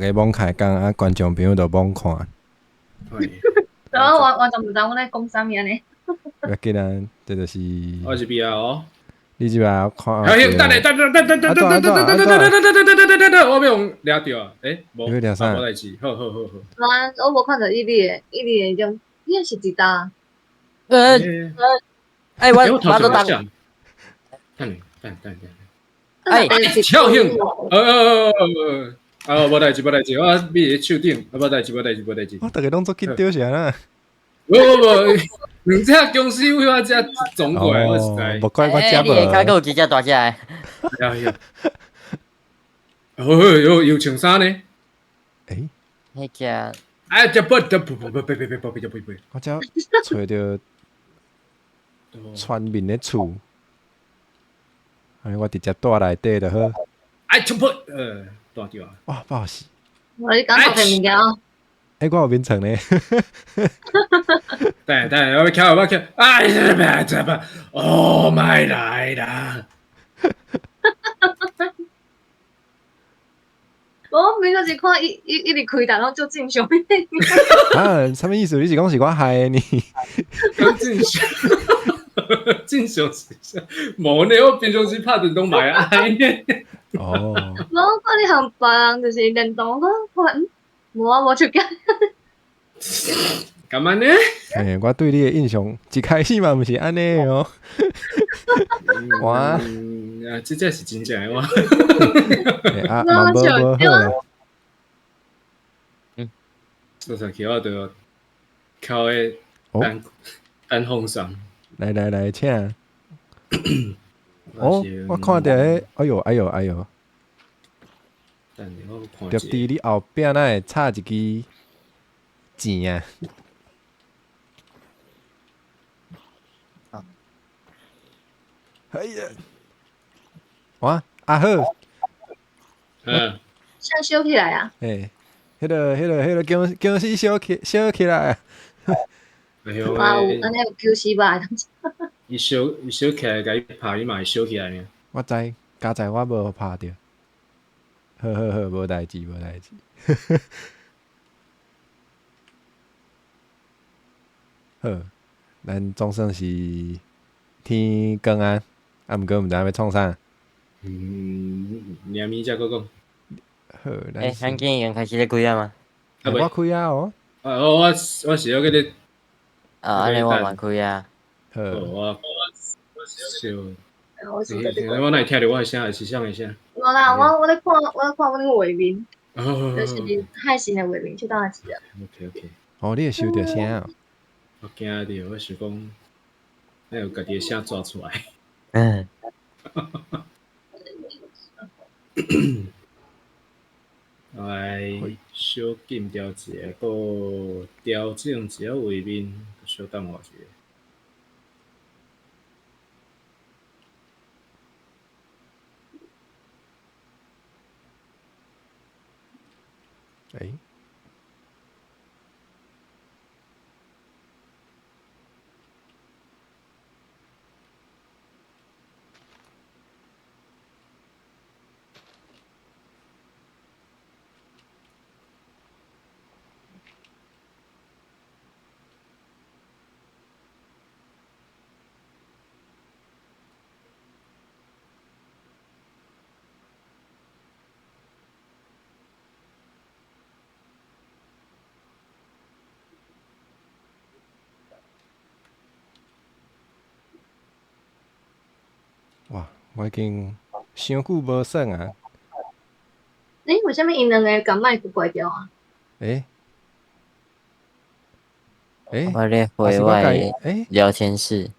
家罔開講啊，觀眾朋友就罔看。然後我完全毋知阮咧講啥物按呢。欲緊啊，這就是。我是邊啊哦。你這擺看。等下等等等等等等等等等等等等等等等等，我欲予掠著啊！欸，無，你掠啥？無代誌，好好好好。我無看著伊你的，伊你的種，你是佇佗？欸，我都當。等等等等。哎，跳興！啊，無代誌無代誌，我覕佇樹頂，啊，無代誌無代誌無代誌。我逐家攏足緊張是按怎？無無無，兩隻僵屍為我遮撞過來，我實在。無怪我遮無。你下跤閣有幾隻大隻的？哎呀！好好，有有穿衫呢？欸？彼隻。哎，這不這不不不不不不不不不。我遮揣著全面的厝，哎，我直接蹛內底就好。哎，全部蹛著啊！哇，不好死！我你講頭皮物件哦。欸，我有眠床呢。等等，我欲徛，我欲徛。哎呀，這不，哦，莫來啦！我平常時看伊伊一直開台，攏足正常。啊，啥物意思？你是講是我害的呢？正常，正常是啥？無呢，我平常時拍電動嘛會愛呢。哦。無，看你和別人就是連動，我看無啊，無手機。幹嘛呢？欸，我對你的印象一開始嘛毋是按呢哦。哇！啊，這才是真正的我。啊，嘛無無好啦。嗯，做啥去我就靠彼單單風扇。來來來，請。哦，我看著彼，哎喲哎喲哎喲。就佇你後壁，哪會插一支錢啊？哎呀！哇，阿好，嗯，啥燒起來啊？欸，彼個僵屍燒起來。哎呦！哇，有按呢有僵屍吧？伊燒起來，共伊拍，伊嘛會燒起來呢。我知，佳哉我無拍著。好好好，無代誌，無代誌。好，咱總算是天光啊，啊，毋過毋知影欲創啥。嗯，明暝才閣講。好，欸，咱今已經開始咧開啊嗎？啊，我開啊哦。啊，我是欲閣咧。啊，按呢我嘛開啊。好，我小。我哪會聽著我的聲，還是啥的聲？無啦，我咧看阮畫面，就是海神的畫面，這當然是啊。 OK OK。哦，你會收著聲哦？我驚著，我想講，欲有家己的聲抓出來。嗯。來，小緊調一下，閣調整一下畫面，小等我一下。欸？哇！我已經傷久無耍啊。欸，為啥物𪜶兩个共麥克關掉啊？欸？欸？我咧回我的聊天室。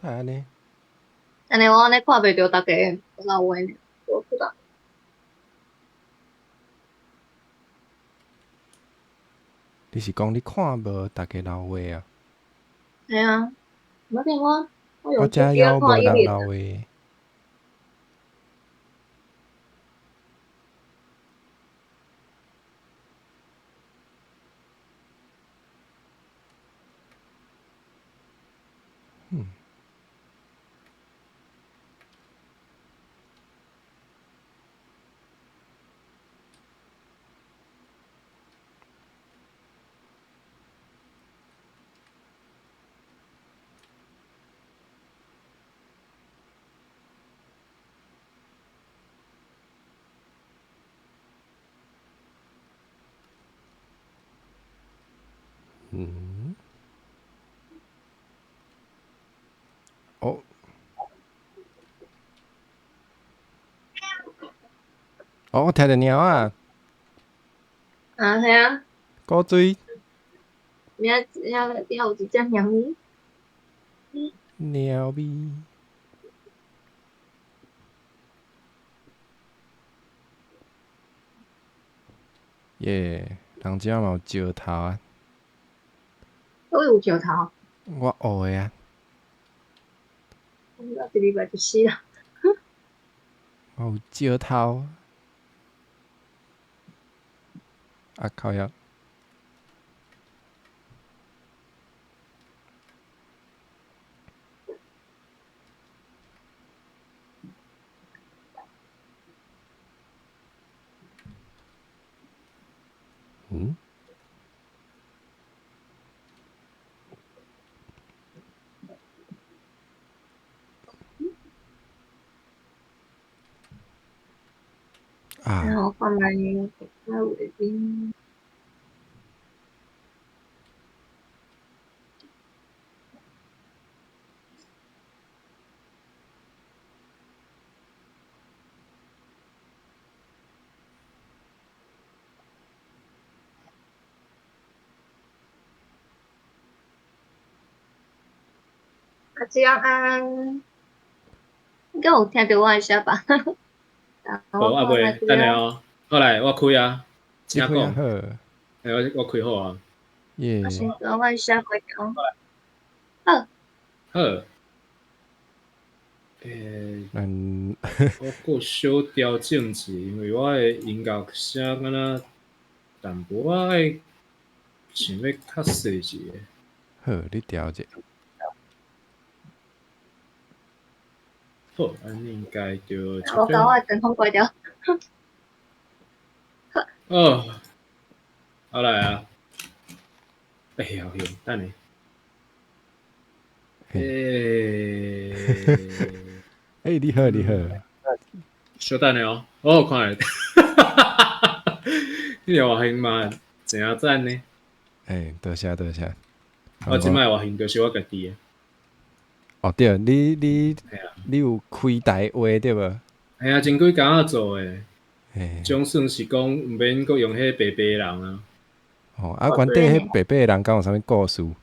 哪會按呢？按呢我按呢看袂著逐家留話，我不知道。你是講你看無逐家留話啊？嘿啊，無電話。我遮猶無人留話。嗯。嗯。哦。哦，我聽著貓啊！啊，係啊。古錐。遐遐遐有一隻貓咪。貓咪。耶，人遮嘛有石頭啊！佗有石頭？我學的啊。我一禮拜就死啦。我有石頭。啊靠呀！嗯？啊！然後放來在尾邊。阿子安，應該有聽著我的聲吧？好，啊未，等下哦。好來，我開啊，請講。好。欸，我開好啊。耶。我先講我寫過講。好。好。我閣小調整一下，因為我的音樂聲敢若淡薄仔愛想欲較細一下。好，你調者。好，按呢應該就。我共我的燈筒關掉。哦，好來啊！哎呀，等下。欸，你好，你好。小等下哦，我看下。你个外形嘛，誠啊讚呢。欸，多謝多謝。我這擺外形就是我家己的。哦對，你有開台話對無？嘿啊，前幾工仔做的。總算是講毋免閣用彼白白人啊。哦，啊，原底彼白白人敢有啥物故事？無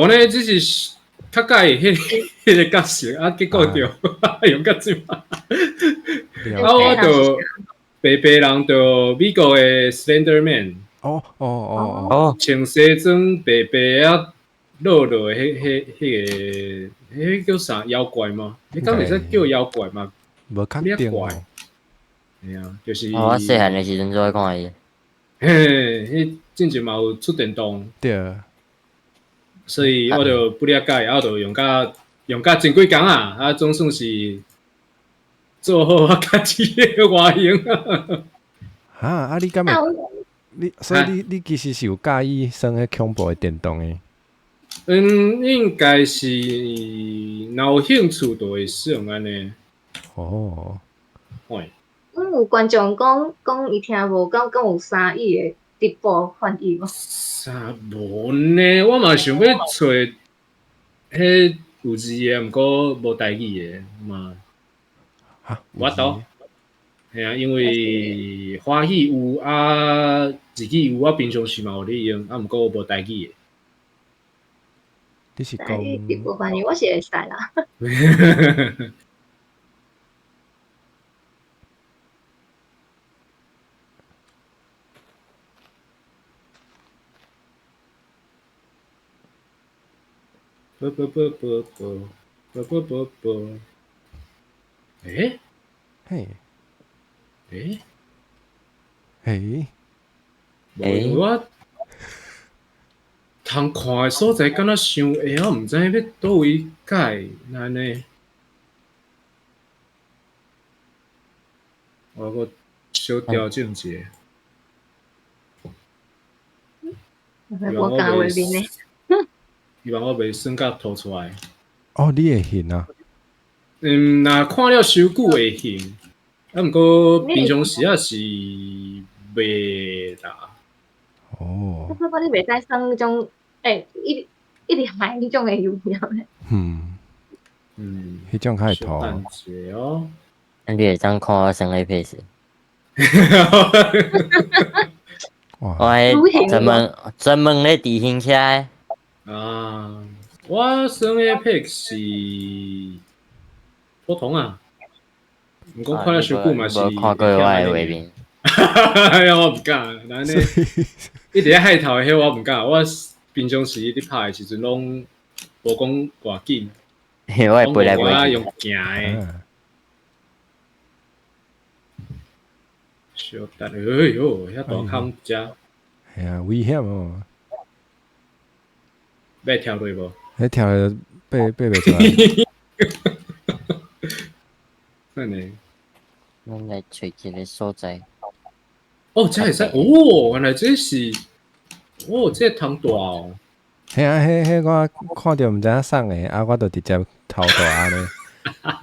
呢，只是較喜歡彼個角色，啊，結果就用甲這擺。啊，我就白白人就美國的 Slender Man。哦哦哦哦。穿西裝白白啊，落落的彼個，彼叫啥妖怪嗎？彼敢會使叫妖怪嗎？無確定哦。嘿啊，就是。我細漢的時陣最愛看伊。嘿，彼進前嘛有出電動。對。所以我就不了解，啊，我就用甲前幾工啊，啊，總算是做好我家己的外形啊。哈，啊，你敢會？你所以你其實是有佮意耍彼恐怖的電動的？嗯，應該是若有興趣就會耍按呢。哦。喂。有觀眾講伊聽無，講有三語的直播翻譯無？啥無呢？我嘛想欲揣彼有字的，毋過無台語的嘛。哈，無法度。嘿啊，因為華語有啊，日語有，我平常時嘛有咧用，啊，毋過無台語的。你是講直播翻譯，我是會使啦。啵啵啵啵啵啵啵啵啵，欸？嘿，欸？嘿，無我通看的所在，敢若傷會，我毋知欲佗位改，按呢？我閣小調整一下。我加畫面呢？希望我袂耍甲吐出來。哦，你會還啊？嗯，若看了傷久會還，啊，毋過平常時仔是袂啦。哦。哦。我感覺你袂使耍彼種，一一直害彼種的遊戲咧。嗯嗯，彼種較會吐。等一下哦。你會當看我耍 Apex。哇！我迄專門咧自行車的。啊，我耍 Apex 是普通啊，毋過看了傷久嘛是。無看過我的畫面。哎呀，我毋敢，咱呢一直咧害頭的彼我毋敢，我平常時咧拍的時陣攏無講偌緊，我會飛來飛去。用行的。小等，哎喲，遐大空遮。係啊，危險哦。欲跳落無？彼跳落爬爬袂出來。等下。咱來揣一个所在。哦，這會使哦，原來這是，哦，這通大哦。嘿啊，彼我看著毋知影送的，啊，我就直接偷大按呢。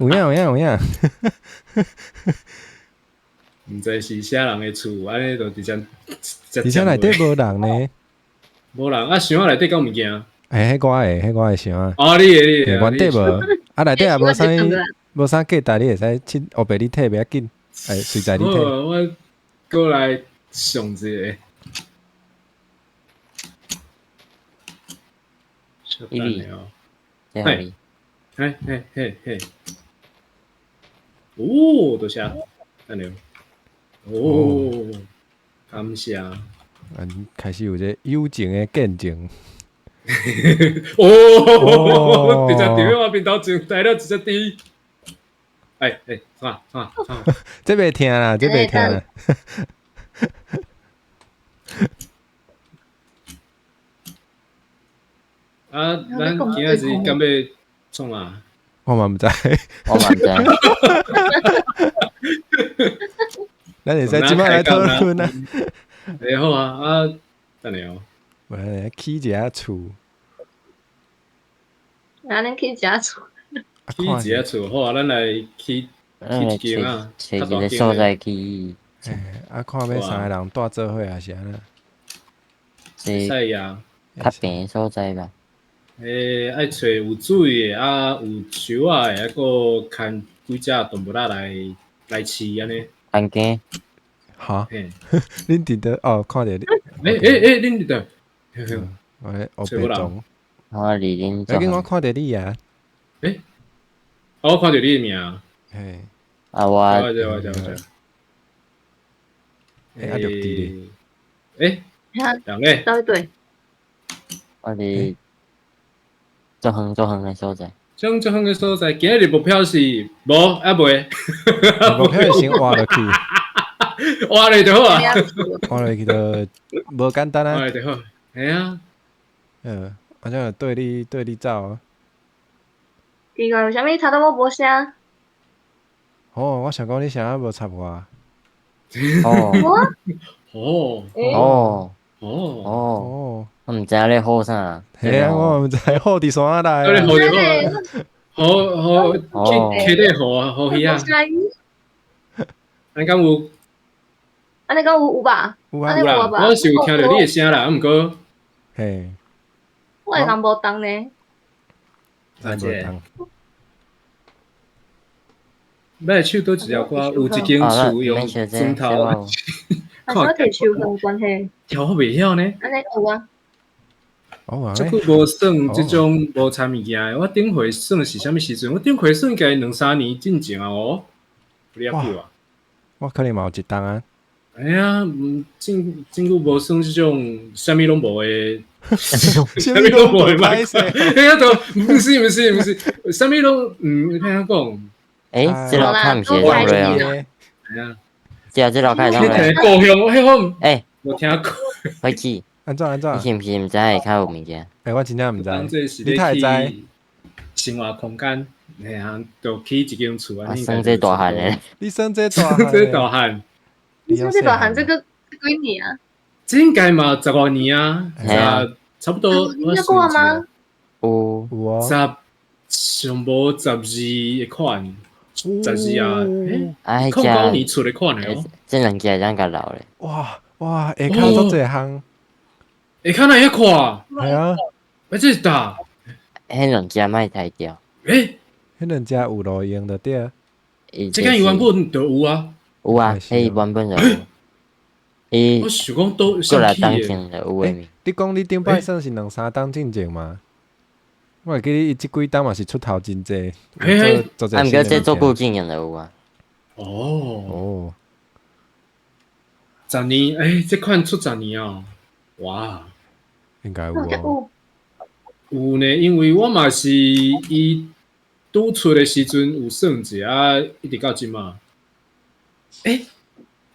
有影有影有影。毋知是啥人的厝，按呢就直接。而且內底無人呢。無人啊，箱仔內底敢有物件？欸，彼我的，彼我的箱仔。哦，你的你的。原底無，啊內底也無啥物，無啥價值，你會使去烏白你退袂要緊，欸，隨在你退。我過來上一个。伊比，嘿，嘿嘿嘿嘿。哦，多謝，等下。哦，感謝。嗯，開始有這友情的見證。哦，直接佇我面頭前來了一隻豬。欸欸，創創創！這袂疼啦，這袂疼啦。啊，咱今仔日敢欲創啊？我嘛毋知，我嘛毋知。咱會使這擺來討論啊。欸好啊，啊，等下哦。我來起一下厝。啊，咱起一下厝。起一下厝好啊，咱來起起一間啊，揣一个所在去。啊，看欲三个人蹛做伙還是按怎？會使啊。較平的所在吧。欸，愛揣有水的，啊，有樹仔的，啊，閣牽幾隻動物仔來飼按呢。牽雞。哈？恁佇佗哦，看著你。欸欸欸，恁佇佗？我咧烏白種。我佇恁。欸，我看著你啊。欸，我看著你的名。嘿。啊我。我知我知我知。欸，啊綠地咧。欸，人咧？對對。我佇足遠足遠的所在。足足遠的所在，今日目標是無啊未。目標是先活落去。活落就好啊。活落去就無簡單啊。活落就好，嘿啊。嗯，啊這樣對你走啊。奇怪，為啥物頭拄仔無聲？哦，我想講你啥無插我。哦。哦。哦。哦。哦。我毋知影咧好啥。嘿啊，我毋知好佇山仔內。好佇好，好好去溪底河啊，河魚啊。按呢敢有？按呢敢有有吧？有啊有啦，我是有聽著你的聲啦，啊毋過，嘿，我的人無動呢。阿姐，欲手佗一條歌，有一間厝用磚頭，啊，我摕手有關係。跳好袂曉呢？按呢有啊。哦，這久無耍這種無摻物件的，我頂回耍是啥物時陣？我頂回耍應該兩三年進前啊哦，有遐久啊。我可能嘛有一冬啊。哎呀，真真久無耍這種啥物攏無的，啥物攏無的歹勢。哎呀，都毋是毋是毋是，啥物攏毋聽人講。欸，這樓跤毋是會當落啊？係啊。這樓跤會當落。故鄉，彼我欸，無聽過。回去。按怎按怎？你是毋是毋知下跤有物件？欸，我真正毋知。你太知？生活空間，嘿啊，就起一間厝啊。耍這大漢的。你耍這大漢。這大漢。你耍這大漢，這個幾年啊？這應該嘛十外年啊，差不多。你聽過嗎？有有啊。十上無12的款，12啊，欸，09年出的款的哦。這兩隻會當共留咧。哇哇，下跤足濟項。下跤哪會遐闊？係啊，欸，這是大？彼兩隻莫抬掉。欸，彼兩隻有路用就對。這間原本就有啊。有啊，彼原本就有。伊我想講都過來當前就有的。你講你頂擺算是兩三冬進前嗎？我會記得伊這幾冬嘛是出頭真濟。嘿嘿，啊，毋過這做久經驗就有啊。哦哦，十年，欸，這款出十年哦，哇，應該有哦。有呢，因為我嘛是伊拄出的時陣有算一下，啊，一直到這馬。欸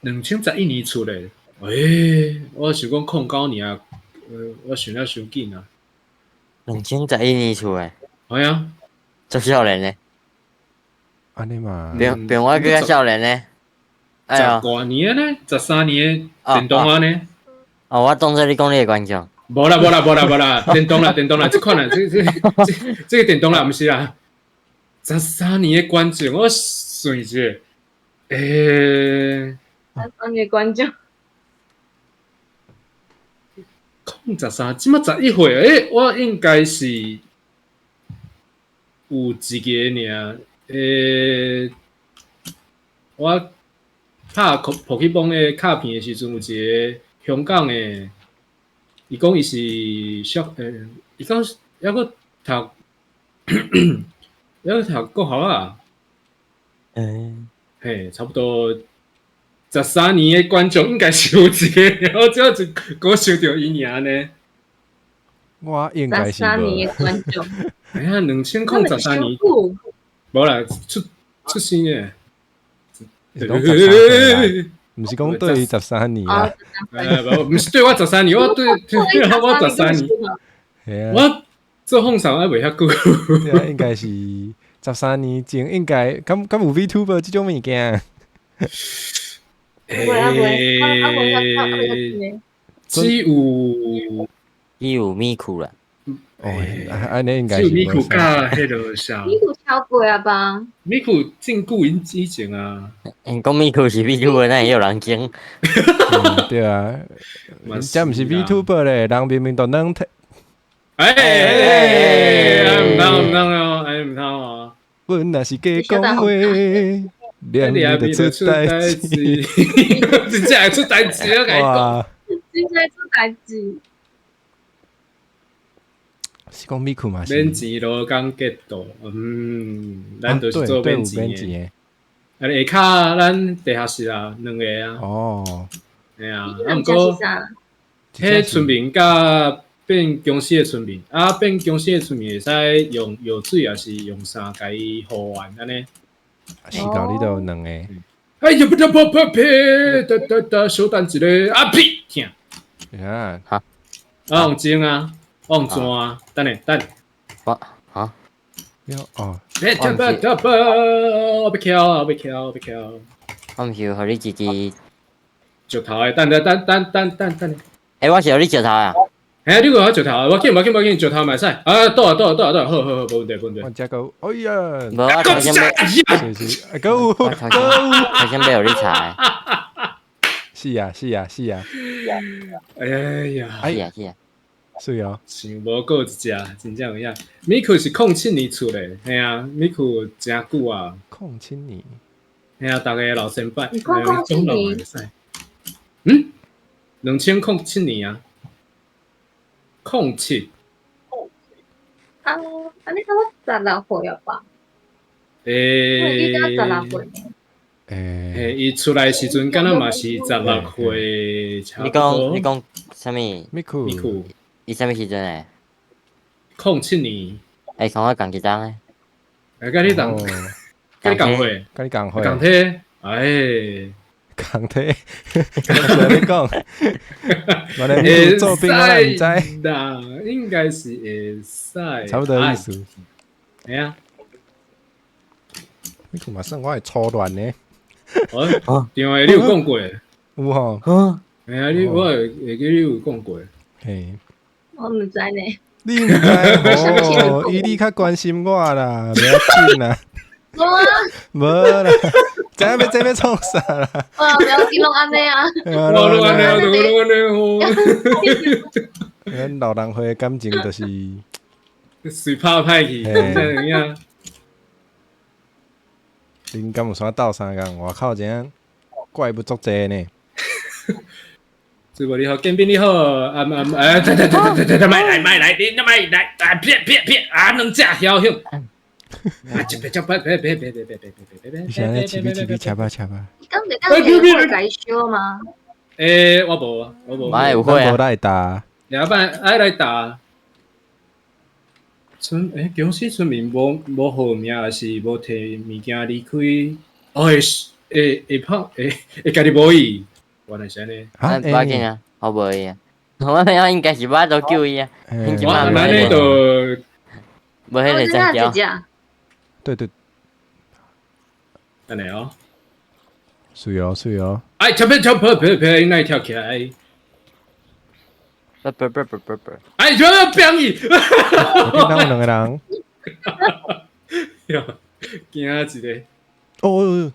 ，2011年出的，欸，我想講09年啊，我想了傷緊啊。2011年出的。係啊，足少年呢。按呢嘛。比我閣較少年呢。十外年呢，13年電動啊呢。哦，我當做你講你的觀眾。無啦無啦無啦無啦，電動啦電動啦，這款啦，這個電動啦，毋是啦。13年的觀眾，我算一下，欸，13年觀眾。013，這馬11歲，欸，我應該是有一個爾，欸，我拍寶可夢的卡片的時陣，有一個香港的，伊講伊是小，伊講猶閣讀，猶閣讀國校啊，嘿，差不多13年的觀眾應該是有一個，我只要一個想著伊爾呢。我應該是十三年的觀眾。哎呀，2013年，無啦，出生的。毋是講對伊十三年啊？毋是對我十三年，我對我十三年。我做奉上還袂遐久。對啊，應該是13年前，應該敢有 VTuber 這種物件？欸，只有只有米庫啦。哦，按呢應該是只有米庫佮彼个啥？米庫超過啊吧？米庫真久以前啊。因講米庫是 VTuber，哪會有人驚？對啊，這毋是 VTuber 咧，人明明都軟體。哎，毋通毋通哦，哎毋通哦。阮若是假講話，兩面就出代誌，真正會出代誌啊！我共你講，真正出代誌。是講米庫嘛？免錢勞工結道，嗯，咱就是做免錢的。啊，下跤咱地下室啊，兩個啊。哦。嘿啊，啊，毋過，彼村民佮變公司的村民，啊，變公司的村民會使用藥水，抑是用啥共伊護完按呢？是到你都有兩個。哎呀，不得不不不，得得得，小等一下，啊屁，疼。啊。哈。啊，用针啊。用纸啊，等下等。我啊，哦。欸，得不得不，我欲翘，我欲翘，我欲翘。我毋是有予你一支石頭的，等等等等等等等。欸，我是予你石頭啊。嘿，你閣予我石頭，無緊無緊無緊，石頭嘛會使。啊，倒啊倒啊倒啊倒，好好好，無問題無問題。我這個，哎呀，無我頭先欲，是是，閣有閣有，頭先欲予你查。是啊是啊是啊。哎呀，是啊是啊。是哦，想無閣有一隻，真正有影。米庫是07年出的，嘿啊，米庫誠久啊。07年，嘿啊，逐个老先輩。007年。嗯，2007年啊，07。啊，按呢差不多16歲了吧？欸，伊才16歲。欸，伊出來時陣，敢若嘛是16歲。你講啥物？米庫。米庫。伊啥物時陣的？07年。欸，同我仝一冬的。欸，佮你仝，佮你仝歲？佮你仝歲？仝體，哎，仝體，我你講，我咧做兵我毋知。啦，應該是會使。差不多意思。嘿啊。米庫嘛算我的初戀呢。哦，對啊，你有講過？有吼。嘿啊，你我會記你有講過。嘿。我毋知呢。你毋知哦？伊你較關心我啦，袂要緊啦。無啊。無啦，知影欲這欲創啥啦？哇，不要緊，攏按呢啊。我攏按呢，攏按呢吼。咱老人歲的感情就是隨拍歹去，這樣。恁敢有啥鬥相共？外口這怪物足濟呢。師傅你好，見面你好，啊啊哎，對對對對對對，莫來莫來，你莫來，啊撇撇撇，啊兩隻囂囂。啊，這別這別別別別別別別別別！你是按呢起比起比掐吧掐吧。敢袂當會改修嗎？欸，我無，我無。我有會啊。無來打。兩擺愛來打。村欸，公司村民無無號名，還是無提物件離開？哦，會會會拍會會家己無伊，原來是按呢。啊，無要緊啊，我無伊啊。我我應該是無法度救伊啊。我按呢就無彼个才叫。對對。按呢哦。水哦水哦。哎，跳跳跳，別別別，應該跳起來。不不不不不不。哎，就要變伊。我見到有兩個人。喲，驚一个。哦。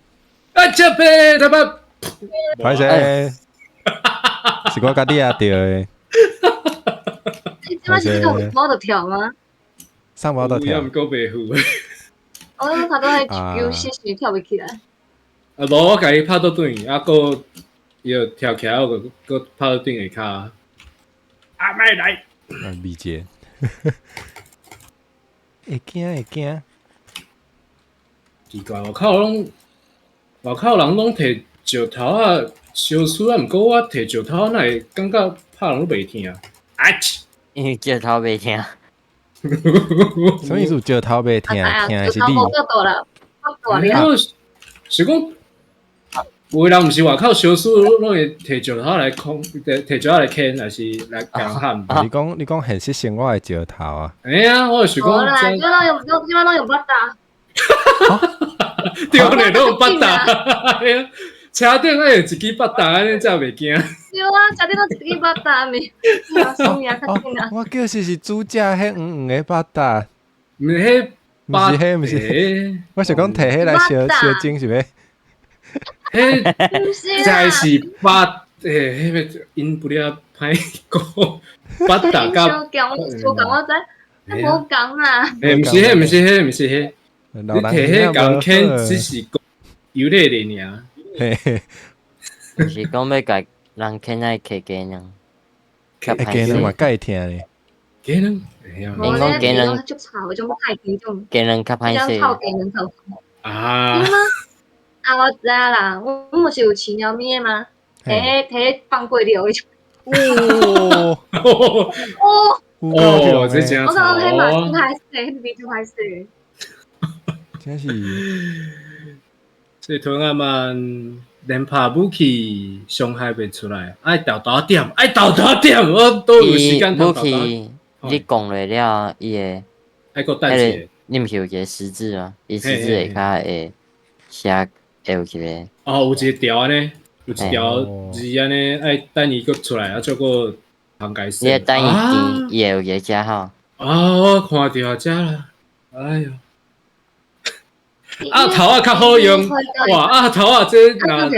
哎，這邊他媽。歹勢。是我家己也著的。你這擺是上無就跳嗎？上無就跳。毋過袂赴。我頭拄仔休息時跳袂起來。啊，無，我共伊拍倒轉去，啊，閣伊就跳起來，我閣閣拍倒轉下跤。啊，莫來！啊，美姐。會驚會驚。奇怪，外口攏外口人攏提石頭仔相輸啊，毋過我提石頭仔，哪會感覺拍人攏袂疼？啊！因為石頭袂疼。啥物意思？石頭袂疼，疼的是你。我是講，有的人毋是外口相輸，攏會提石頭來空，提提石頭來牽，還是來共喊？你講你講現實生活的石頭啊？哎呀，我就是講。無啦，這攏用，這擺攏用八達。對咧，攏用八達。車頂愛用一支八達，按呢才袂驚。對啊，車頂攏一支八達咪，我叫是是主駕彼黃黃的八達，毋是彼，毋是彼，毋是。我想講提彼來燒燒鐘是欲？彼，才是八，欸，彼个𪜶不了歹講，八達佮。小講，小講我知，無仝啊。欸，毋是彼，毋是彼，毋是彼。你提彼共牽，只是講油咧咧爾。嘿嘿，毋是講欲共人牽愛揢雞卵，欸，雞卵嘛蓋疼咧。雞卵，𪜶講雞卵，雞卵較歹勢。啊！啊，我知影啦，阮毋是有飼貓咪的嗎？提提放過了彼種。哦哦哦，這真我感覺彼嘛真歹勢，彼邊真歹勢。真是。這團仔嘛，連拍武器傷害袂出來，愛沓沓點，愛沓沓點，我都有時間武器你講落了，伊會愛閣等一下。你毋是有一個十字嗎？伊十字下跤會寫會有一個。哦，有一個條按呢，有一條字按呢，愛等伊閣出來，啊，再閣通解釋。你等伊甜，伊會有一個加號。啊，我看著遮啦，哎喲。鴨頭仔較好用，哇！鴨頭仔這若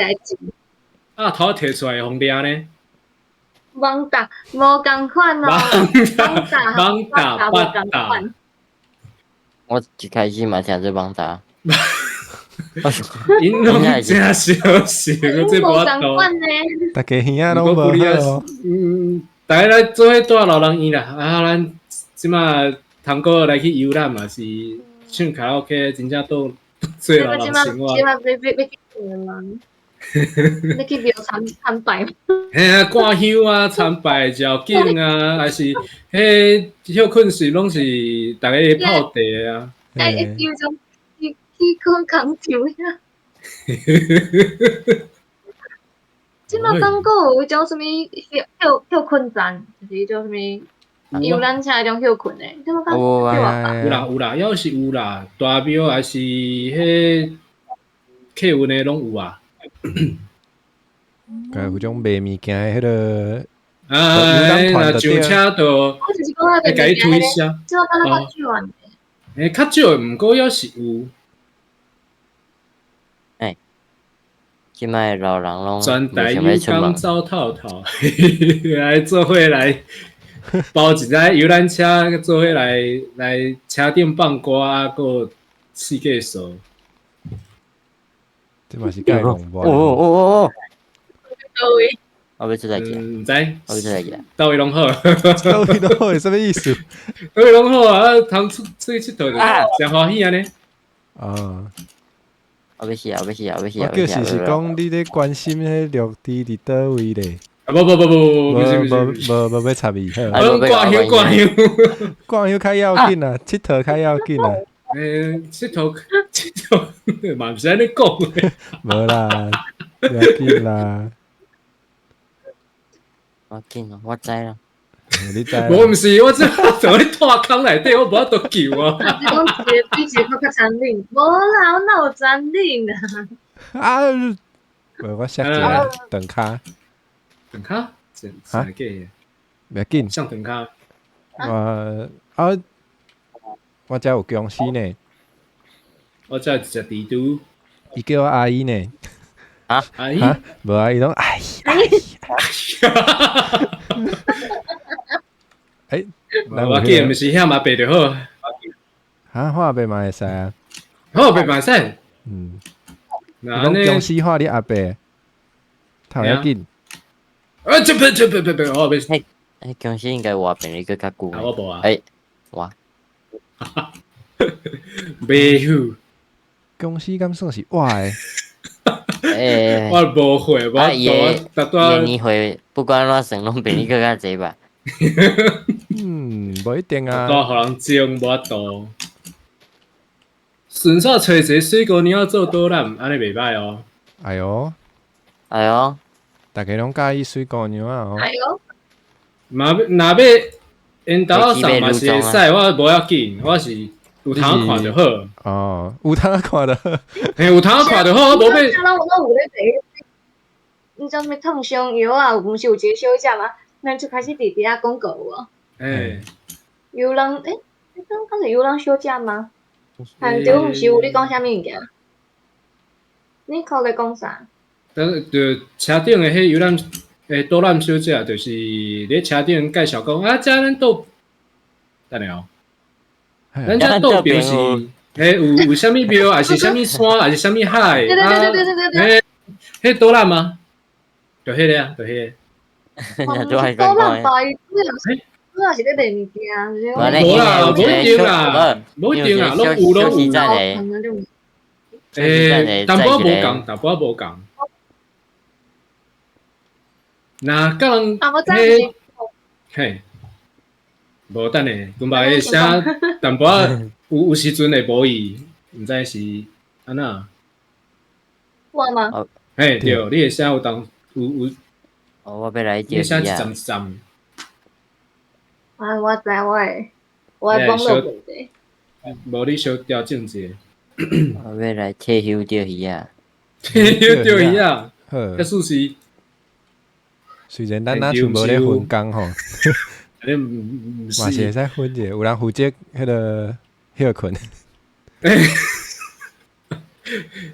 鴨頭仔提出來會予掠呢？網打無仝款哦，網打網打無仝款。我一開始嘛聽做網打。𪜶攏真相信，這無法度。大家耳仔攏無好。嗯，逐家來做伙蹛老人院啦，啊，咱這馬通過來去遊覽嘛是唱卡拉 OK，真正倒。做老人生活。這馬欲欲欲去嗎？欲去廟參參拜。嘿啊，掛香啊，參拜醮景啊，還是彼歇睏時攏是逐家咧泡茶啊。哎，叫做去去困工場遐。這馬感覺有彼種啥物歇歇歇睏站，就是彼種啥物遊覽車彼種歇睏的，這馬感覺有啊，有啦有啦，猶是有啦，大廟還是彼客運的攏有啊。該有種賣物件的彼个啊，若上車就會共伊推銷。這馬敢若較少啊？欸，較少，毋過猶是有。欸，這擺老人攏全台有工走透透，來做伙來。包一台游览车做伙来来车顶放歌啊，阁四界扫。这嘛是盖龙哦哦哦哦！佗位？我欲出代志，毋知，我欲出代志。佗位拢好，佗位拢好是啥物意思？佗位拢好啊，通出出去𨑨迌就誠歡喜按呢。啊！我欲死啊！我欲死啊！我欲死啊！我就是是講你咧關心彼綠地佇佗位咧。啊無無無無無，無無無欲插伊。我掛香掛香，掛香較要緊啊，𨑨迌較要緊啊。𨑨迌𨑨迌嘛毋是按呢講的。無啦，不要緊啦。我緊哦，我知啦。你知？無毋是，我這佇咧拖空內底，我無法度救啊。你講一個比一個閣較殘忍，無啦，我哪有殘忍啊？啊！無我摔一下斷跤。斷跤？哈？假的？袂要緊。啥斷跤？我啊，我遮有僵屍呢。我遮一隻蜘蛛。伊叫我阿姨呢。啊？阿姨？無啊，伊攏阿姨阿姨。欸，我記得毋是遐嘛白就好。哈，喊阿伯嘛會使啊。好，阿伯嘛會使。嗯。你講僵屍喊你阿伯，頭要緊。啊！這不這不不不，我袂。彼彼僵屍應該活變你閣較久。啊，我無啊。欸，我。袂好。僵屍敢算是活的？欸，我無會，我我伊年歲不管按怎算，攏比你閣較濟吧。嗯，無一定啊。都予人種無法度。順手揣一个水姑娘做導覽，按呢袂䆀哦。哎喲，哎喲，逐家攏佮意水姑娘啊！哎喲，嘛欲若欲𪜶兜送嘛是會使，我無要緊，我是有通看就好。哦，有通看就好。嘿，有通看就好，我無欲。我攏有咧踱，你知啥物燙傷藥啊？毋是有一个小姐嗎？咱就開始佇遐廣告有無？欸。遊人欸，剛剛是遊人小姐嗎？對，毋是有你講啥物物件？你靠咧講啥？但就車頂的彼遊覽欸導覽小姐，就是咧車頂介紹講啊，遮咱倒，等下哦，咱遮倒邊是欸有有啥物廟，還是啥物山，還是啥物海？對對對對對對對。彼導覽嗎？就彼个啊，就彼個。導覽吧，伊主要是主要是咧賣物件。無啦，無一定啦，無一定啦，攏有攏有。欸，淡薄仔無仝，淡薄仔無仝。若佮人，彼，嘿，無等下，阮爸的聲淡薄仔有有時陣會無伊，毋知是按怎。我嗎？嘿，對，你的聲有當有有。哦，我欲來你聲一陣一陣。啊，我知我的，我的網路問題。無你小調整一下。我欲來退休釣魚仔。退休釣魚仔，好。遐事是。雖然咱若像無咧分工吼，嘛是會使分者，有人負責彼个歇睏。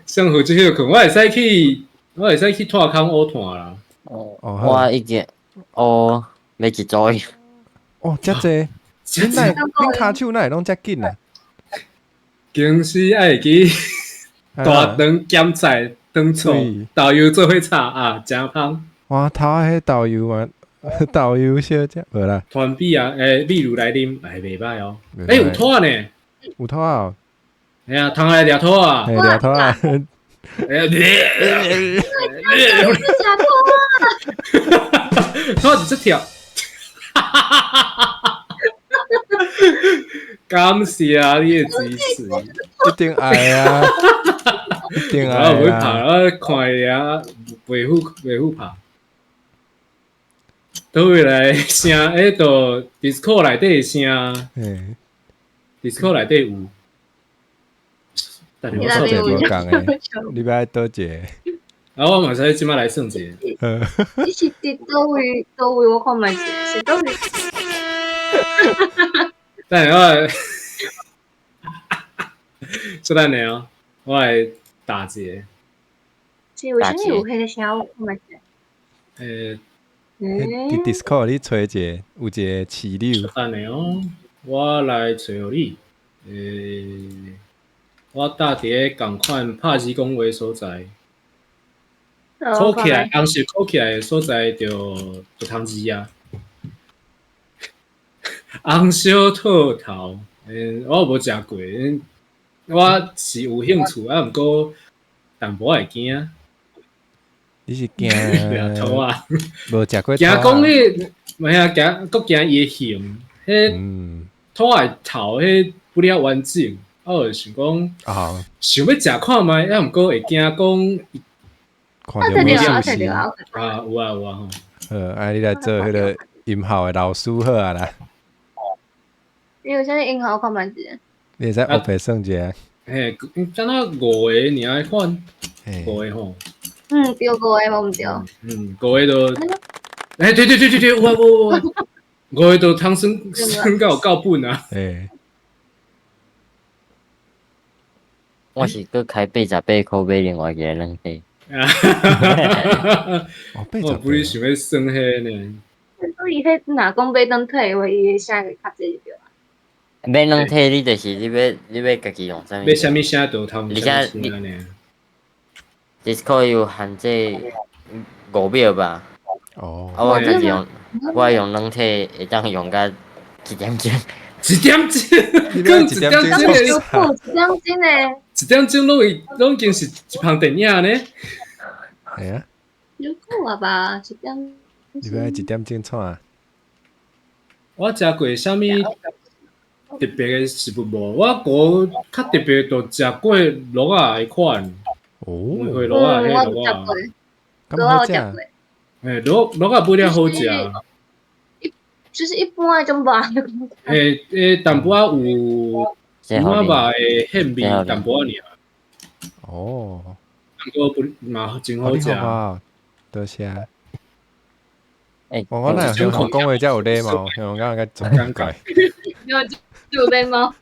誰負責歇睏？我會使去，我會使去拖空烏炭啦。哦，我已經哦，欲一組。哦，遮濟，恁哪恁跤手哪會攏遮緊啊？公司愛會記大腸鹹菜腸醋，豆油做伙炒啊，誠芳。哇，頭仔彼豆油啊，豆油小姐，無啦。團比啊，欸，米露來啉，哎，袂䆀哦。欸，有兔仔呢？有兔仔哦。哎呀，通來掠兔仔。嘿，掠兔仔。哎呀，你食兔仔？兔仔直接跳。感謝你的支持。一定愛啊！一定愛啊！我袂拍，我看伊啊，袂赴袂赴拍。佗位來聲，欸，就 Discord 內底的聲。嗯。 Discord 內底有。我算者無仝的，你欲愛佗一个？啊，我嘛使這擺來算一个。你是佇佗位？佗位？我看覓者，是佗位？等下我，小等下哦，我來打一个。是為啥物有彼个聲？我看覓者。欸，佇 Discord 你揣一个，有一個飼料。等下哦，我來揣予你。我搭佇咧仝款拍字講話所在，扣起來，紅色扣起來的所在就通字啊。紅燒兔頭，我無食過，我是有興趣啊，毋過淡薄仔會驚。你是驚兔啊？無食過。驚講你，毋係啊，驚，閣驚伊的形，彼兔仔頭彼不了完整，啊，我就想講，想欲食看覓，啊，毋過會驚講，看著無熟悉。啊，有啊有啊吼。好，啊，你來做彼個音效的老師好啊啦。你有啥物音效看覓者？你會使學白算一下。嘿，敢若五个爾款，五個吼。嗯，對，五個無毋對。嗯，五個都，欸，對對對對對，有啊有啊，五個都通算算到有夠本啊。欸。我是閣開88箍買另外一個軟體。我本來想欲算彼呢。所以彼若講買軟體的話，伊的聲會較濟就對啊。買軟體，你就是你欲家己用啥物？買啥物聲就通而且你 Discord 有限制5秒吧？哦。啊，我家己用，我用軟體會當用到一點鐘。一點鐘，講一點鐘的，一點鐘的，一點鐘攏會攏已經是一芳電影呢。係啊。有久啊吧，一點。你欲愛一點鐘創啊？我食過啥物特別的食物無？我閣較特別，就食過螺仔的款。哦。梅花螺仔，彼螺仔。敢好食？欸，螺螺仔本了好食。就是一般的種肉。欸欸，淡薄仔有牛仔肉的芡味，淡薄仔爾。哦。毋過不嘛真好食。多謝。欸，我哪有香港講話遮有禮貌，香港較總尷尬。有禮貌。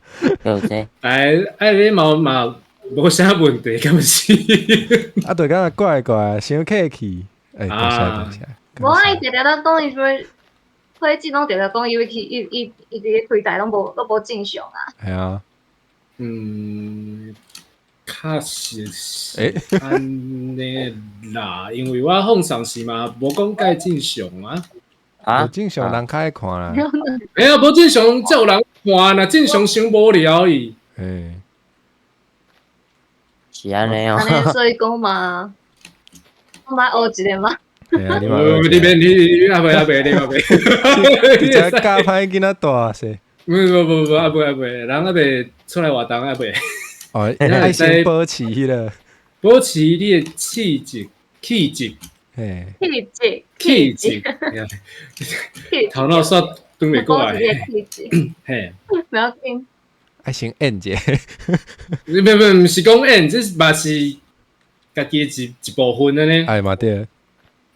有這。哎，愛禮貌嘛，無啥問題，敢是？啊，對，敢若怪怪，傷客氣。欸，多謝多謝。無啊，伊定定咧講伊說，火箭攏定定講伊欲去，伊伊伊佇咧開台攏無攏無正常啊。係啊。嗯，確實是按呢啦，因為我放送時嘛，無講蓋正常啊。啊，無正常人較愛看啦。哎呀，無正常才有人看啦，正常傷無聊伊。欸。是按呢哦。所以講嘛，我嘛學一个嘛。你免你你阿袂阿袂你阿袂，直接教歹囡仔大势。不不不不阿袂阿袂，人犹未出来活動猶未。哦，愛先保持彼个，保持你的氣質，氣質，嘿，氣質，氣質，頭腦煞轉袂過來。嘿，不要緊。愛先演者。不不，毋是講演，這嘛是家己的一部分按呢。哎嘛對。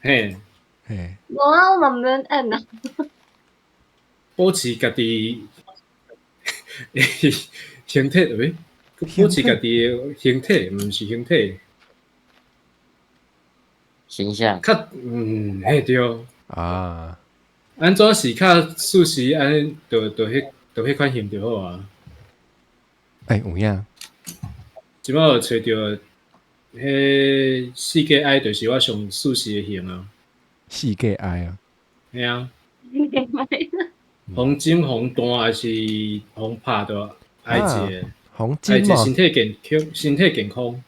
嘿，嘿。無啊，我嘛毋免演啊。保持家己形體對保持家己的形體，毋是形體形象。較嗯，嘿對。啊。按怎是較舒適，按呢，就就彼就彼款型就好啊。欸，有影。這擺就揣著，彼四界愛就是我上舒適的型啊。四界愛啊。嘿啊。予整予彈，還是予拍都愛一个。予愛一個身體健康，身體健康。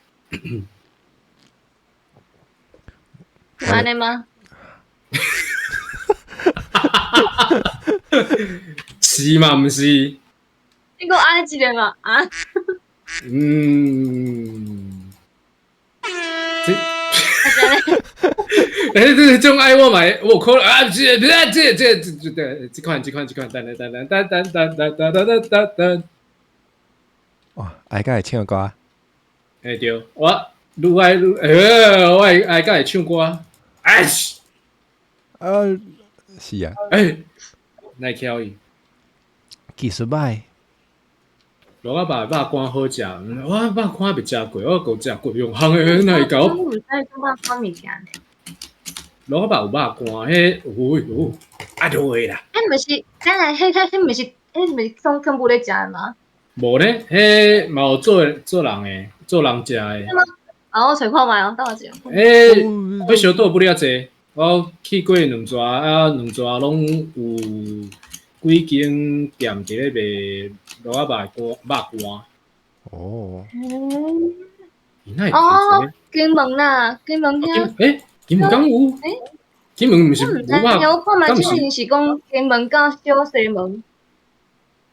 有按呢嗎？是嘛？毋是？你閣按呢一个嘛？啊？嗯。這，欸，這種愛我嘛，我可能啊，這這這這這這款這款這款，等等等等等等等等等等等等。哇，愛閣會唱歌？欸對，我愈愛愈，欸，我愛愛閣會唱歌。哎，是啊。欸，來敲伊。技術歹。螺仔肉肉乾好食，我肉乾未食過，我閣食過用烘的，哪會共我？我毋知肉乾物件呢。蘆仔肉有肉乾，彼有有啊落啦。彼毋是，等下，彼彼彼毋是，彼毋是從全部咧食的嗎？無呢，彼嘛有做做人的，做人食的。啊，我揣看覓哦，等我一下。欸，火燒島不了濟，我去過兩逝啊，兩逝攏有幾間店佇咧賣蘆仔肉乾肉乾。哦。哦，金門啦，金門遐。欸，金門敢有？欸，金門毋是有肉？我看覓之前是講金門佮小西門。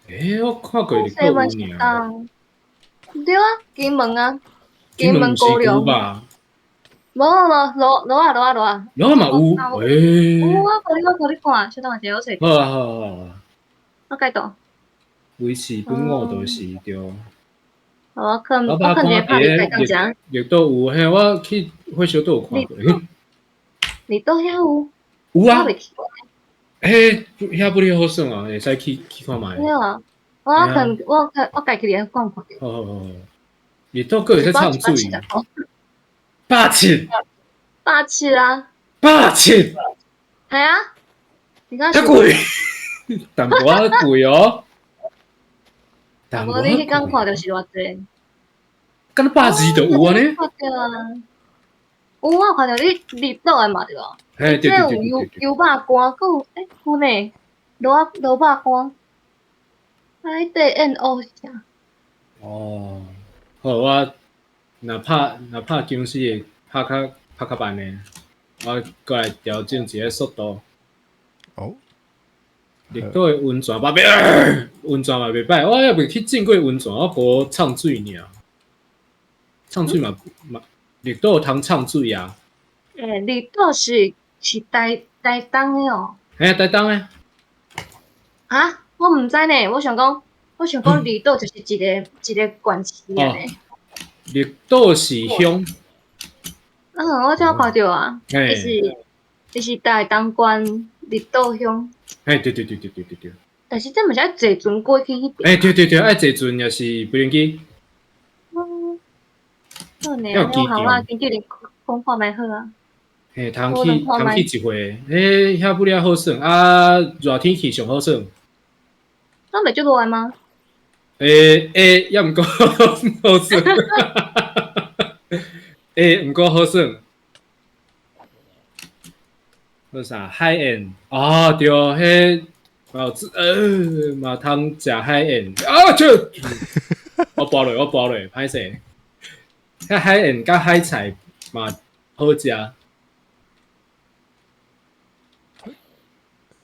欸，我看過西門是仝。對啊，金門啊，金門高粱。無無蘆蘆仔蘆仔蘆仔。蘆仔嘛有，欸。有啊，我予你看，小等下，我揣。好啊好啊好啊。我解到。維持本我就是對。我看一下拍你來講食。綠島有嘿，我去火燒島有看過。綠島遐有？有啊。欸，遐不哩好耍啊，會使去去看覓。對啊，我看我看我家己來看看。好好好，綠島閣會使唱水。170。170啊！170。係啊。你講。遮貴，淡薄仔貴哦。無你彼工看著是偌濟？敢若120就有按呢？看著啊，有啊，看著你綠島的嘛對無？嘿，對對對對。有油肉乾，閣有欸有呢，蘆仔蘆肉乾。海底燕窩是啥？哦，好，我若拍若拍僵屍會拍較拍較慢的，我閣來調整一下速度。哦。綠島的溫泉嘛袂，溫泉嘛袂歹，我猶未去浸過溫泉，我無沖水爾。沖水嘛嘛，綠島通沖水啊。欸，綠島是是台台東的哦。嘿，台東的。啊，我毋知呢，我想講，我想講綠島就是一個一個縣市按呢。綠島是鄉。嗯，我才看著啊，伊是伊是台東縣綠島鄉。嘿，對對對對對對對。但是這毋是愛坐船過去彼邊？欸，對對對，愛坐船抑是無人機。嗯，好呢，好啊，經濟講看覓好啊。嘿，通去通去一回，欸，遐不了好耍啊，熱天氣上好耍。那袂足熱嗎？欸欸，猶毋過好耍。欸，毋過好耍。那啥海燕啊，對，彼嘛嘛通食海燕啊，這我跋落，我跋落，歹勢。彼海燕佮海菜嘛好食。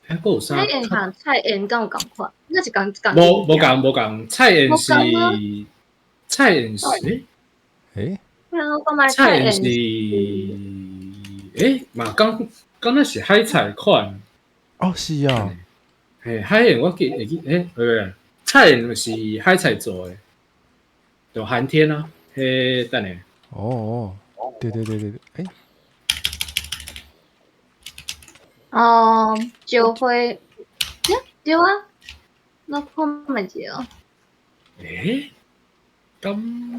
彼閣有啥？海燕佮菜燕敢有仝款？那是仝仝。無無仝無仝，菜燕是菜燕是欸？菜燕是欸嘛仝。敢若是海菜款？哦，是哦。嘿，海燕我記會記，欸，不對，菜燕是海菜做的，就寒天啊。彼等下。哦哦，對對對對對，欸。哦，石花，對對啊，我看覓一下哦。欸？敢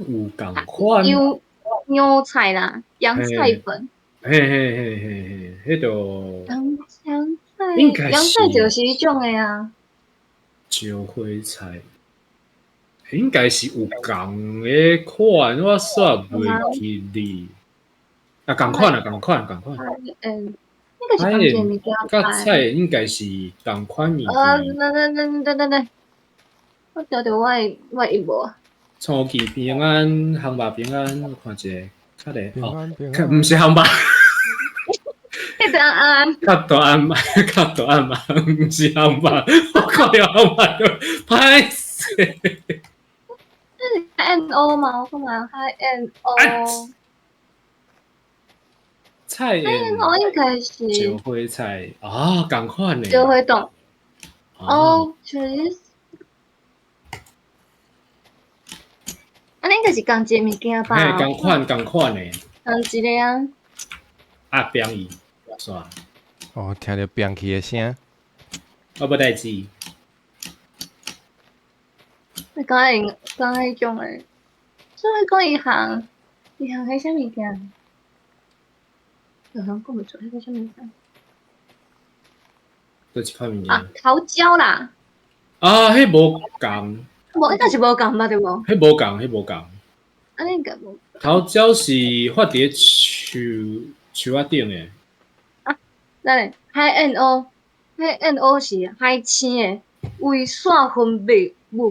有仝款？洋洋菜啦，洋菜粉。嘿嘿嘿嘿嘿，彼就洋菜，洋菜就是彼種的啊。石花菜應該是有仝的款，我煞袂記得。啊，仝款啊，仝款，仝款。嗯，那個是仝一个物件。佮菜應該是仝款物件。啊，等等等等等等，我調著我的我的音無。初期平安，烘肉平安，我看一下。較咧哦，毋是烘肉，較大暗，較大暗，較大暗嘛，毋是烘肉，我看著烘肉歹勢。 N O 嘛，我看覓 N O。菜燕 N O 應該是石花菜啊，仝款的。石花凍。哦，確實。啊，應該是仝一個物件吧？嘿，仝款仝款的。仝一個啊。啊，便宜，煞。哦，聽著變去的聲。我無代誌。你講彼講彼種的，所以講伊行，伊行彼啥物件？好像講袂出，彼個啥物？佗一款物件？啊，桃膠啦。啊，彼無仝。無，應該是無仝吧？對無？彼無仝，彼無仝。啊，應該無。桃膠是發佇樹樹仔頂的。啊，等下，海燕蚵，海燕蚵是海星的胃腺分泌物。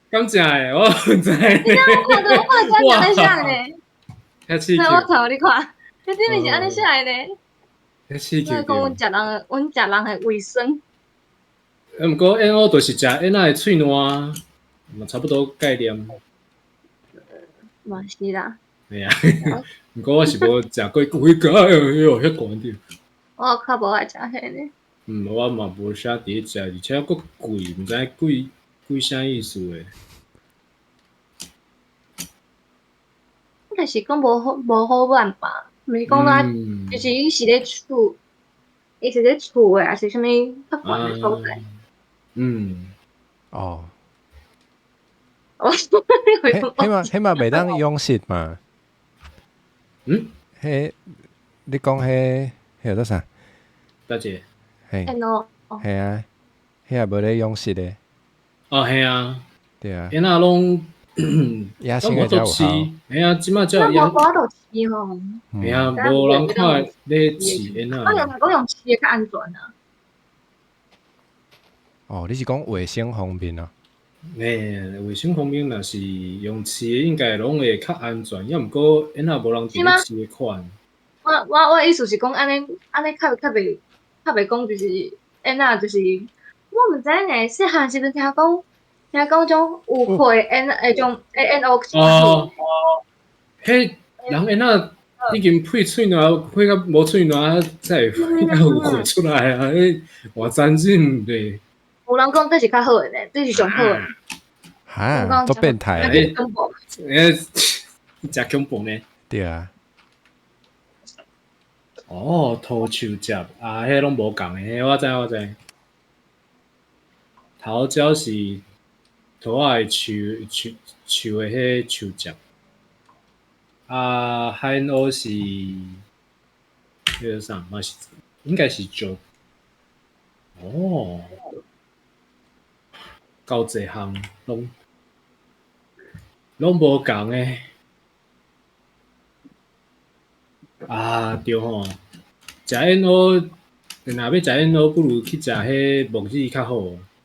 敢食的？我毋知。你看我看著，我看著這按呢寫呢。遐刺激。我頭你看，彼頂面是按呢寫的呢。遐刺激。我講阮食人，阮食人的胃酸。啊，毋過燕蚵就是食燕仔的喙瀾，嘛差不多概念。嘛是啦。嘿啊，毋過我是無食過，規個哎喲，遐懸著。我較無愛食彼个。嗯，我嘛無啥佇咧食，而且閣貴，毋知貴貴啥意思的。應該是講無好無好辦吧？毋是講咱，就是伊是咧厝，伊是咧厝的，還是啥物較懸的所在？嗯，哦。哦，彼嘛彼嘛袂當養殖嘛？嗯？彼你講彼彼叫做啥？大姐。嘿。嘿啊，彼也無咧養殖的。哦，嘿啊。對啊。燕仔攏。野生的才有效。嘿啊，這擺才有無法度飼吼。嘿啊，無人看咧飼燕仔。我用講用飼的較安全啊。哦，你是講衛生方面啊？嘿，衛生方面若是用飼的，應該攏會較安全。抑毋過燕仔無人佇咧飼的款。我意思是講，按呢按呢較較袂較袂講，就是燕仔就是我毋知呢，細漢時陣聽講。聽講種有血燕仔，種燕蚵。哦，彼人燕仔已經配喙瀾，配甲無喙瀾，才會有血出來啊！彼偌殘忍咧。有人講這是較好的呢，這是上好的。哈，足變態啊！欸，誠恐怖呢。對啊。哦，桃樹汁啊，彼攏無仝的，我知我知。桃膠是桃仔的樹樹樹的彼樹汁，啊，海蚵是彼个啥？嘛是應該是石。哦，夠濟項攏攏無仝的。啊，對吼，食燕蚵，若欲食燕蚵，不如去食彼木耳較好。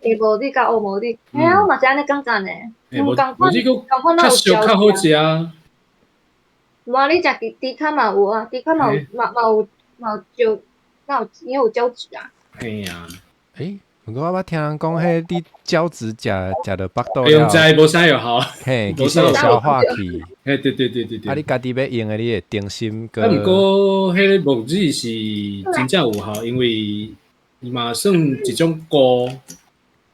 欸，木耳佮烏木耳，嘿啊，我嘛是按呢感覺呢。欸，木耳閣較俗較好食啊。無，你食豬豬腳嘛有啊，豬腳嘛有嘛嘛有嘛有膠，嘛有也有膠質啊。嘿啊。欸，毋過我捌聽人講，彼你膠質食食著腹肚了，用食無啥有效。嘿，其實會消化去。嘿，對對對對對。啊，你家己欲用的，你會定心閣。啊，毋過彼个木耳是真正有效，因為伊嘛算一種菇，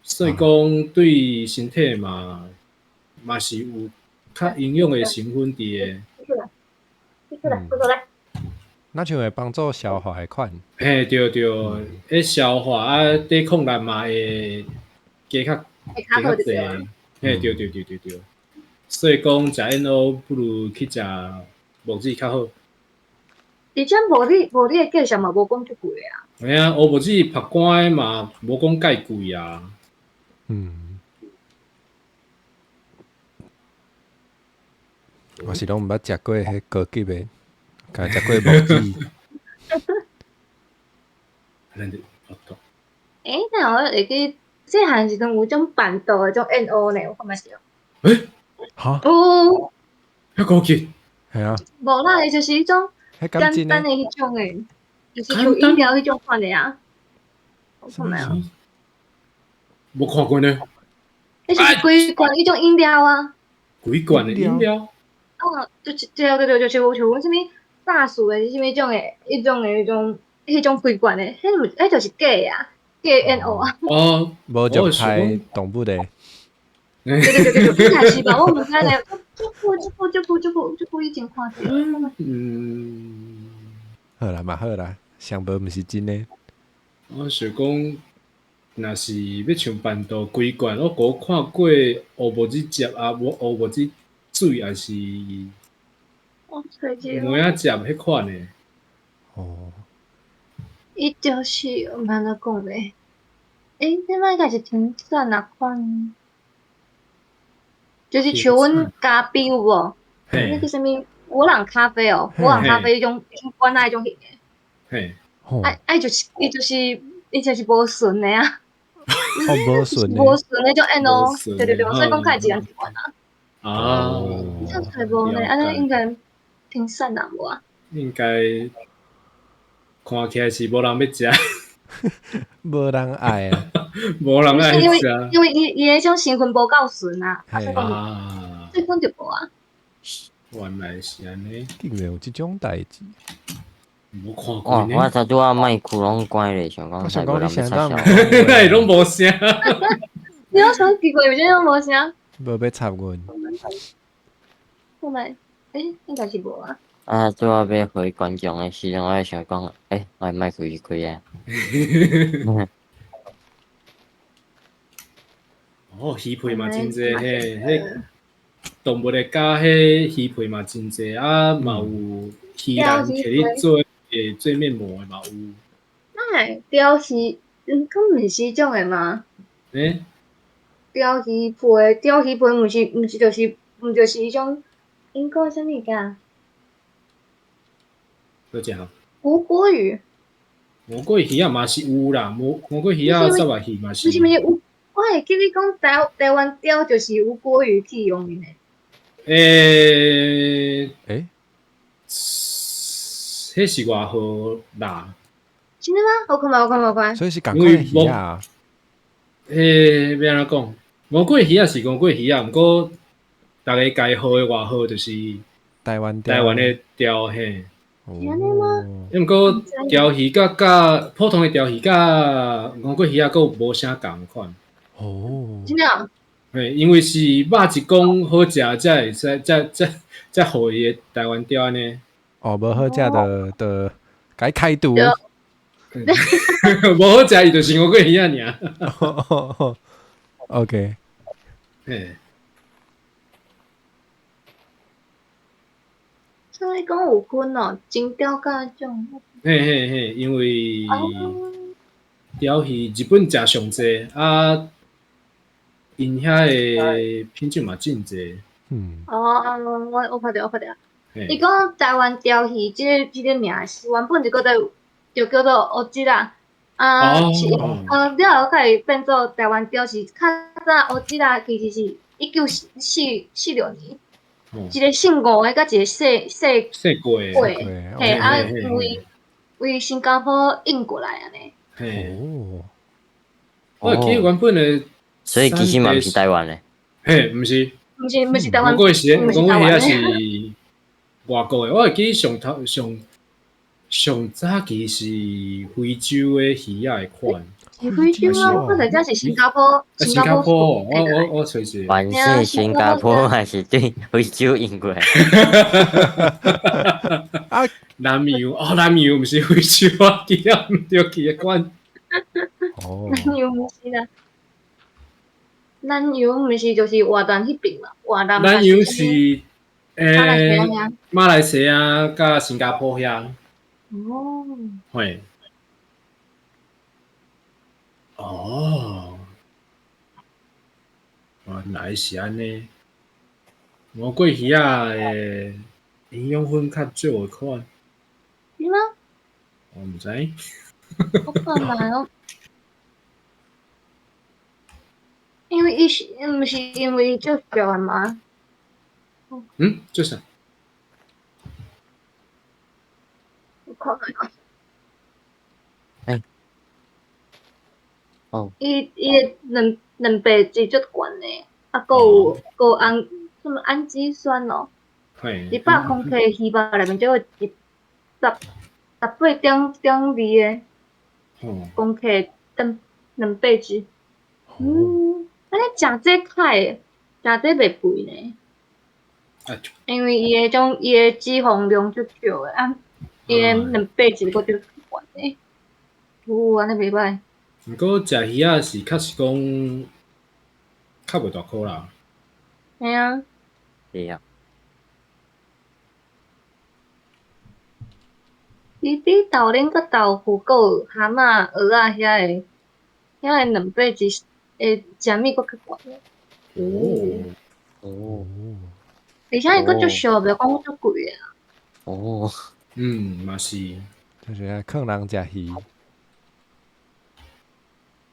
所以講對身體嘛嘛是有較營養的成分佇的。若像會幫助消化的款。嘿，對對，會消化啊，抵抗力嘛會加較加較濟。嘿，對對對對對。所以講食燕蚵不如去食木耳較好。而且木耳木耳的價錢嘛無講足貴啊。嘿啊，烏木耳曝乾的嘛無講介貴啊。嗯。我是攏毋捌食過彼高級的。家食過木耳。欸，那我會記細漢時陣有種辦桌的種燕蚵呢，有看覓是？欸？哈？有。遐高級？係啊。無啦，伊就是彼種簡單的彼種的，就是像飲料彼種款的啊。有看覓啊？無看過呢。彼是規罐彼種飲料啊。規罐的飲料？哦，就是對對對，就是有像阮啥物大樹的，啥物種的，彼種的彼種，彼種規罐的，彼彼就是假的啊，假燕蚵啊。哦，無就派動物的。對對對對，應該是吧？我毋知咧，足久足久足久足久足久以前看著。嗯。好啦嘛好啦，上無毋是真的。我想講，若是欲像辦桌規罐，我閣看過烏木耳汁啊，無烏木耳水，還是無影食彼款的。哦。伊就是毋按怎講咧？欸，這擺應該是停產那款，就是像阮咖啡有無？那個啥物伯朗咖啡哦，伯朗咖啡彼種彼種罐仔彼種型的。啊啊！伊就是無純的啊。哦，無純的。無純的種 N 哦，對對對，所以講較會一人一罐啊。啊。這樣無呢，按呢應該停產啊無啊？應該看起來是無人欲食。無人愛啊。無人愛食。因為伊伊彼種成分無夠純啊，啊所以講，所以講就無啊。原來是按呢。竟然有這種代誌。無看過呢。我頭拄仔麥克攏關咧，想講想講你聲當，哪會攏無聲？你攏想奇怪，為啥攏無聲？無欲插阮。我來，欸，應該是無啊。啊，拄仔欲回觀眾的時陣，我就想講，欸，我的麥克是開啊。哦，魚皮嘛真濟嘿，彼動物的咬彼魚皮嘛真濟，啊嘛有魚人摕去做做面膜的嘛有。哪會鯛魚？嗯，敢毋是彼種的嗎？欸？鯛魚皮，鯛魚皮毋是就是彼種，𪜶講啥物件？佗一項？吳郭魚。吳郭魚仔嘛是有啦，吳郭魚仔、虱目魚嘛是。毋是毋是有，我會記你講台灣鯛就是吳郭魚去用的。欸。欸？彼是外號啦。真的嗎？我看覓，我看覓，我看。所以是仝款的魚仔。欸，欲按怎講？吳郭魚仔是吳郭魚仔，毋過逐家共號的外號就是台灣的鯛嘿。是按呢嗎？毋過鯛魚佮普通的鯛魚佮吳郭魚仔閣無啥仝款。哦。真的？嘿，因為是肉一講好食，才會使才予伊的台灣鯛按呢。哦，無好食就就共伊開除。無好食，伊就是吳郭魚仔爾。 OK。嘿。所以講有分哦，真鯛佮種。嘿嘿嘿，因為鯛魚日本食上濟啊，𪜶遐的品種嘛真濟。嗯。哦，我看著我看著。伊講台灣鯛魚這個名是原本就叫做烏蛉仔，啊是啊了後才會變做台灣鯛，是較早烏蛉仔其實是1946年，一個姓吳的，佮一個姓姓姓郭的，嘿啊，為新加坡運過來按呢。嘿，哦，我記得原本的，所以其實嘛毋是台灣的，嘿，毋是，毋是台灣，吳郭是吳郭魚仔是外國的，我會記上頭上上早期是非洲的魚仔的款，是非洲嗎？我看這是新加坡，新加坡，我揣者。凡是新加坡還是對非洲運過來？啊，南洋哦，南洋毋是非洲啊，記得毋對記的款。哦，南洋毋是啦，南洋毋是就是越南彼邊嘛？越南。南洋是欸，馬來西亞佮新加坡遐。哦。嘿。哦。原來是按呢。吳郭魚仔的營養分較少的款。是嗎？我毋知。我看覓哦。因為伊是毋是因為足俗的嗎？嗯，做啥？我看覓。欸。哦。伊的蛋白質足懸的，啊，閣有閣有氨什麼氨基酸哦。100公克魚肉內面才有18.2的公克蛋白質。嗯，按呢食這較會，食這袂肥呢。因為伊的脂肪量足少的，啊，伊的蛋白質閣足懸的。有按呢袂䆀。毋過食魚仔是確實講較袂大箍啦。嘿啊。是啊。伊比豆奶佮豆腐阁有蛤蟆、蚵仔遐个，遐个2倍之会食物阁较悬。哦，哦而且伊阁足俗，袂讲足贵的。哦，嗯，嘛是。就是啊，劝人食鱼。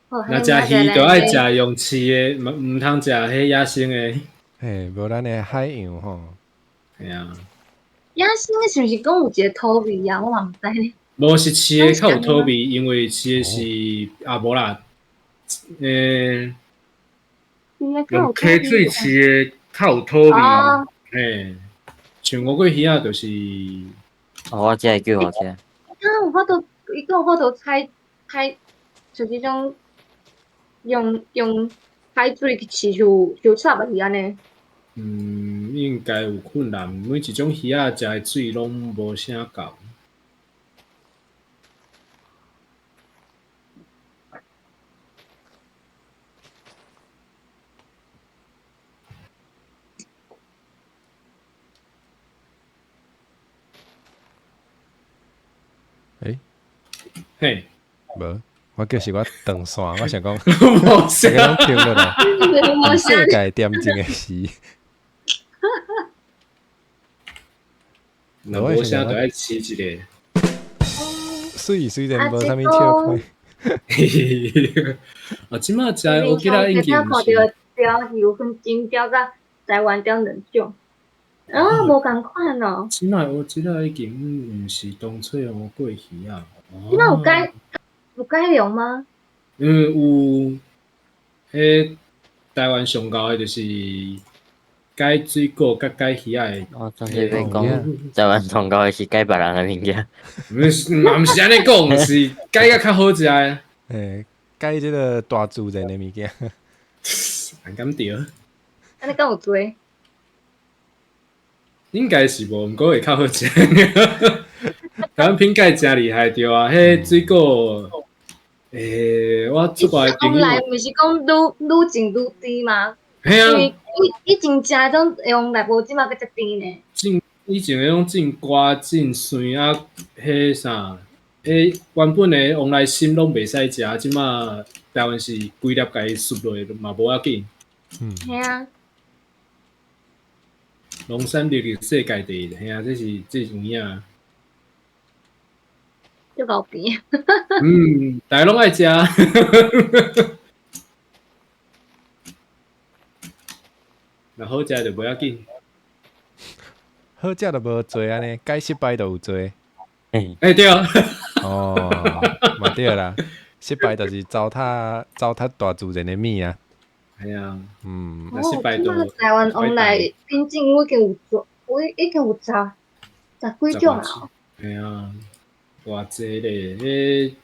若食鱼就爱食用饲的，毋通食彼野生的。嘿，无咱的海洋吼。嘿啊。野生的是毋是讲有一个土味啊？我嘛毋知呢。无是饲的较有土味，因为饲的是啊无啦，用溪水饲的较有土味。嘿，像乌龟鱼仔就是。哦，我这会叫我这。伊敢有法度，伊敢有法度采采，就是种用海水去饲就就差不多按呢。嗯，应该有困难。每一种鱼仔食的水拢无啥仝。欸？嘿，无，我叫是我断线，我想讲，无声，拢停落来，世界点钟的时。若无声就爱试一个。水虽然无啥物笑亏。啊，这马食的乌吉仔已经看到鲷鱼有分金鲷佮台湾鲷两种，啊，无仝款哦。这马乌吉仔已经毋是当初的乌桂鱼啊。这马有改良吗？嗯，有。彼台湾上高的就是改水果佮改鱼仔的。我总是欲讲，台湾上高的是改别人的物件。毋是，嘛毋是按呢讲，是改甲较好食的。欸，改这个大自然的物件。毋敢对。按呢敢有罪？应该是无，毋过会较好食。台湾品改诚厉害对啊，彼水果，我出国的朋友。往来毋是讲愈种愈甜吗？嘿啊。以前食彼种用来无这马阁遮甜呢。种以前彼种种瓜、种蒜啊，彼啥，彼原本的往来心拢袂使食，这马台湾是规粒共伊咝落嘛无要紧。嗯。嘿啊。农产品是世界第一，嘿啊，这是有影。足够甜。嗯，大家拢爱食。若好食就无要紧。好食就无罪按呢，改失败就有罪。欸，对。哦，嘛对啦，失败就是糟蹋大自然的物啊。系啊，嗯。若失败就。台湾往来品种我已经有做，我已经有十几种啊。系啊，偌济咧，彼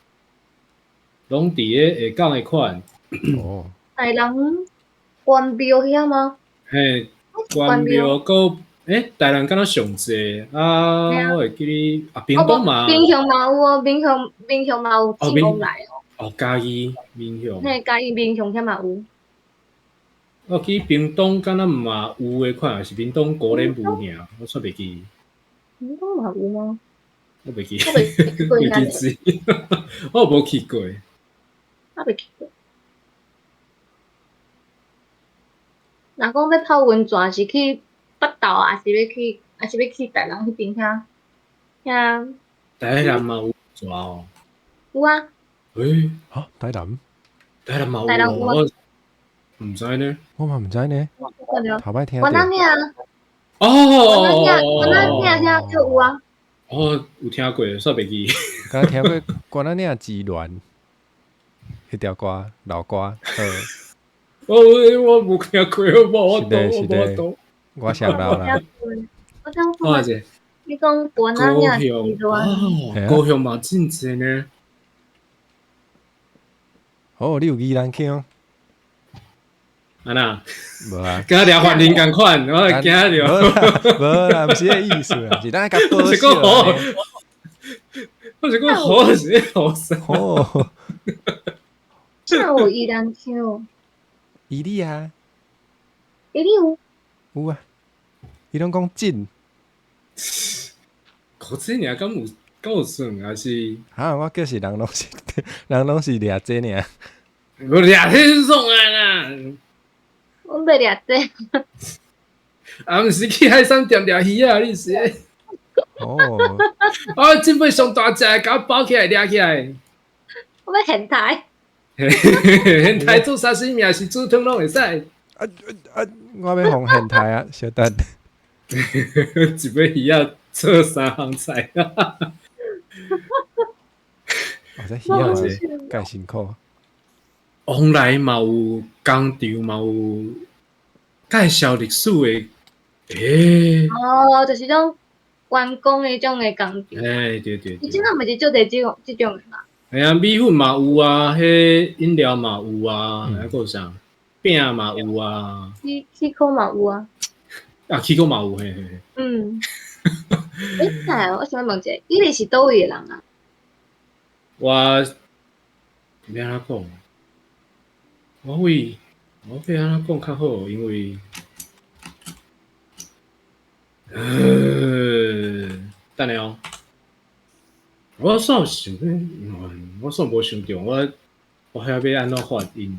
拢伫咧下港的款。哦。台南关庙遐吗？嘿，关庙阁，欸，台南敢若上济啊？我会记得啊，屏东嘛。民雄嘛有哦，民雄嘛有进往来哦。哦，嘉义民雄。嘿，嘉义民雄遐嘛有。我记屏东敢若嘛有的款，还是屏东高莲雾尔，我煞袂记。屏东嘛有吗？我袂记，我袂去过。我无去过。我袂去过。若讲欲泡温泉，是去北投，还是欲去台南彼边遐？遐。台南嘛有温泉哦。有啊。欸？哈，台南？台南嘛有哦。毋知呢。我嘛毋知呢。头摆听。关仔岭。哦。关仔岭遐就有啊。哦，有听过，煞袂记。敢听过关仔岭之恋，彼条歌老歌。我无听过，我无法度，我想到啦。我想讲，你讲关仔岭之恋，高雄嘛真济呢。哦，你有宜兰腔？啊那？无啊。敢掠环境仝款，我会惊著。无啦，毋是彼个意思啦，是咱共保守。我是讲好，是好啥？哦。哪有宜兰腔？伊你啊，伊你有？有啊，伊拢讲真。古这尔敢有夠算還是？哈，我叫是人攏是人攏是掠這爾。無掠這爽啊啦！我袂掠這。啊，毋是去海產店掠魚啊！你是？哦。啊，這尾上大隻，共我包起來掠起來。我欲現刣。現刣做沙西米還是煮湯攏會使。啊啊！我欲予現刣啊，小等。一尾魚仔做三項菜。哦，這魚仔是蓋辛苦。往來嘛有工廠，嘛有介紹歷史的。欸。哦，就是種觀光的種的工廠。欸，對對對。伊這擺毋是足濟這種這種的嘛？嘿啊，米粉嘛有啊，彼飲料嘛有啊，還閣有啥？餅嘛有啊。起起殼嘛有啊。啊，起殼嘛有，嘿嘿嘿。嗯。欸，等我想欲問一下，你是佗位的人啊？我欲按怎講？我為我欲按怎講較好？因為，等下哦，我煞想欲，我煞無想著，我我遐欲按怎發音？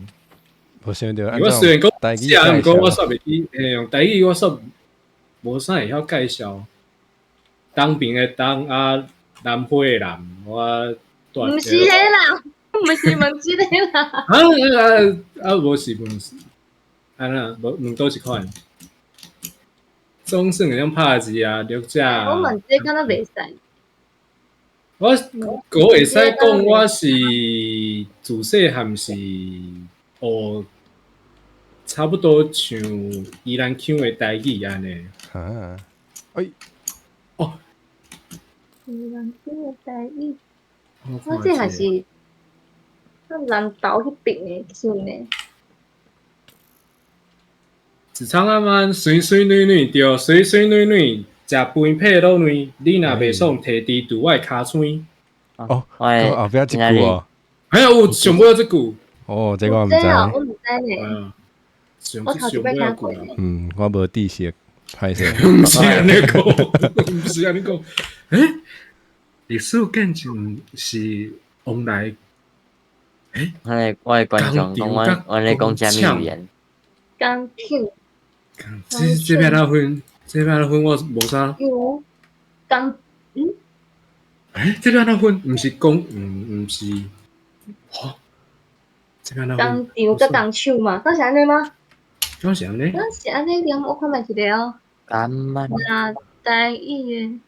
無想著。我雖然講食，毋過我煞袂記，嘿，用台語我煞無啥會曉介紹。東邊的東啊，南花的南，我。毋是彼啦，毋是問這个啦。啊啊啊！無是問，按怎無問佗一款？總算會用拍字啊，綠者。我問這敢若袂使。我閣會使講，我是自細漢是學差不多像宜蘭腔的台語按呢。啊，哎，哦，宜蘭腔的台語。我這還是南投彼邊的腔呢。一窗仔慢，媠媠女女，對，媠媠女女，食飯配滷卵，你若袂爽，提豬拄我的尻川。哦，後壁這句哦。哎呀，有上尾這句。哦，這個我毋知。我毋知呢。我頭一擺聽過。嗯，我無知識，歹勢。毋是按呢講，毋是按呢講。欸，歷史建築是往來。欸，我的觀眾講我我咧講啥物語言？工廠。這這欲按怎分？這欲按怎分？我無啥。有工嗯？欸，這欲按怎分？毋是講，毋是，吼？這欲按怎分？工廠佮工廠嘛，敢是按呢嗎？敢是按呢？敢是按呢？念我看覓一下哦。敢嘛？那台語的。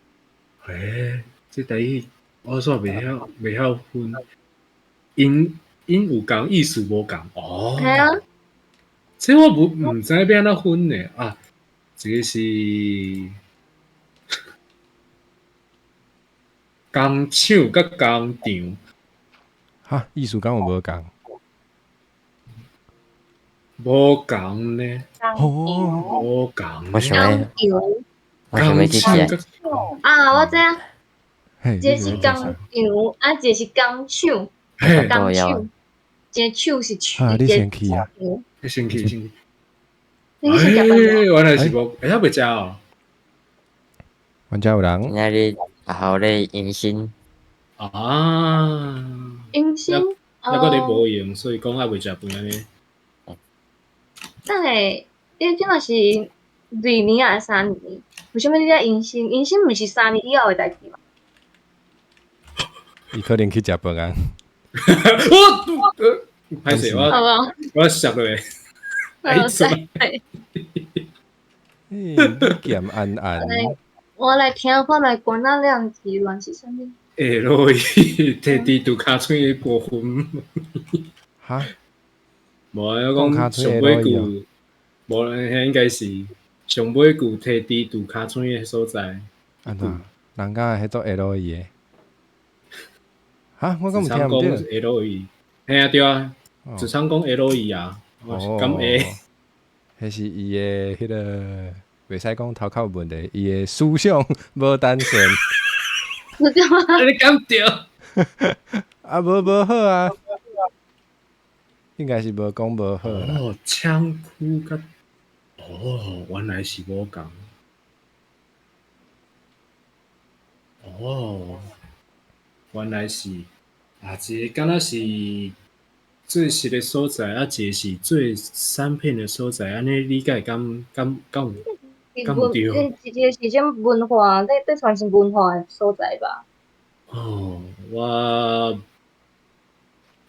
欸，這台語我煞袂曉，袂曉分。𪜶𪜶有仝意思無仝哦。係啊。這我毋知欲按怎分呢啊！這個是工廠佮工廠。哈，意思敢有無仝？無仝呢？哦，無仝。我想欲，我想欲去食。啊，我知影。一個是工廠，啊，一個是工廠。工廠，一個廠是廠。啊，你先去啊！你先去，先去。你先食飯。原來是無，欸，猶未食哦。阮遮有人。今仔日學校咧迎新。啊。迎新。猶閣咧無閒，所以講猶未食飯按呢。等下，你這嘛是二年抑是三年？為啥物你才迎新？迎新毋是三年以後的代誌嗎？伊可能去食飯啊。我，歹勢，我我摔落去。哎，塞！欸，鹹安安。我來聽看覓關仔兩字亂是啥物？會落去，提豬拄尻川的部分。哈？無啊，我講上尾句，無，遐應該是上尾句提豬拄尻川的所在。按怎？人家彼做 L E 的。哈？我敢有聽毋著？L E，嘿啊對啊，子昌講 L E 啊，敢會？彼是伊的彼个，袂使講頭殼有問題，伊的思想無單純。你敢對？啊，無好啊，應該是無講無好啦。哦，廠區佮哦，原來是無仝。哦，原來是啊，一個敢若是做實的所在，啊，一個是做產品的所在，按呢理解敢敢敢有？敢有對？一個是種文化，咧傳承文化的所在吧。哦，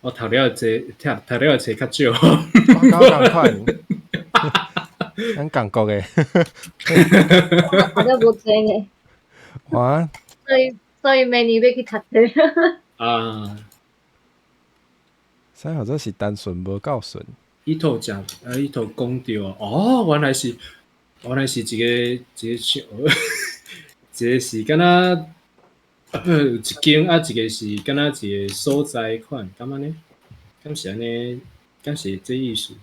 我讀了冊，讀了冊較少。我佫仝款，咱仝國的。讀了無濟呢。哇！所以明年欲去讀冊。啊。啥號做是單純無夠順？伊頭食，啊，伊頭講著哦，原來是一個一個像，一個是敢若有一間啊，一個是敢若一個所在款，敢按呢？敢是按呢？敢是這意思？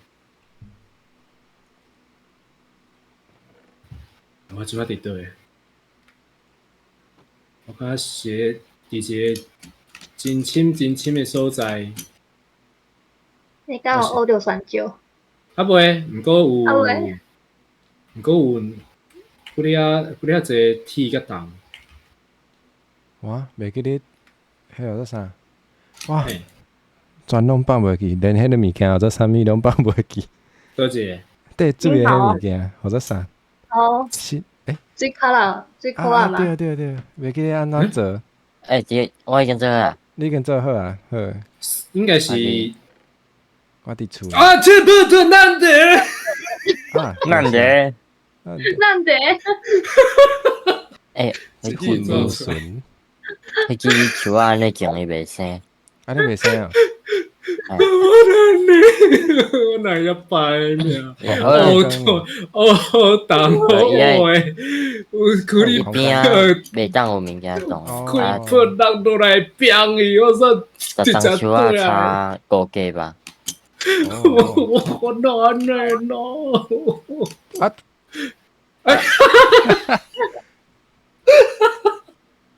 我這擺佇佗？我感覺是佇一個真深真深的所在。你敢有學著香蕉？啊袂，毋過有，毋過有，幾仔幾仔濟鐵佮銅。哇，袂記得，彼號做啥？哇，全攏放袂記，連彼个物件叫做啥物攏放袂記。佗一个？綴水的彼物件號做啥？哦。是，欸。水殼啦，水殼啊嘛。對對對，袂記得按怎做。欸，這我已經做好啊。你已經做好啊？好。應該是。我佇厝。啊！這不這難得。啊，難得。難得。欸，這無順。彼支樹仔按呢種伊袂生。按呢袂生啊？我哪我哪會歹命？哦，當好的，有可能邊仔袂當有物件種，開破落落來變伊，我說十種樹仔差五個吧。我哪呢喏？啊！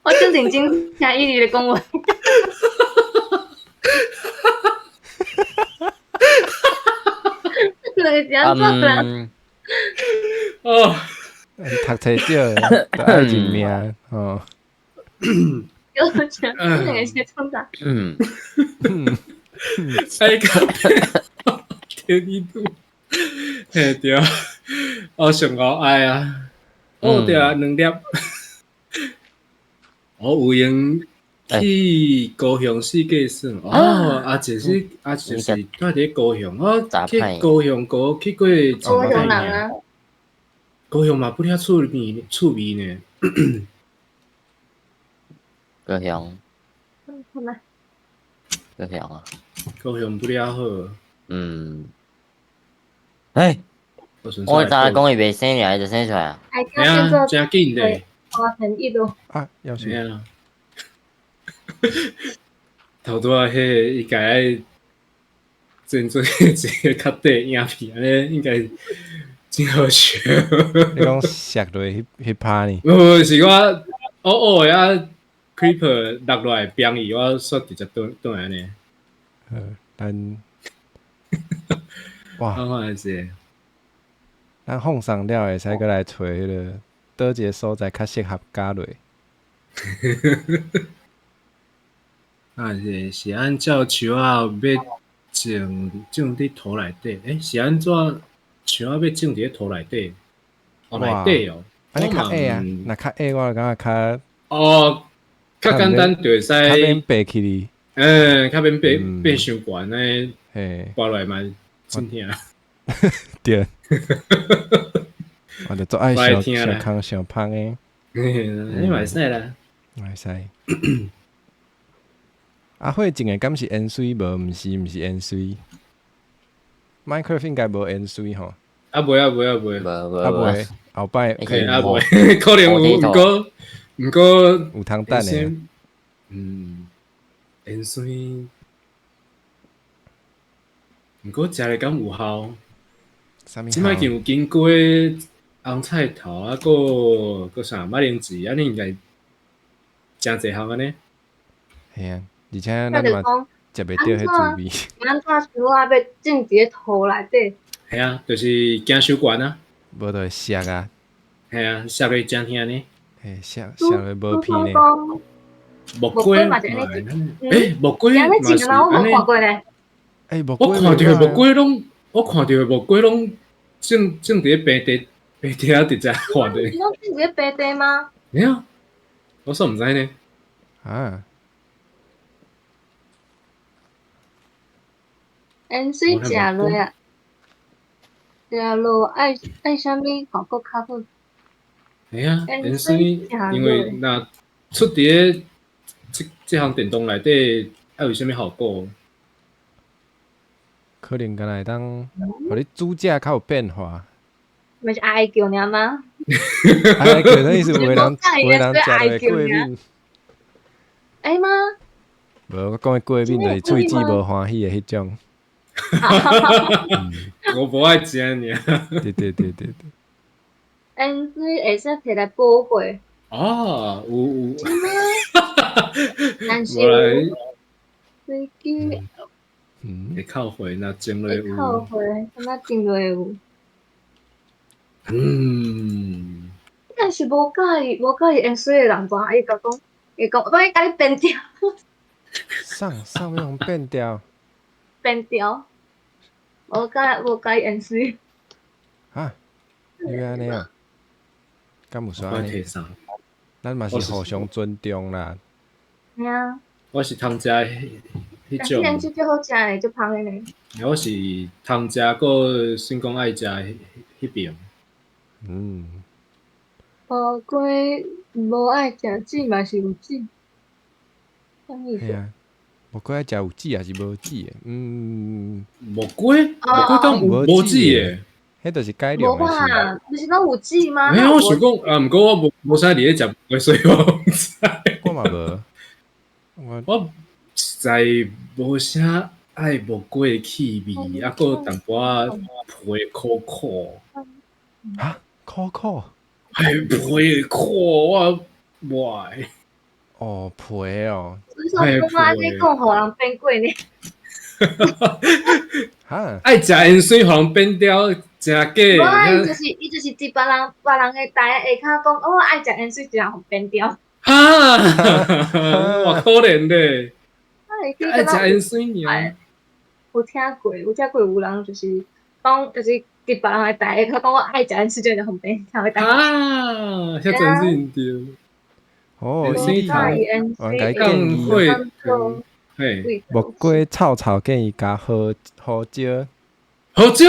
我真認真聽伊咧講話。這兩個是按怎啦？哦，讀冊少，著愛認命哦。有這兩個是創啥？嗯。哎，天一度，嘿對，我上高愛啊，哦對啊，兩粒，我有閒去高雄四界耍，哦，啊就是啊就是住佇高雄，我去高雄閣去過一高雄人啊，高雄嘛不遐趣味趣味呢，高雄，高雄啊，高雄不了好。嗯，欸，我昨昏講伊袂生爾，伊就生出來啊！嘿啊，誠緊咧。花田一路。啊，要是。啊。頭拄仔彼應該愛整做一個較短影片，按呢應該真好笑。你講摔落彼彼趴呢？無，是我烏烏的啊，Creeper 落落來變伊，我煞直接轉轉來按呢。好，咱。哇！咱放鬆了會使閣來揣彼个佗一个所在較適合加落。啊是是按照樹仔欲種種佇土內底，欸，是按怎樹仔欲種佇咧土內底？哦，內底哦，按呢較矮啊，若較矮我就感覺較哦，較簡單就會使較免爬起哩。嗯，較免爬爬傷懸呢，嘿，跋落來嘛真疼。對，我就足愛傷傷空傷芳的。你嘛會使啦，嘛會使。啊，火種的敢是淹水無？毋是，毋是淹水。Minecraft 應該無淹水吼。啊袂啊袂啊袂，啊袂，後擺可能啊袂，可能有，毋過毋過有通等的。嗯，淹水，毋過食咧敢有效？這擺已經有經過紅菜頭啊，閣閣啥馬鈴薯，按呢應該誠濟項按呢。嘿啊，而且咱嘛食袂著彼滋味。按怎樹仔欲種佇咧土內底？嘿啊，就是驚傷懸啊。無就會摔啊。嘿啊，摔落誠疼呢。嘿，摔摔落無皮呢。木瓜嘛，欸，木瓜嘛是按呢。我看过咧。欸，我看著木瓜攏，我看著木瓜攏種種佇咧平地，平地仔直接看著。你攏種佇咧平地嗎？欸啊，我煞毋知呢。啊。鹽水食落啊，食落愛愛啥物效果較好？欸啊，鹽水，因為若出佇咧這這項電動內底，愛有啥物效果？可能敢若會當，予你煮食較有變化。毋是哀叫爾嗎？哀叫，那意思有的人有的人食落會過敏。會嗎？無，我講的過敏就是喙齒無歡喜的彼種。我無愛食爾。對對對對對。鹽水會使摕來補血。哦，有有。但是飛機。會扣血，若蒸落有。扣血，敢若蒸落有。嗯。但是無佮意，無佮意鹽水的人，無伊共講，伊講，我欲共你變掉。啥啥欲予變掉？變掉。無佮無佮意鹽水。哈？你欲按呢啊？敢有說按呢？咱嘛是互相尊重啦。嘿啊。我是通食彼種。但是鹽水最好食的，足芳的呢。我是通食，閣算講愛食彼邊。嗯。木瓜無愛食籽嘛是有籽。嘿啊，木瓜愛食有籽抑是無籽的？嗯。木瓜，木瓜敢有無籽的？彼就是改良的。無吧？毋是攏有籽嗎？沒有，我想講啊，毋過我無無啥佇咧食木瓜，所以我毋知。我嘛無。我實在無啥愛木瓜的氣味，啊，閣淡薄仔皮苦苦。哈？苦苦？係皮苦，我無愛。哦，皮哦。你說講按呢講，予人變過呢？哈？愛食鹽水，予人變掉，誠假。無啊，伊就是伊就是佇別人別人的台下跤講，我愛食鹽水，一人予變掉。哈！偌可憐咧。愛食鹽水爾。有聽過，有聽過有人就是講，就是佇別人的台下跤講，我愛食鹽水，就予變掉。啊！遐真是毋對。哦，鹽水我共伊建議，嘿，木瓜臭臭建議加胡胡椒。胡椒？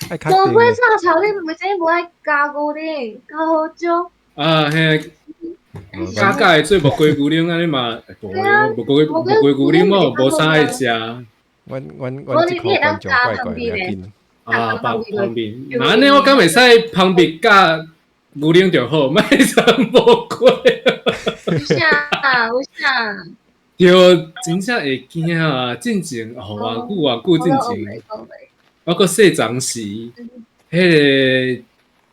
木瓜臭臭，你為啥物無愛加牛奶？加胡椒？啊嘿，加加會做木瓜牛奶按呢嘛，無木瓜木瓜牛奶我無啥愛食。阮阮阮這箍觀眾怪怪，袂要緊。啊，放蜂蜜，那按呢我敢會使蜂蜜佮牛奶就好，莫摠木瓜。有啥？有啥？對，真正會驚啊！進前哦，偌久偌久進前，我閣細陣時，彼个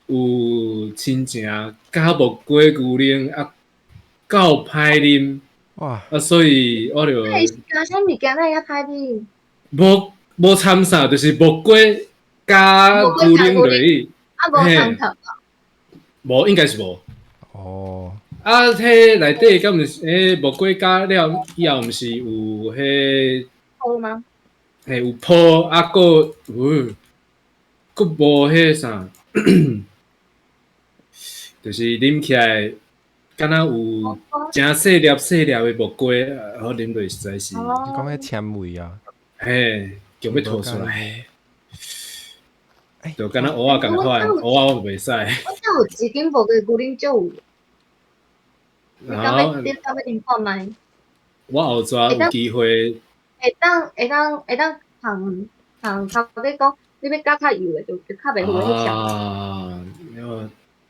有親情加木瓜牛奶啊，夠歹啉。哇！啊，所以我就。那是加啥物件？哪會遐歹啉？無無摻啥，就是木瓜加牛奶落去。啊，無摻糖。無，應該是無。哦。啊，彼內底敢毋是？彼木瓜加了以後，毋是有彼泡嗎？嘿，有泡啊，閣有，閣無彼啥，就是啉起來，敢若有誠細粒細粒的木瓜，啊，啉落實在是。你講彼纖維啊？嘿，強欲吐出來。就敢若芋仔仝款，芋仔我袂使。我遮有一間木瓜牛奶足有。你敢欲你敢欲啉看覓？我後逝有機會。會當會當會當通通頭家講，你欲加較油的，就就較袂有彼種。啊，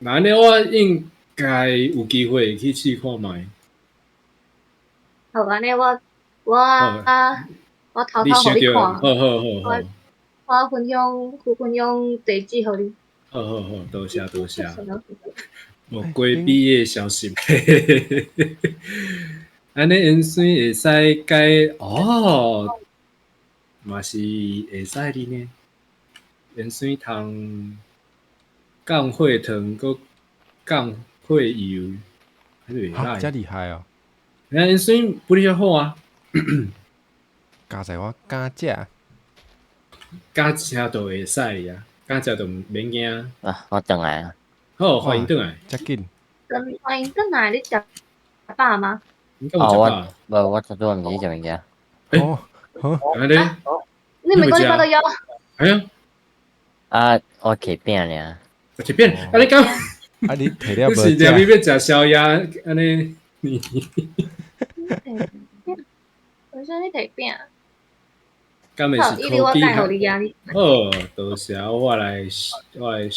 那按呢我應該有機會去試看覓。好，按呢我我我偷偷予你看。好好好好。我分享分享地址予你。好好好，多謝多謝。木瓜比的消息，按呢鹽水會使改哦，嘛是會使哩呢。鹽水通降血糖，閣降血油，哈，遮厲害哦！那因水不哩較好啊。加在我敢食，敢食就會使啊，敢食就毋免驚。啊，我轉來啊。好，歡迎轉來。遮緊。歡迎轉來，你食飽嗎？哦，我無，我拄仔毋是食物件。哦，好，按呢？你毋是講你腹肚枵？係啊。啊，我摕餅爾。摕餅，啊你敢？啊你摕了無食？你是連欲食宵夜，按呢？你。為啥你摕餅？敢會是科技？好，多謝，我來小看一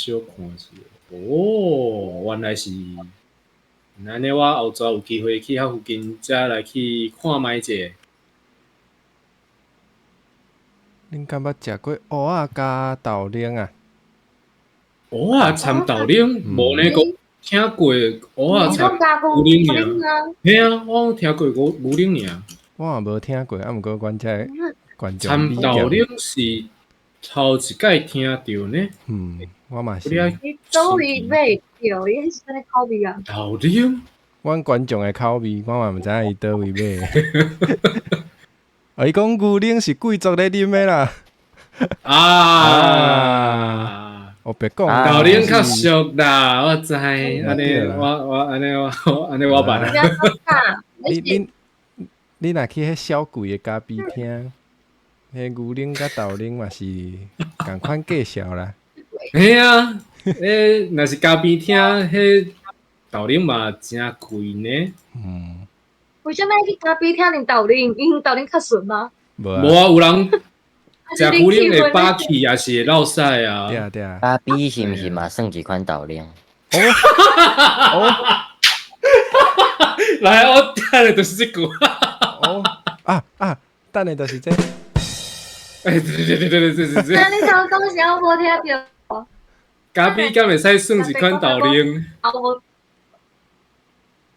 下。哦，原來是，按呢我後逝有機會去遐附近，才來去看覓者。恁敢捌食過蚵仔加豆奶啊？蚵仔摻豆奶，無呢講聽過蚵仔摻牛奶爾。嘿啊，我聽過牛奶爾。我也無聽過，啊，毋過阮遮觀眾摻豆奶是頭一擺聽著呢。嗯，我嘛是。你佗位買著？伊彼是啥物口味啊？豆奶？阮觀眾的口味，我嘛毋知影伊佗位買。啊！伊講牛奶是貴族咧啉的啦。啊！我別講，豆奶較俗啦，我知。按呢我按呢我按呢我捌。你若去彼小櫃的咖啡廳，彼牛奶佮豆奶嘛是仝款介紹啦。嘿啊，欸，若是咖啡廳，彼豆奶嘛誠貴呢。嗯。為啥物去咖啡廳啉豆奶？𪜶豆奶較純嗎？無啊，有人食牛奶會飽氣，也是會落屎啊。對啊對啊。咖啡是毋是嘛算一款豆奶？哦。來，我等下就是這句。哦啊啊！等下就是這。欸，對對對對對對對。那你頭講啥？我無聽著。咖啡敢會使算一款豆奶？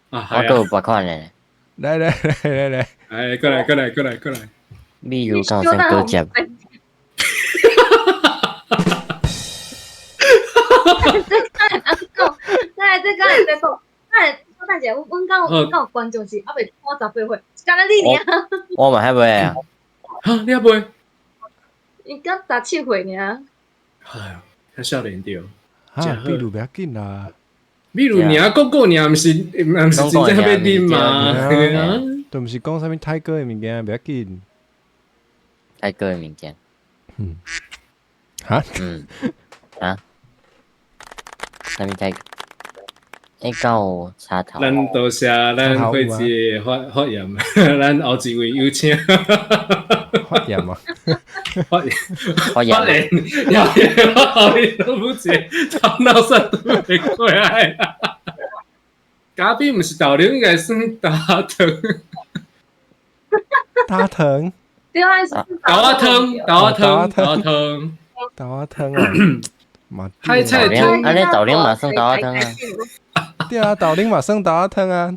啊，我閣有別款的。來來來來來，哎，過來過來過來過來。比如講算果汁。這敢會當講？來，這敢會當講？來，我等下，阮敢有觀眾是猶未滿18歲，敢若你爾。我嘛還袂啊。哈，你猶袂？伊敢17歲爾。哎喲，較少年著。哈，比如袂要緊啦。比如爾講講爾，毋是毋是真正欲啉嘛？都毋是講啥物泰國的物件，袂要緊。泰國的物件。嗯。哈？嗯。啊？啥物泰？欸，敢有插頭？咱多謝咱伙計發言，咱後一位有請。發言嗎？發言，發言，發言，我你都不接，頭腦煞拄袂過來。咖啡毋是豆奶，應該算豆仔湯。豆仔湯。對啊，豆仔湯，豆仔湯，豆仔湯，豆仔湯啊！海菜湯，按呢豆奶嘛算豆仔湯啊。對啊，豆奶嘛算豆仔湯啊。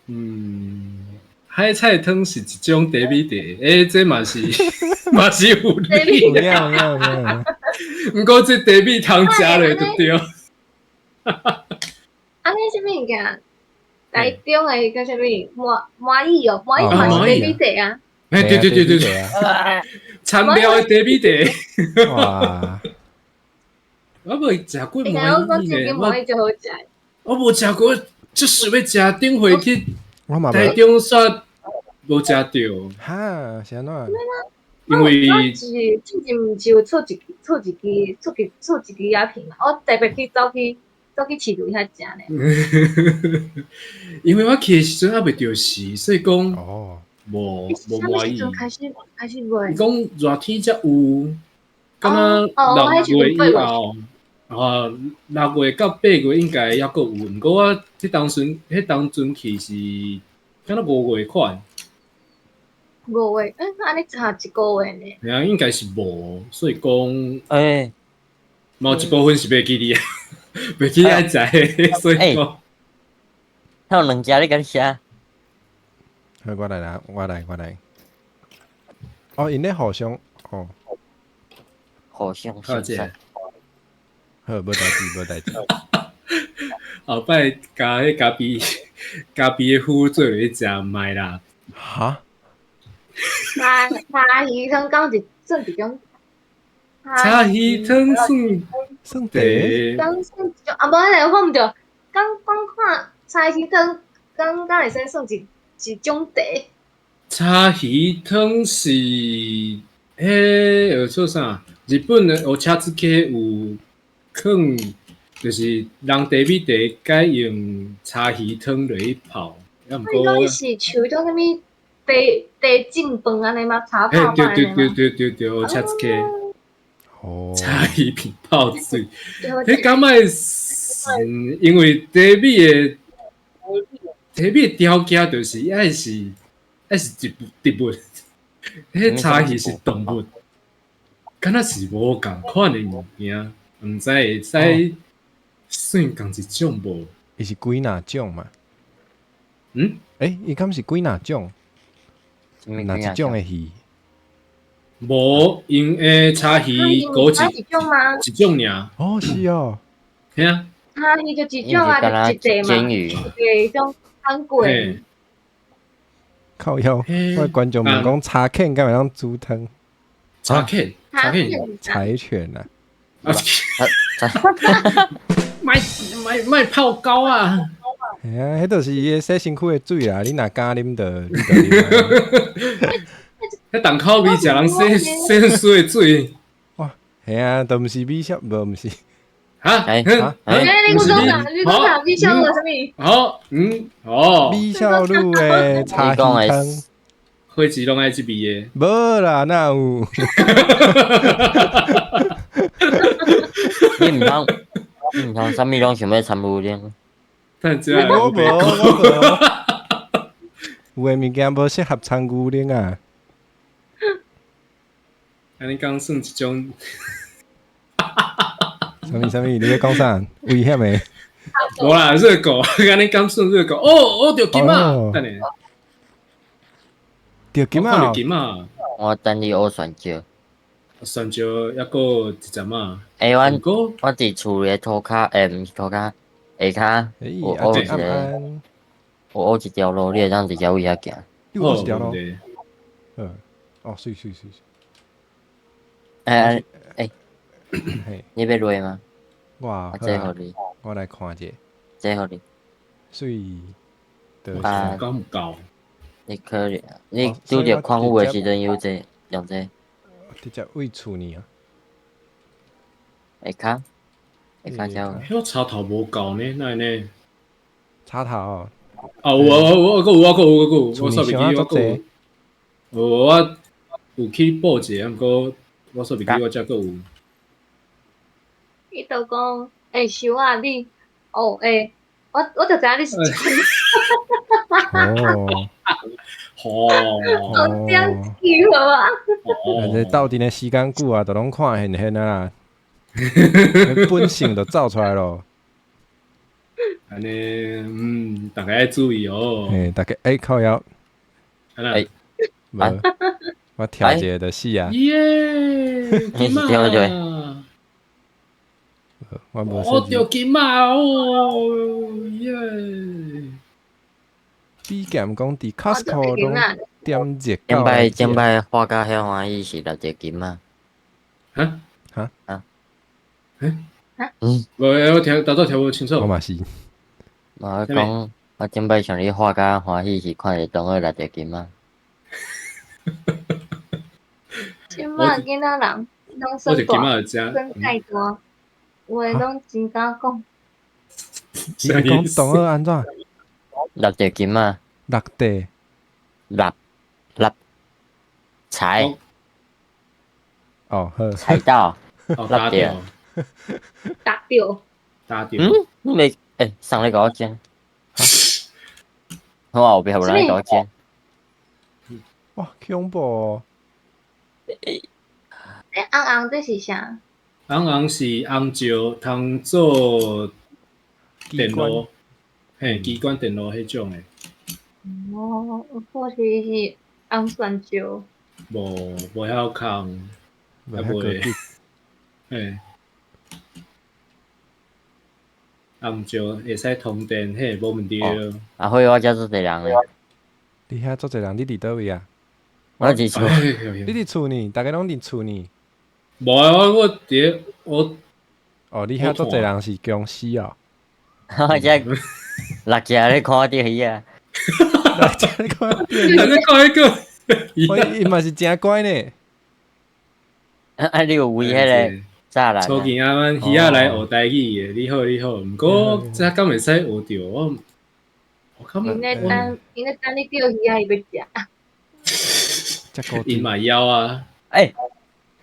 嗯，海菜湯是一種茶米茶，欸，這嘛是嘛是有理。有影有影有影。毋過這茶米湯食落就對。按呢啥物物件？台中的彼個啥物麻薏哦，麻薏嘛是茶米茶啊。欸，對對對對對，摻料的茶米茶。哇！我無食過麻薏呢，麻薏就好食。我無食過，就是欲食頂回去台中煞無食著。哈，是按怎？因為我是之前毋是有出一出一支出一出一支鸦片嘛，我特別去走去走去市場遐食呢。因為我去的時陣猶未著時，所以講哦，無無滿意。開始開始賣。伊講熱天才有，敢若6月以後，啊，6月到8月應該猶閣有。毋過我彼當陣彼當陣去是敢若5月款。5月，欸，按呢差一個月呢？嘿啊，應該是無，所以講，欸，嘛有一部分是袂記得，袂記得愛食，所以講。還有兩隻你共寫。好，我來啦，我來，我來。哦，𪜶咧互相，哦。互相欣賞。好，無代誌，無代誌。後擺共彼咖啡，咖啡的糊做落去食，毋爱啦。哈？柴魚湯敢是算一種？柴魚湯算算茶？敢算一種啊？無咧，我毋對，敢講看柴魚湯，敢會使算一種茶？柴魚湯是彼叫做啥？日本的お茶漬け有囥，就是人茶米茶改用柴魚湯落去泡。啊，毋過應該是像彼種啥物茶茶浸飯按呢嗎？茶泡飯對對對對對對，お茶漬け。哦。柴魚片泡水，彼感覺是因為茶米的茶米的條件就是愛是愛是植植物，彼柴魚是動物，敢若是無仝款的物件，毋知會使算仝一種無？伊是幾若種嘛？嗯？欸，伊敢是幾若種？哪一種的魚？無，因為柴魚閣一種嗎？一種爾。哦，是哦。嘿啊。柴魚就一種啊，就一隻嘛。一個種番粿。靠腰，我觀眾問講柴犬敢會當煮湯？柴犬，柴犬，柴犬啊！賣賣賣泡糕啊！嘿啊，彼就是伊的洗身軀的水啦。你若敢啉就，你就啉。彼重口味，食人洗洗身軀的水。哇，嘿啊，都毋是米酵，無毋是。哈？欸，你講啥？你講啥？米酵露啥物？好，嗯，哦，米酵露的柴魚湯，火雞攏愛這味的。無啦，哪有？你毋通，你毋通，啥物攏想欲參牛奶？我無，我無。有的物件無適合摻牛奶啊。按呢講算一種。啥物啥物？你咧講啥？危險的？無啦，熱狗，按呢講算熱狗。哦，哦，著金仔，等下。著金仔。著金仔。我等你學蒜椒。蒜椒抑閣一陣仔。欸，阮我佇厝的塗跤，欸，毋是塗跤，下跤有學一個，有學一條路，你會當直接位遐行。你有學一條路？嗯，哦，水水水。欸欸，你欲落嗎？我，這予你，我來看者。這予你。水。啊，敢有夠？你可能，你拄著礦物的時陣有這用這。直接位厝呢啊？下跤，下跤才有。彼插頭無夠呢，哪會呢？插頭。啊有啊有啊，閣有啊閣有閣有，我煞袂記我閣有。無我有去報一下，毋過我煞袂記我遮閣有。伊就講，欸，小啊，你，哦，欸，我就知影你是一款。哦。哦。哦，這樣子啊。哦。這鬥陣的時間久啊，就攏看現現啊啦。本性就走出來咯。按呢，嗯，大家愛注意哦。嘿，大家欸靠腰。欸，無，我調一下就死啊。耶！你是調一我無。我著金仔哦，耶！比劍講佇 Costco 攏點熱狗。頂擺頂擺畫甲遐歡喜是六隻金仔。哈？哈？啊？欸？嗯。無，我聽，頭拄聽無清楚。我嘛是。我講，我頂擺像你畫甲歡喜是看著當個六隻金仔。這擺囡仔人攏耍大，耍太大，有的攏真敢講。你講同學按怎？六隻金仔。六塊。六六柴。哦，好。柴到。打掉。打掉。打掉。嗯，你袂欸，送你共我剪。我後壁有人共我剪。哇，恐怖哦！欸，紅紅這是啥？紅紅是紅石，通做電路，嘿，機關電路彼種的。哦，或許是紅蒜椒。無，無曉控，無遐高級。嘿。红石会使通电，嘿，无问题。啊，伙我遮足济人咧。你遐足济人，你佇佗位啊？我佇厝。你佇厝呢？逐家攏佇厝呢？無啊，我佇我。哦，你遐足濟人是僵屍哦。我遮六隻咧看著魚啊。六隻咧看著。你咧看彼個？伊嘛是誠乖呢。啊，你有圍彼個柵欄？初見啊，阮魚仔來學台語的，你好你好。毋過這敢會使學著我？我感覺。𪜶咧等你釣魚仔，伊欲食。伊嘛枵啊！欸，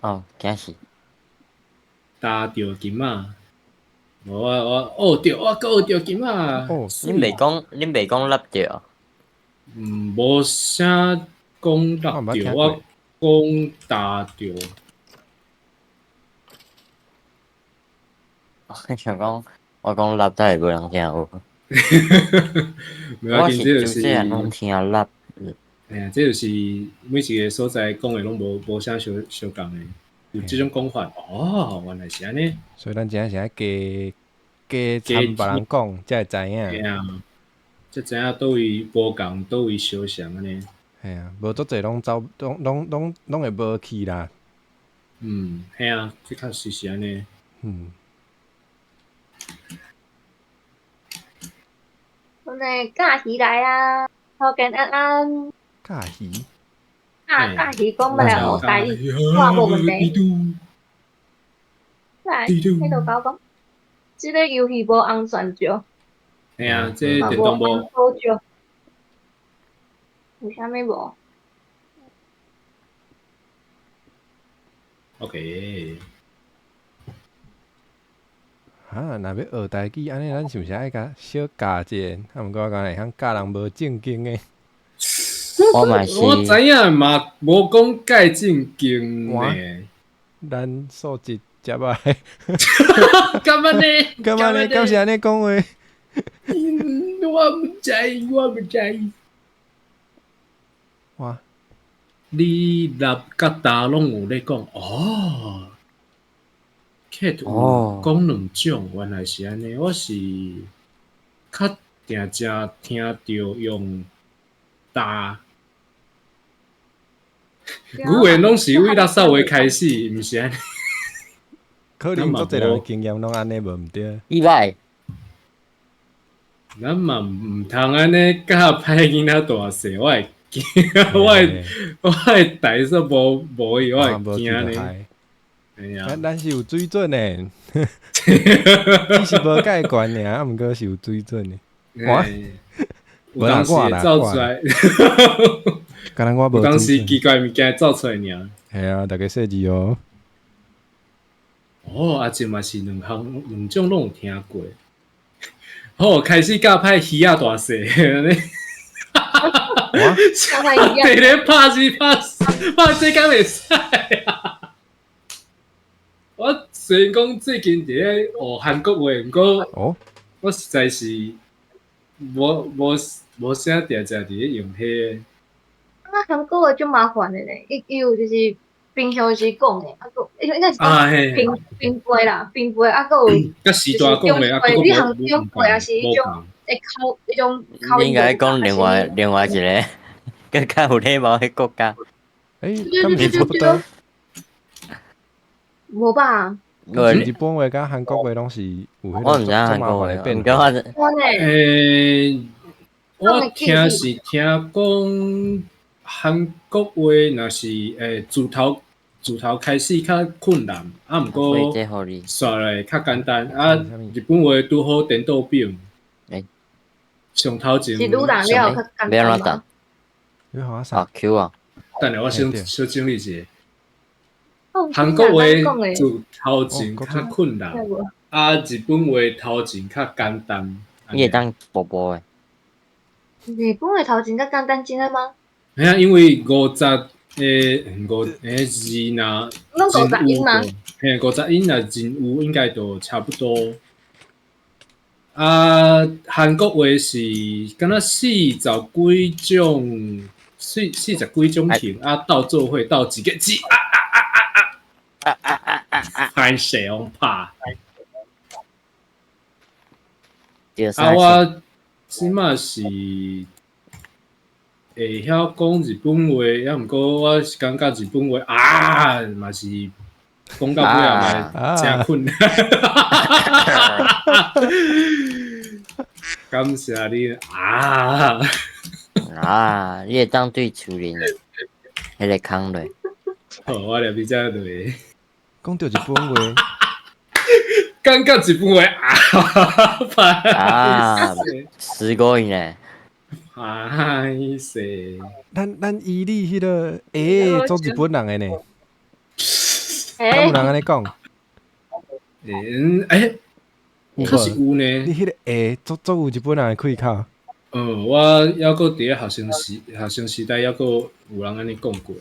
哦，驚死！打著金仔，無我我學著，我閣學著金仔。哦，恁袂講笠著？嗯，無啥講笠著，我講打著。我想講，我講笠真會無人聽有。我是就細漢攏聽笠。哎呀，這就是每一個所在講的攏無啥相相仝的，有這種講法。哦，原來是按呢。所以咱真正是愛加加參別人講，才會知影。嘿啊，才知影佗位無仝，佗位相像按呢。嘿啊，無足濟攏走，攏會無去啦。嗯，嘿啊，這確實是按呢。嗯。阮的教魚來啊，好健安安。教魚？教魚講欲來學台語，我無問題。來，彼度甲我講，這个遊戲無紅鑽石。嘿啊，這電動無。寶石。為啥物無？OK。哈，若欲學台語，按呢，咱是毋是愛共小教一下？啊，毋過我敢若會曉教人無正經的。我嘛是。我知影嘛，無講蓋正經呢。咱素質遮歹。敢按呢？敢按呢？敢是按呢講話？我毋知，我毋知。哇！你立佮焦攏有咧講哦。Kate 有講兩種，原來是按呢。我是較定正聽著用焦。語言攏是為垃圾話開始，毋是按呢。可能足濟人經驗攏按呢，無毋對。意外。咱嘛毋通按呢教歹囡仔大細，我會驚，我會代說無無伊，我會驚呢。咱是有水準的，只是無蓋懸爾，啊，毋過是有水準的。我有當時會走出來，敢若我無。有當時奇怪物件走出來爾。嘿啊，逐家細緻哦。哦，阿靜嘛是兩項兩種攏有聽過。好，開始教歹魚仔大細。哇！佇咧拍是拍拍這敢會使啊？我雖然講最近佇咧學韓國話，毋過我實在是無啥定定佇咧用彼个。啊，韓國話足麻煩的咧，伊有就是平常時講的，啊閣應該是講平輩啦，平輩啊閣有。佮時代講的啊，閣你行長輩也是彼種會口彼種口音。應該講另外一个，閣較有禮貌的國家。欸，敢是差不多。無吧？日本話佮韓國話攏是有彼個足麻煩的變化。欸，我聽是聽講韓國話，若是欸自頭開始較困難，啊，毋過煞來較簡單。啊，日本話拄好顛倒反。上頭前。是愈難了較簡單嗎？你予我啥？Q 啊！等下我先小整理一下。韓國話自頭前較困難，啊，日本話頭前較簡單。你會當步步的。日本話頭前較簡單，真的嗎？嘿啊，因為五五欸字若攏50音嗎？嘿，50音若真有，應該都差不多。啊，韓國話是敢若40幾種，40幾種型啊，鬥做伙鬥一個字啊啊啊啊啊啊啊啊！歹勢，我拍。啊，我這馬是會曉講日本話，抑毋過我是感覺日本話啊，嘛是講到尾啊嘛誠困難。感謝你啊！啊，你會當對厝裡彼个空落。好，我掠比較落。講著日本話，感覺日本話啊！啊，すごいね。歹勢。咱伊你彼个欸，做日本人的呢？敢有人按呢講？欸，確實有呢。你彼个欸，足足有日本人的氣口。我猶閣佇咧學生時代，猶閣有人按呢講過。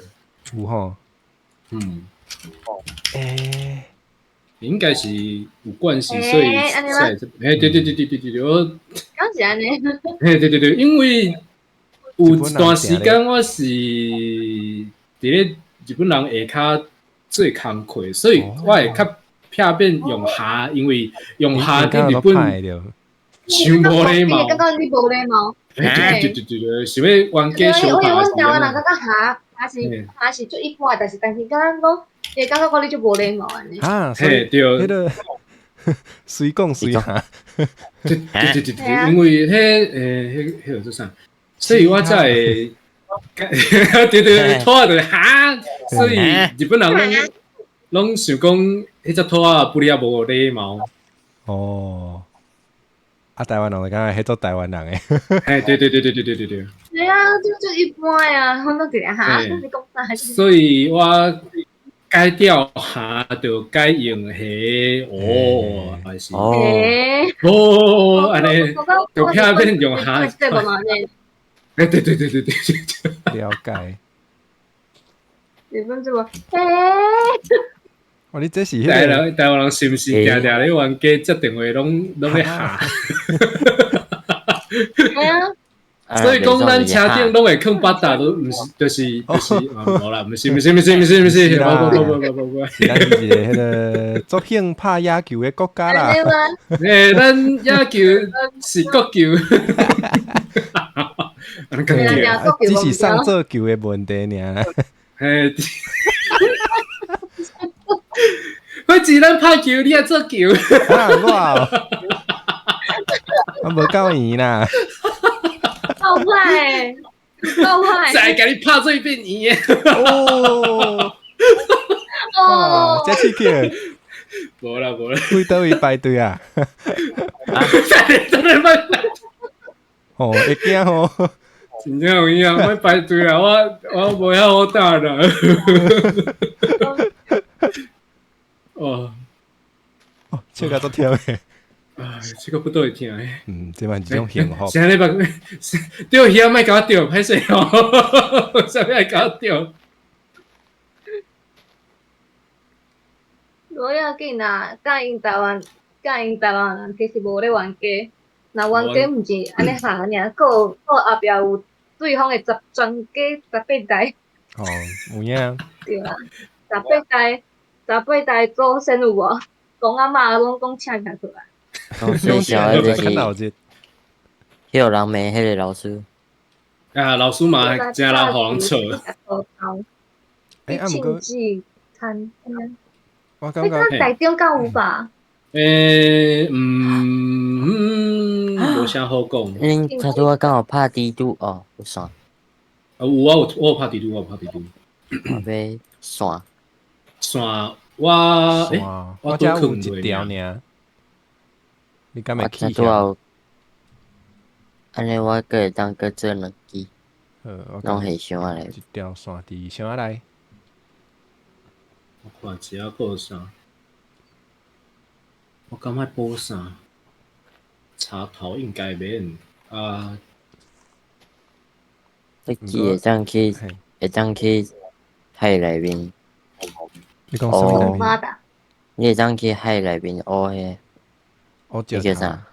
有吼。嗯。欸。應該是有關係，所以才欸，對對對對對對，我。敢是按呢？嘿，對對對，因為有一段時間我是佇咧日本人下跤做工課，所以我會較避免用蝦，因為用蝦佇日本傷無禮貌。感覺你無禮貌。對對對對對，想欲冤家相拍。因為阮台灣人感覺蝦蝦是足一般，但是敢若講，會感覺講你足無禮貌按呢。啊，嘿對，彼个隨講隨蝦。對對對對對，因為彼彼彼叫做啥？所以我才會，對對對，兔仔就是蝦，所以日本人攏想講，彼隻兔仔不哩仔無禮貌。哦，啊，台灣人就感覺彼做台灣人的。嘿，對對對對對對對對。對啊，就一般啊，我攏佇咧蝦，你講啥？所以我改掉蝦就改用彼哦，還是哦，哦，按呢就避免用蝦。欸，對對對對對對，了解。日本這無，欸，哇！你這是台灣人是毋是定定咧冤家接電話攏咧蝦？對啊。所以講，咱車頂攏會囥八達，都毋是，就是無啦，毋是毋是毋是毋是毋是，無無無無無無，是咱是一個彼个足興拍野球的國家啦。欸，咱野球是國球。只是上做球的問題爾。嘿，反正咱拍球，你愛做球。啊，我，我無夠圓啦。夠歹，夠歹。再共你拍做變圓的。哦。哦。這刺激。無啦無啦。去佗位排隊啊？真的排。哦，會驚吼。真正有影，莫排隊啊！我無遐好打啦。哦，哦，笑甲足忝的。唉，這個不都會疼的。嗯，這嘛是一種幸福。啥你捌？對，魚仔莫共我釣，歹勢哦。啥物愛共我釣？無要緊啦，佮𪜶台灣人其實無咧冤家，若冤家毋是按呢下爾，閣有後壁有對方的全家18代。哦，有影。對啊，18代祖先有無？公阿嬤攏講請起來。最小的就是，彼个人罵彼个老師。啊，老師嘛，誠人予人笑。欸，啊，毋過，我感覺台中敢有吧？欸，嗯，無啥好講。恁拄仔敢有拍蜘蛛哦？有線。啊，有啊，有我有拍蜘蛛，我有拍蜘蛛。我欲線。線我欸，我遮有一條爾。你敢會起？按呢我閣會當閣做兩支。攏下箱仔內。一條線佇箱仔內。我看一下閣有啥？我感覺補啥？插頭應該免啊。這支會當去海內面。你講啥物內面？你會當去海內面學彼個？彼叫啥？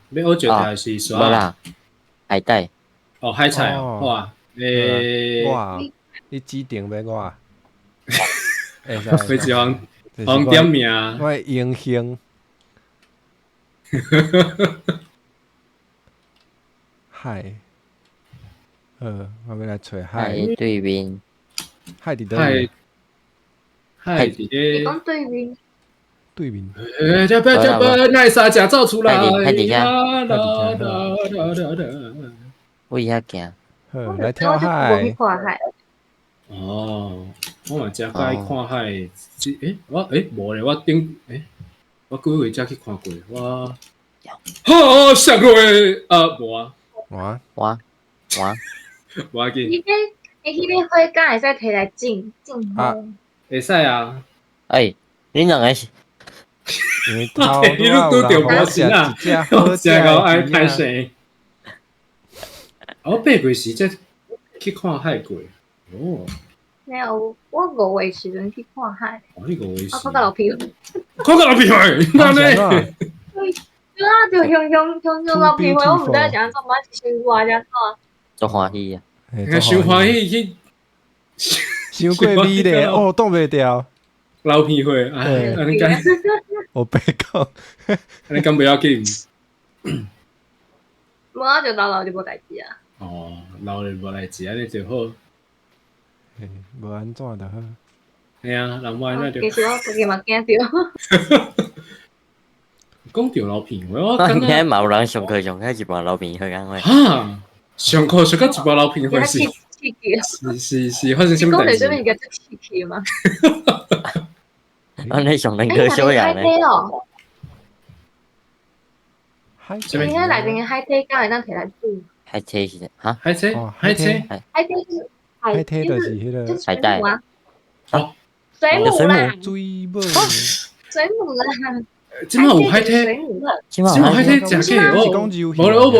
欲學石頭是啥？無啦，海帶。哦，海菜哦，好啊。欸，我，你指定欲我？非常方點名。我榮幸。海，我欲来揣海。海对面。海伫佗位？海伫咧。你讲对面。对面。欸，这边这边，奈啥食走出来？海伫遐。为遐行。好，来跳海。哦，我嘛诚佮意看海。这欸，我欸无咧，我顶欸，我几岁才去看过？我，好，下个月啊，无啊。哇哇哇！无要紧。你这你彼个火敢会使提来浸浸啊？会使啊。欸，恁两个是？因为头你都拄著无钱啊！我真够爱歹势。我8月时才去看海过。哦。没有，我5月时阵去看海。哦，你5月时。我看甲流鼻血。看甲流鼻血，哪呢？对啊，就雄雄雄雄流鼻血，我毋知是按怎，嘛是伤热才怎。足欢喜啊！伤欢喜去，伤过美咧，哦，挡袂牢。流鼻血，哎，按呢敢？我白讲，按呢敢袂要紧？无啊，就流流就无代志啊。哦，流就无代志，按呢就好。嘿，无按怎就好。嘿啊，人无按怎就。其实我家己嘛惊著。讲著流鼻血，我感觉嘛有人上课上到一半流鼻血，敢会？哈，上课上到一半流鼻血是？是是是，发生啥物代志？讲著啥物件足刺激吗？按呢上两课小样咧。海你遐内面的海体敢会当提来煮？海体是哈？海体，海体，海体是海体，就是彼个海带啊。哦，水母啦，水母，水母啦。这马有海体，这马有海体食假的，我无咧，我无。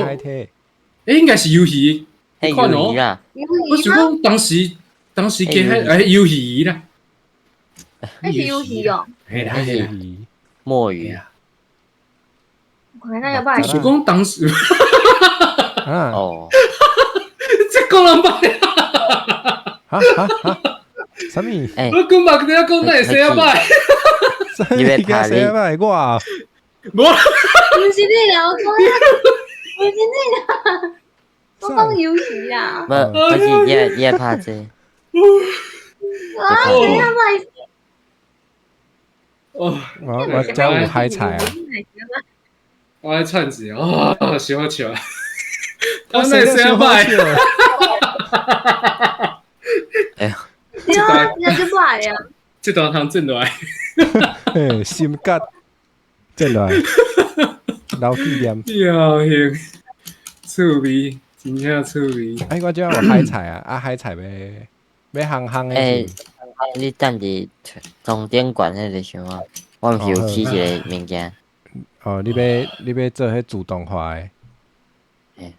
欸，应该是鱿鱼，看哦。我想讲当时当时加海哎鱿鱼啦，彼是鱿鱼哦，嘿啦，是墨鱼啊。我看那要想讲当时，哦，这讲人歹啊哈哈，啥物？我讲嘛，你讲哪会生啊歹？你欲拍你？我，无，毋是你啦，我讲，毋是你啦，我讲鱿鱼啦。无，不是你你爱拍这个。啊，等下歹势。哦，我遮有海菜啊。我爱喘气哦，伤好笑。我哪会生歹？哎呀，对啊，你就歹啊。这段通剪落来。嘿，心结剪落来，留纪念。要命，趣味，真正趣味。哎，我遮有海菜啊，啊海菜欲烘烘的。欸，你等伫终点馆彼个想啊，我毋是有起一个物件。哦，你欲做彼自动化的？欸。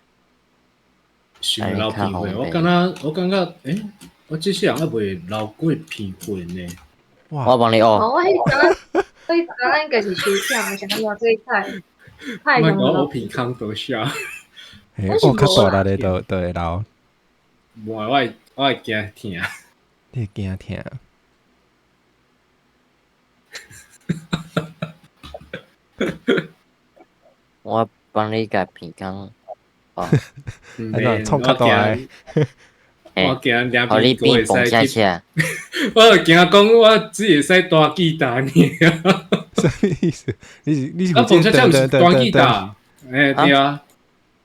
想流鼻血，我感觉，欸，我这世人犹未流过鼻血呢。我帮你学。哦，我彼阵，彼阵应该是收巧，想讲偌济菜，菜莫讲学鼻空多谢。嘿，学较大力的就会流。无，我会惊疼。你会惊疼？我帮你共鼻空。哦。按怎创较大个？我惊两边阁会使去，我就惊讲我只会使弹吉他尔。啥物意思？你是啊，蹦恰恰毋是弹吉他？欸，对啊，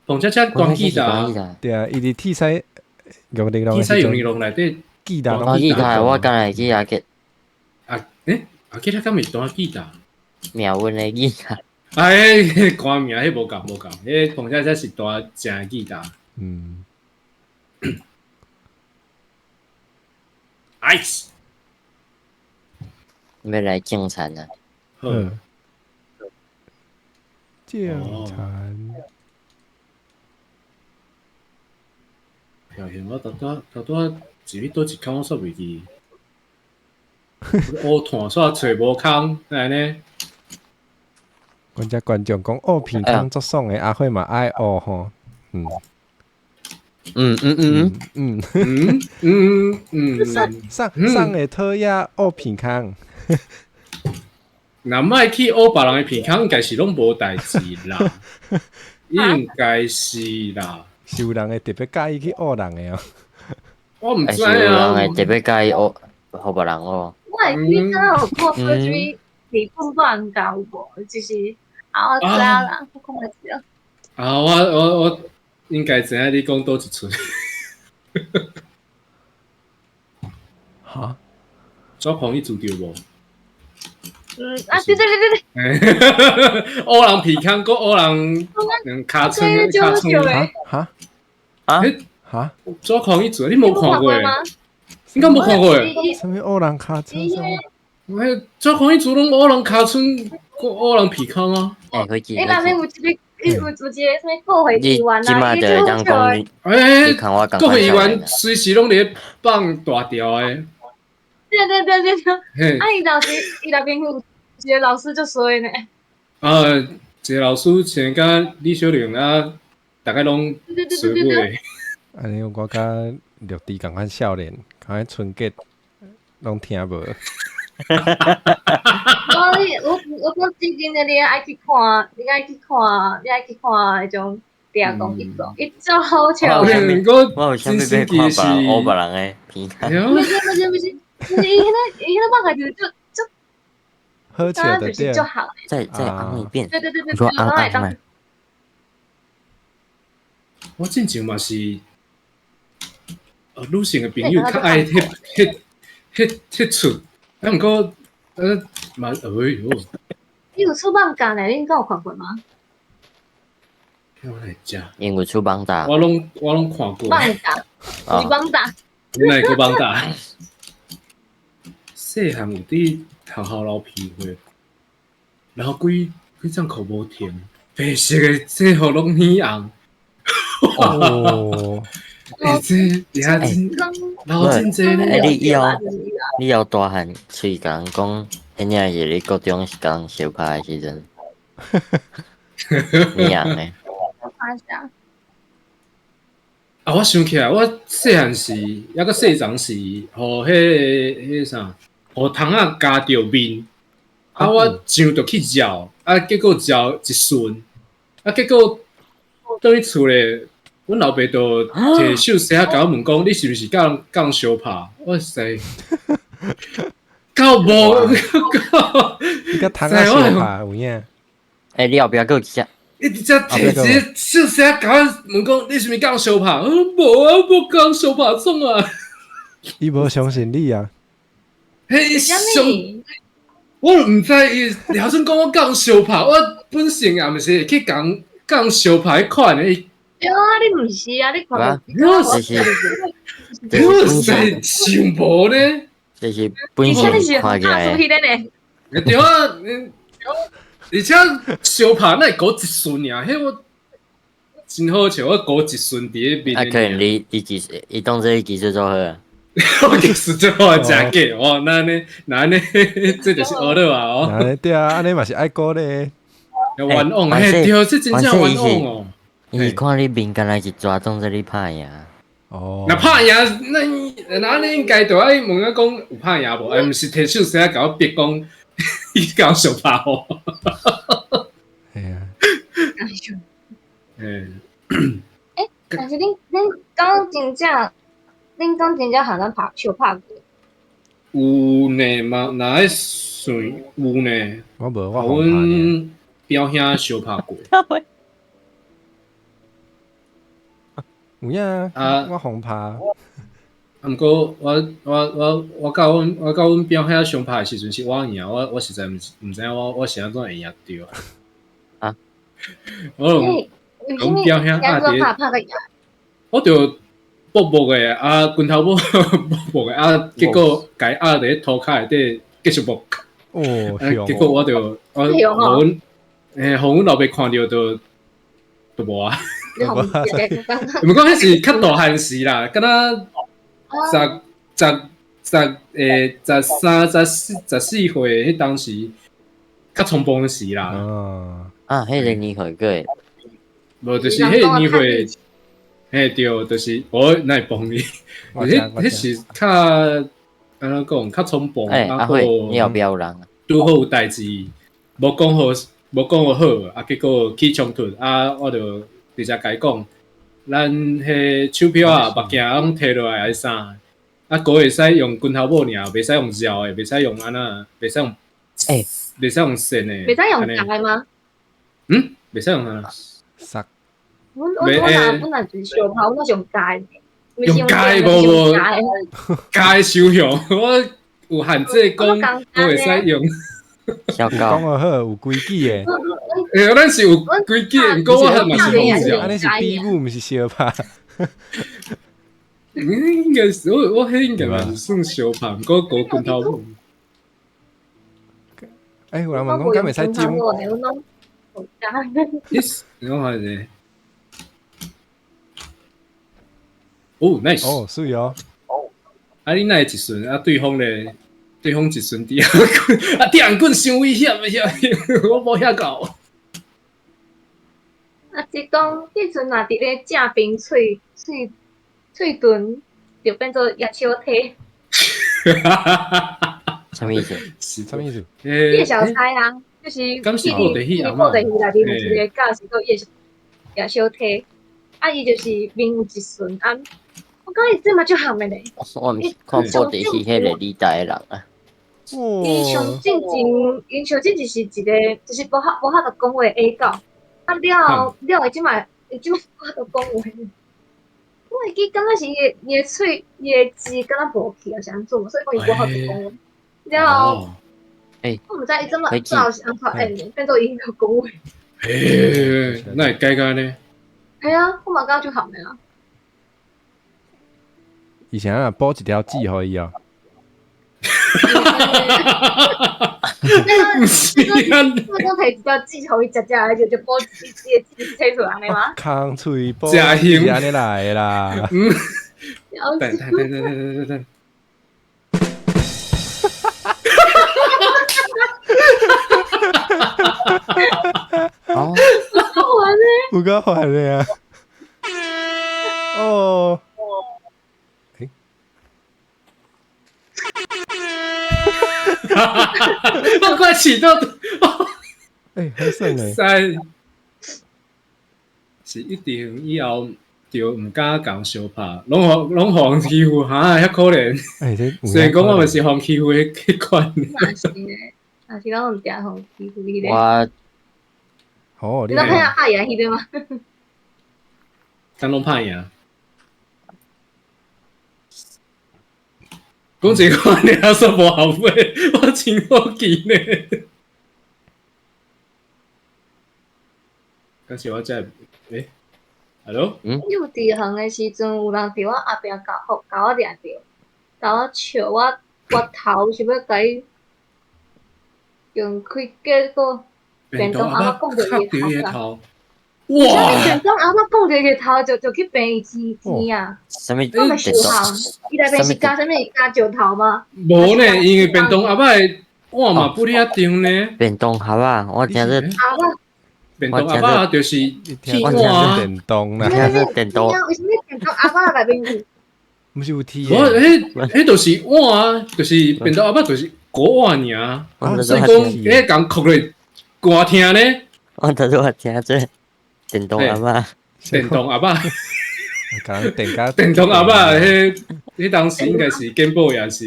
蹦恰恰弹吉他。对啊，伊伫铁西用力铁西用力弄内底吉他。弹吉他，我敢会记阿杰。啊，欸，阿吉他敢是弹吉他？命运的吉他。哎，歌名彼无仝无仝，彼蹦恰恰是弹正吉他。嗯。 Ice，欲来种田啊！好，种田。飘现我拄拄拄拄一日倒一空，我煞袂记。乌炭煞揣无空，哪会按呢？阮遮观众讲，学鼻空足爽的，阿辉嘛爱学吼，嗯。嗯嗯嗯嗯嗯嗯嗯嗯，上上会讨厌学鼻空。若莫去乌别人的鼻孔，应该是拢无代志啦。应该是啦。是有人会特别佮意去乌人的哦。我毋知啊。有人会特别佮意乌，予别人乌。我会记得有看过这李凤乱搞无，就是啊，我知啦，我看袂着。啊，我应该知影你讲佗一出。哈？抓狂你做著无？嗯啊，对对对对对。乌人鼻孔，阁乌人尻川尻川。哈？啊？哈？抓狂伊做，你无看过？应该无看过。啥物乌人尻川？我抓狂伊做拢乌人尻川，阁乌人鼻孔啊！欸，会记。欸，那边有一个，有一个啥物国会议员啊？这摆就会当讲，欸，国会议员随时拢伫放大条的。对对对对对。啊，伊老师，伊内边有一个老师足衰呢。啊，一个老师像佮李小玲啊，逐家拢衰尾。按呢，我佮绿地仝款少年，仝款春节拢听无。我最近的你爱去看，你爱去看，你爱去看彼种电工伊做，伊足好笑。我有啥物欲看别人乌别人的片？毋是毋是毋是，就是伊彼个伊彼个放下就是足足，好笑的对。再按一遍。对对对对，你说按按。我进前嘛是，女性的朋友较爱彼彼彼彼出。啊，毋过，嘛，哎哟！你有出网站呢？你敢有看过吗？我来食。因为出网站。我拢看过。网站，是网站。你哪会阁网站？细汉有伫学校流鼻血，然后规规张裤无停，白色的制服拢染红。哦。欸，这也真流真济呢。欸，你以后大汉喙共人讲，彼领是你高中是共人相拍的时阵，染红的。啊！我想起来，我细汉时，犹阁细阵时，予彼个啥，予窗仔咬著面，啊！我上就去咬，啊！结果咬一顺，啊！结果转去厝咧。阮老爸就摕手势仔共我问讲：你是毋是佮人佮人相拍？哇塞，够无？够？你佮窗仔相拍有影？欸，你后壁阁有一只？伊直接摕一个手势仔共我问讲：你是毋是佮人相拍？我无啊，无佮人相拍创啊！伊无相信你啊？彼相，我毋知伊了准讲我佮人相拍，我本性也毋是会去共佮人相拍彼款的。对啊，你毋是啊，你看，我是，我是想无呢，这是本性看起来。对啊，而且相拍哪会糊一顺尔？彼我真好笑，我糊一顺伫咧面。啊，可能你技术，伊当做伊技术做好啊。我技术做好，诚假哦，那按呢，那按呢，这就是学了啊哦。对啊，按呢嘛是爱鼓咧。冤枉，嘿，对，这真正冤枉哦。伊看你面敢若一蛇，当做你拍赢。哦，若拍赢，那那你应该就爱问我讲有拍赢无？欸，毋是摕手势仔共我逼讲，伊共我相拍哦。系啊。欸，欸，但是恁讲真正，恁讲真正予人拍相拍过？有呢嘛，若爱算有呢。我无，我阮表兄相拍过。有影啊！我予拍。啊，毋过我佮阮表兄相拍的时阵是我赢，我实在毋知影我是按怎会赢著。啊！我阮表兄压伫，我就搏搏的啊，拳头拇搏搏的啊，结果共伊压伫涂跤内底继续搏。哦，结果我就我予阮欸，予阮老爸看著就无啊。毋过彼是较大汉时啦，敢若十十十欸十三、十四、14岁，彼当时较冲动时啦。啊，彼个年岁阁会。无，就是彼个年岁，嘿对，就是我哪会帮你？彼彼是较按怎讲，较冲动。欸，阿辉，你后壁有人。拄好有代誌，無講好，無講好好，啊，結果起衝突，啊，我就直接共伊講，咱彼手表啊、目鏡攏提落來還是啥？啊，閣會使用拳頭拇爾，袂使用繞的，袂使用按怎，袂使用，袂使用線的，袂使用夾的嗎？嗯，袂使用啊。殺。我若本來就是相拍，我攏是用夾的。用夾的無無，夾的傷凶，我有限制講，閣會使用。小講好好，有規矩的。欸，咱是有規矩，毋過我嘛是講笑。按呢是比武，毋是相拍。應該是我彼應該嘛是算相拍，毋過閣拳頭拇。欸，有人問講敢會使針？你講下者。哦，nice。哦，水哦。啊，你哪會一順？啊，對方咧？對方一順鐵棍，啊，鐵棍傷危險，我無遐厚。啊，是講彼陣若佇咧食冰喙喙喙唇，就變做野小體。啥物意思？是啥物意思？葉小釵啊，就是敢是布袋戲啊？布袋戲內面有一個角色叫葉小釵，啊，伊就是面有一順啊。我感覺伊這嘛足譀的咧。我毋是看布袋戲彼個李代的人啊。伊上進前，伊上進前是一個，就是無法度講話的矮狗。啊了了，伊這擺伊這擺無法度講話。我會記，敢若是伊的喙，伊的舌敢若無去啊，是按怎？所以講伊無法度講話。了後，我毋知伊怎麼最後是按怎演的，變做伊會講話。欸，哪會改甲按呢？系啊，我嘛感覺足譀的啊。以前啊，補一條舌予伊哦。毋是啊！我講提一條舌予伊食食，就補一個舌切出來按呢嗎？空喙補舌按呢來的啦。嗯。等等等等等等等。哦。好玩呢。有夠煩的啊！哦。我快起到，欸，好耍呢！是一定以後就毋敢共相拍，攏予人欺負，哈，遐可憐。雖然講我嘛是予人欺負彼款。嘛是咧，嘛是攏毋定予人欺負彼個。我，哦，你攏拍贏彼個嗎？敢攏拍贏？講這個，你還說無後悔，我真好奇呢。敢是我這，欸，Hello？幼稚園的時陣，有人佇我後壁共我掠著，共我笑我，我頭想欲共伊用開，結果便當盒仔碰著伊的頭。哇！便當盒仔碰著伊的頭，就去病院天啊！啥物？我咪想伊內面是加啥物？加石頭嗎？無呢，因為便當盒仔的碗嘛不哩遐重呢。便當盒仔，我聽說。便當盒仔就是鐵碗。電動啦。聽說電動。為啥物便當盒仔內面有？毋是有鐵。我彼就是碗啊，就是便當盒仔，就是鍋碗爾。所以講，彼共磕落寒疼呢。我拄仔聽說電動盒仔，電動盒仔，電動盒仔，彼當時應該是 Game Boy 還是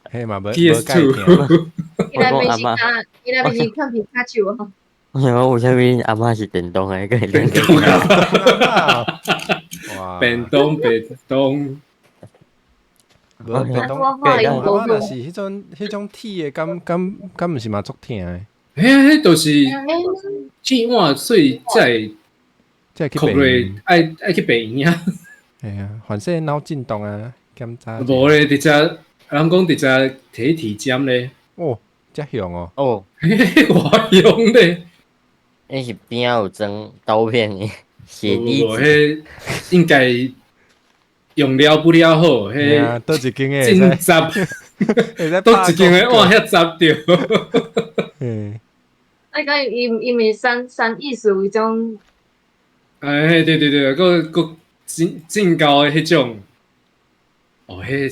PS2？伊內面是加，伊內面是看皮卡丘啊。我想講為啥物阿嬤是電動的？電動阿嬤，便當便當，無便當便當盒仔，若是彼種鐵的，敢毋是嘛足疼的？彼就是鐵碗，所以才會磕落，愛去病院啊。系啊，反正腦震盪啊，檢查。無咧，直接人講直接提體檢咧。哦，遮凶哦。哦，偌凶咧。那是邊仔有裝刀片的，血滴無，彼應該用了不了好，彼佗一間的真雜，佗一間的碗遐雜著。嗯。啊，講伊毋是三意思有一種。哎，對對對，閣真厚的彼種，哦，彼，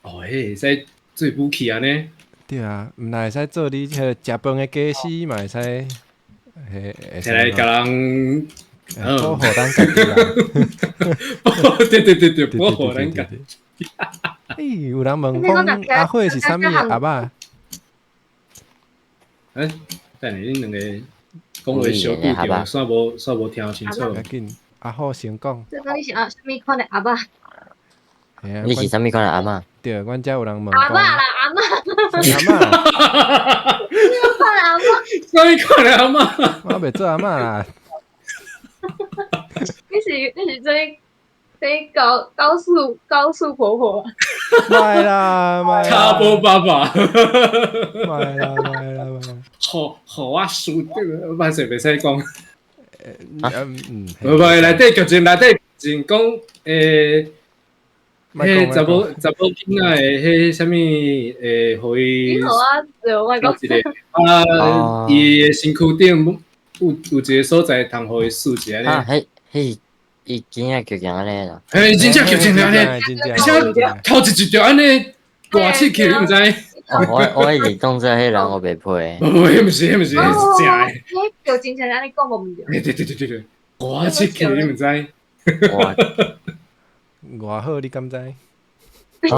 哦，彼會使做武器按呢？對啊，毋但會使做你彼個食飯的家私嘛會使，會會使來共人保護咱家己啦。對對對對，保護咱家己。欸，有人問講阿火是啥物阿嬤？欸，等下恁兩個講話小拄著，煞無煞無聽清楚。趕緊，阿虎先講。這講你是啊，啥物款的阿嬤？你是啥物款的阿嬤？對，阮遮有人問。阿嬤啦，阿嬤。阿嬤。啥物款的阿嬤？啥物款的阿嬤？我袂做阿嬤啦。你是這高速婆婆？莫啦，莫啦。卡波爸爸。莫啦，莫啦，莫啦。好，好我輸，歹勢袂使講。嗯。無無，內底劇情內底劇情講，彼查某查某囡仔的彼啥物予伊。你好啊，我講。一個啊，伊的身軀頂有一個所在通予伊輸一下咧。啊，彼彼伊真正劇情按呢啦。嘿，真正劇情按呢，而且頭一集就按呢大刺激，你毋知？我一直當做彼人我袂配。無無，彼毋是，彼毋是，彼是正的。彼劇情是按呢講無毋對。對對對對對，大刺激，你毋知？哇！偌好，你敢知？這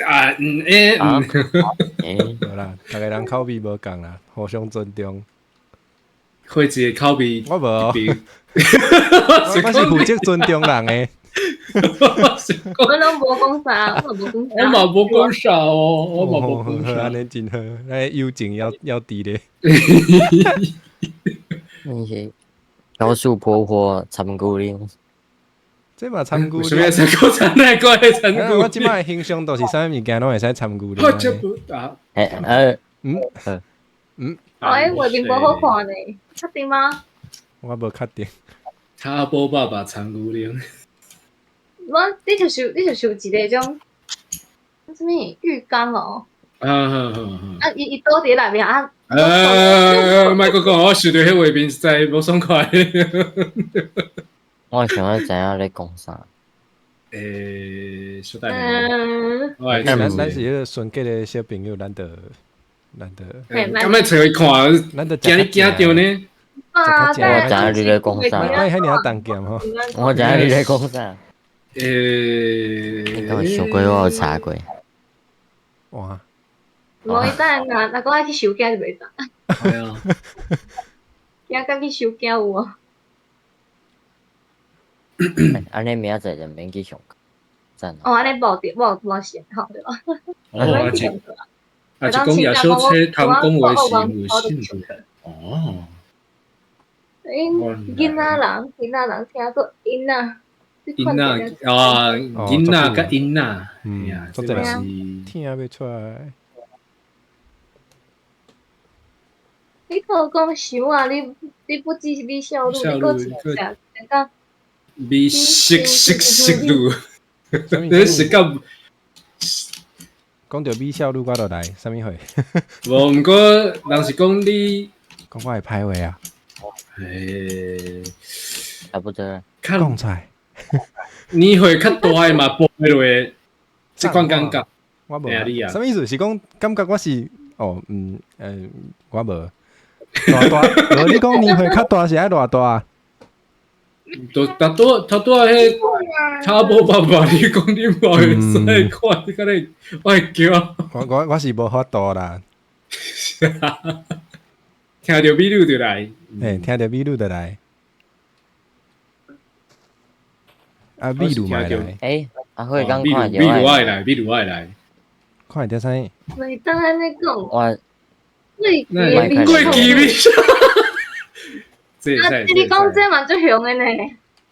啊，嗯欸嗯，無啦，逐个人口味無仝啦，互相尊重。火一个口味，我無，我是負責尊重人的。我攏無講啥，我無講啥。我嘛無講啥哦，我嘛無講啥。按呢真好，咱友情要要佇咧。你是高速婆婆參牛奶。這嘛參牛奶？啥物參牛奶？哪個參牛奶？我這擺形象都是啥物物件攏會使參牛奶。嗯嗯。哦，欸，畫面無好看呢，確定嗎？我無確定。卡波爸爸參牛奶。我，你就是你就是有一個種，啥物浴缸哦。啊啊啊！啊，伊伊倒佇內面啊。莫閣講，我想著彼畫面實在無爽快。我想欲知影咧講啥。小等下。咱是彼個純潔的小朋友，咱就咱就。敢欲揣伊看？咱就驚你驚著呢。我知影你咧講啥。莫遐爾重劍吼。我知影你咧講啥。你敢有想過我有查過？哇！無伊等下若若講愛去收驚就袂當。係啊。驚甲去收驚有無？按呢明仔載就免去上課，讚。哦，按呢無對，無無線吼對吧？哦，啊是，啊是講耶穌車通講話是有信徒。哦。𪜶囡仔人，囡仔人聽做𪜶仔。囡仔啊，囡仔佮𪜶仔，嗯，這個是聽袂出來。你閣講想啊，你你不只是美少女，你閣一隻講。美色色色女，你是甲講著美少女，我就來，啥物貨？無，毋過人是講你講我會歹話啊？差不多。講出來，年歲較大的嘛，跋落，這款感覺。我無。啥物意思？是講感覺我是哦，嗯，我無偌大。無你講年歲較大是愛偌大？都頭拄頭拄仔彼查某爸爸，你講你嘛會使看，你敢會我會叫。我是無法度啦。聽著美女就來。欸，聽著美女就來。啊，美女嘛來。欸，阿火敢看著？美女愛來，美女愛來。看著啥？袂當按呢講。我。過期美。啊！你講這嘛足雄的呢？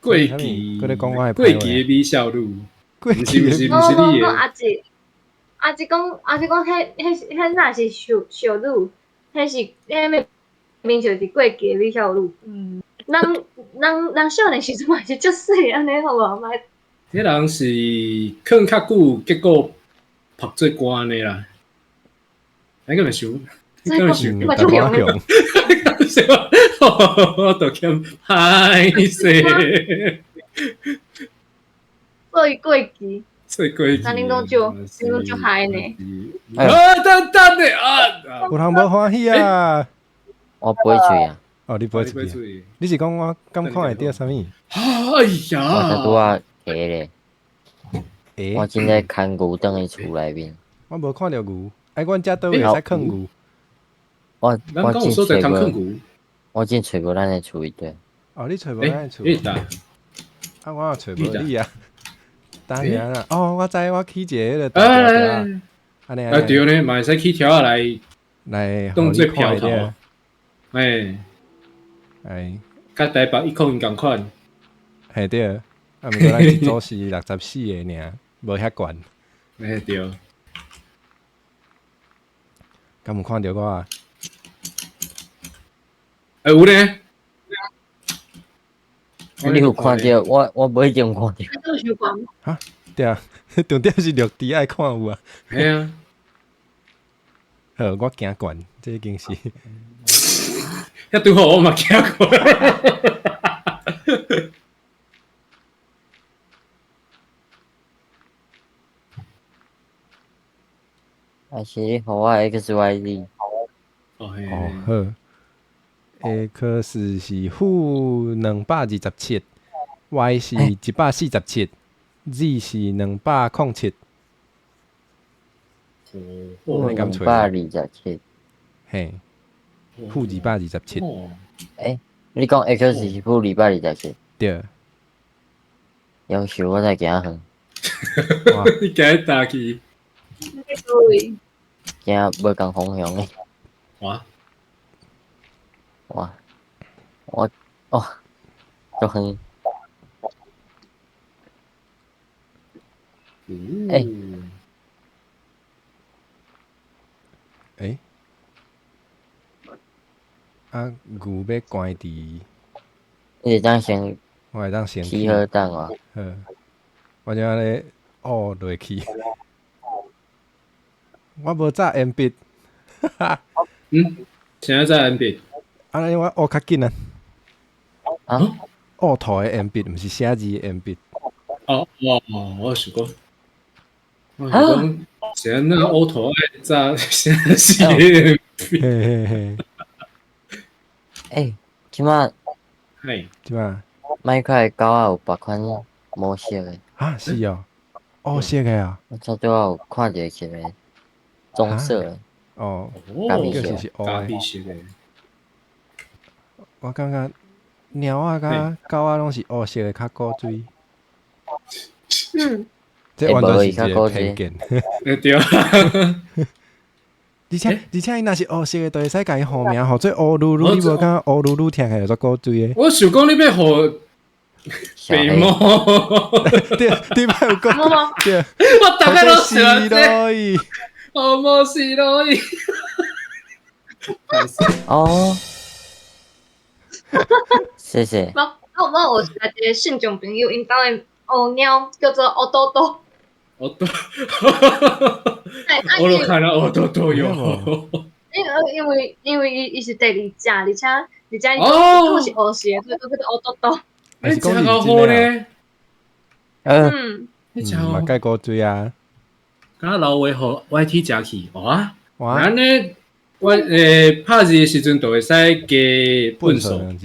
過期，過期的美少女，毋是毋是毋是你的。阿姊，阿姊講阿姊講，彼彼彼若是少少女，彼是彼明明就是過期的美少女。嗯。人人人少年時陣嘛是足媠按呢好無？嘛。彼人是囥較久，結果曝做歌呢啦。你敢會想？你敢會想？嘛足雄的。我都欠歹勢。過過期。做过去。那恁拢就恁拢就嗨呢。啊，等等的啊！有人无欢喜啊？我飞出去啊！哦，你飞出去？你是讲我敢看会著啥物？哎呀！我拄仔提咧。我正在牵牛转去厝内面。我无看著牛，哎，阮遮佗位会使囥牛？我真揣无，我真揣无咱的厝对。哦，你揣无咱的厝？啊，我也揣无你啊。等下啦，哦，我知，我起一个彼个大条条。按呢。啊对呢，嘛会使起条仔来来当做票头。哎哎，佮台北一空因仝款。嘿对，啊，毋过咱一组是64个尔，无遐悬。嘿对。敢有看著我啊？欸，有咧。你有看著我？我无一定看著。哈？对啊，重点是绿猪爱看有啊。嘿啊。好，我行悬，这已经是。遐拄好，我嘛行过。还是你予我 X Y Z。哦好。X 是-227，Y 是147，Z 是207。227。嘿，-227。欸，你讲 X 是-227？对。夭寿，我才行远。你行佗去？行无仝方向的。哇！哇！我哦，足远。欸。欸？啊，牛欲关伫。你会当先。我会当先起好等我。好，我就按呢乌落去。我无扎鉛笔。嗯，啥扎鉛笔？按呢我乌较紧啊。啊？乌图的鉛笔，毋是写字的鉛笔。哦哦，我想讲，我想讲，是按怎乌图爱扎写字的鉛笔？嘿嘿嘿。欸，这摆，嘿，这摆，麦块狗仔有别款模式的。啊，是哦，乌色的啊。我早拄仔有看著一个棕色的。哦，咖啡色是咖啡色的。我感觉猫仔佮狗仔拢是乌色的较古锥。嗯。这完全是一个偏见。欸对。而且伊若是乌色的，就会使共伊号名号做乌噜噜，你无感觉乌噜噜听起来足古锥的？我想讲你欲号白猫，对，对，有讲，对，我逐个拢想这，哦，无是咯伊。哦，谢谢。无，我有一个信众朋友，𪜶兜的乌猫叫做乌多多。乌多，我都看到乌多多哟。因为伊是第二只，而且伊阁是乌色，所以阁叫做乌多多。欸，真好呢。嗯，嘛盖古锥啊。敢老话予 YT 食去，哇！按呢，我拍字的时阵就会使加粪扫。欸，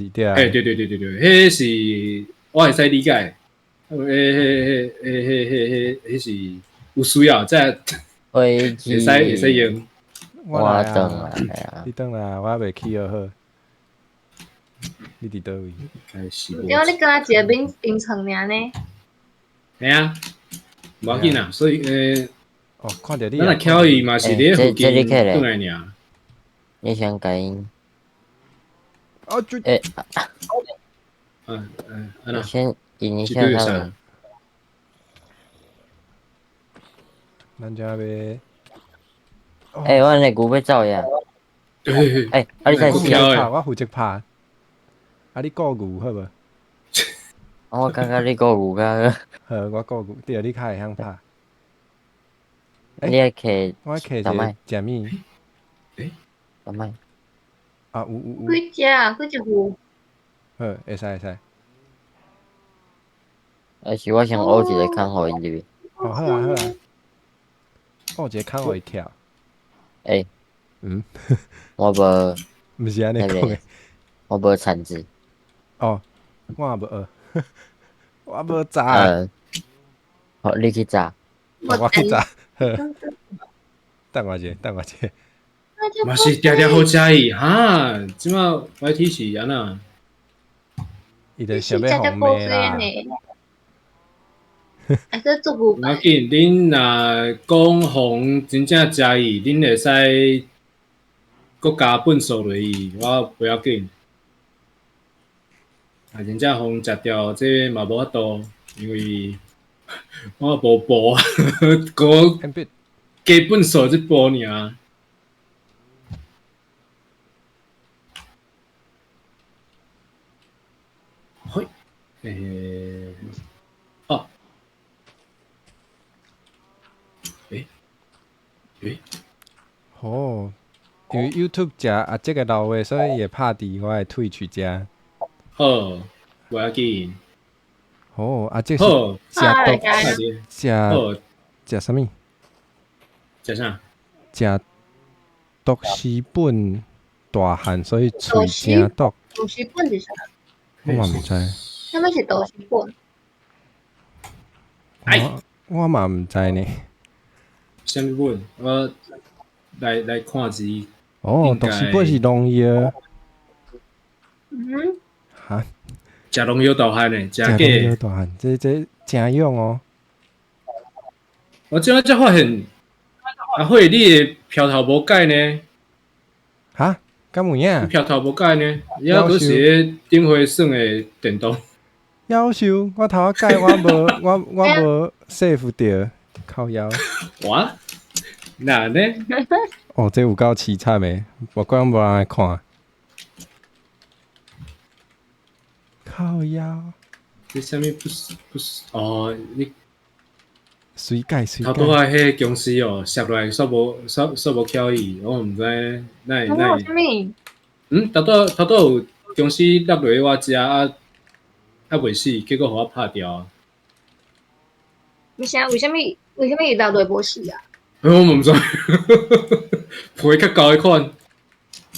对对对对对，彼是我会使理解。彼彼彼彼是有需要才会使用。我转来啊！你转来，我还袂起好。你伫佗位？对，你敢若一个眠眠床尔呢？嘿啊，无要紧啊，所以哦，看著你。咱若巧伊嘛是伫附近转来尔。你想共𪜶？啊，就欸，安怎？先引一下他们。咱遮欲。欸，阮的牛欲走呀！欸，啊你在死啊？我负责拍。啊，你顾牛好无？我感觉你顾牛较好。我顾牛，对，你较会晓拍。你爱摕？我摕一个食物。欸？啥物？啊，有有有。几只啊？几只牛？好，会使会使。还是我先挖一个空予𪜶入去。哦，好啊好啊。哦，一个空予伊跳。欸，我無，毋是按呢講的。我無鏟子。哦，我也無，我無鍘。好，你去鍘。我去鍘。好。等我一下，等我一下。嘛是定定好食伊哈，這馬 YT 是按怎？伊就想欲予罵啦。啊，這做無。無要緊，恁若講予真正食伊，恁會使閣加糞埽落去，我不要緊。啊，真正予食掉，這嘛無法度，因為我無步，閣加糞埽這步爾。嘿，哦，欸，欸，哦，因為 YouTube 食阿這個老話，所以伊會拍佇我的 Twitch 遮。好，無要緊。哦，阿這是食毒，食食啥物？食啥？食毒死本大漢，所以喙誠毒。毒死本是啥？我嘛毋知。啥物是毒死本？我嘛毋知呢。啥物本？我來看一下。哦，毒死本是農藥。嗯？哈？食農藥大漢呢？食假？農藥大漢，這誠勇哦。我這擺才發現，阿慧，你的標頭無改呢？哈？敢有影？標頭無改呢？抑閣是咧頂回耍的電動。夭壽，我頭仔改我無，我無 save 著，靠腰。哇？哪呢？哦，這有夠淒慘的，無怪無人來看。靠腰。這啥物不是不是？哦，你隨改隨改。頭拄仔彼個公司哦，攝落來煞無煞煞無巧伊，我毋知哪會哪會。嗯，頭拄頭拄有公司落落我遮啊，啊袂死，結果予我拍掉。為啥？為啥物？為啥物伊落落無死啊？我毋知，皮較厚彼款。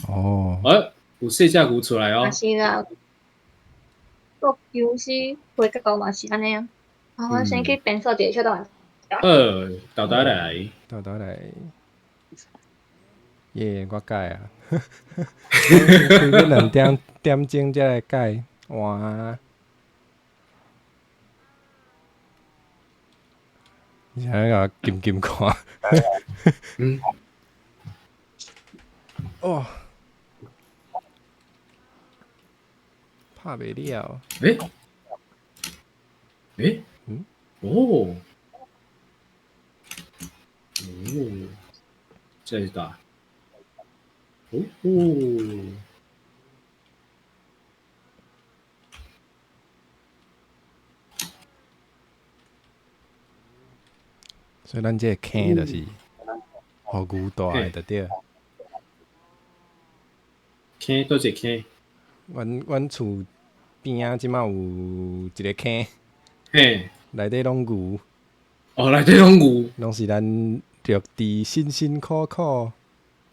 哦。欸，有細隻牛出來哦。嘛是啦，國公司皮較厚嘛是按呢啊。我先去便所一下，小等下。好，豆豆來。豆豆來。耶，我改啊！開咗2點鐘才來改，哇！你想欲撳撳看？嗯。哦。拍袂了。欸？欸？嗯？哦。哦。這是大。哦哦。所以咱這個坑就是予牛大的就對。坑佗一個坑？阮厝邊仔這馬有一個坑，內底攏牛。哦，內底攏牛。攏是咱陸地辛辛苦苦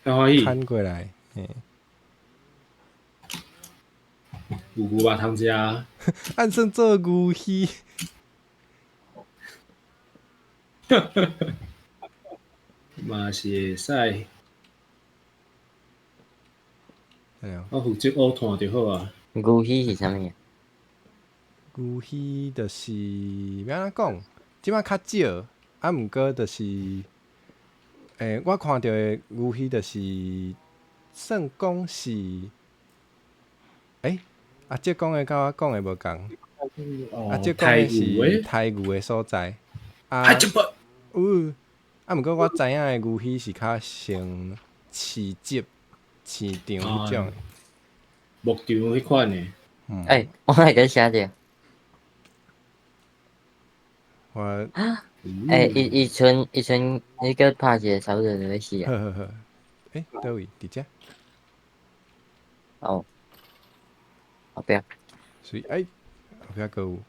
牽過來。牛牛肉通食。按算做牛魚。嘛是會使。我負責烏炭就好啊。牛魚是啥物？牛魚就是欲按怎講？這擺較少，啊，毋過就是，我看著的牛魚就是算講是，阿哲講的佮我講的無仝。阿哲講的是刣牛的所在。啊，有，啊，毋過我知影的牛魚是較像市集、市場彼種的。牧場彼款的。我會閣寫著。我。伊賰，你閣拍一个差不多就欲死啊。好好好。佗位？佇遮？哦。後壁。所以，後壁閣有。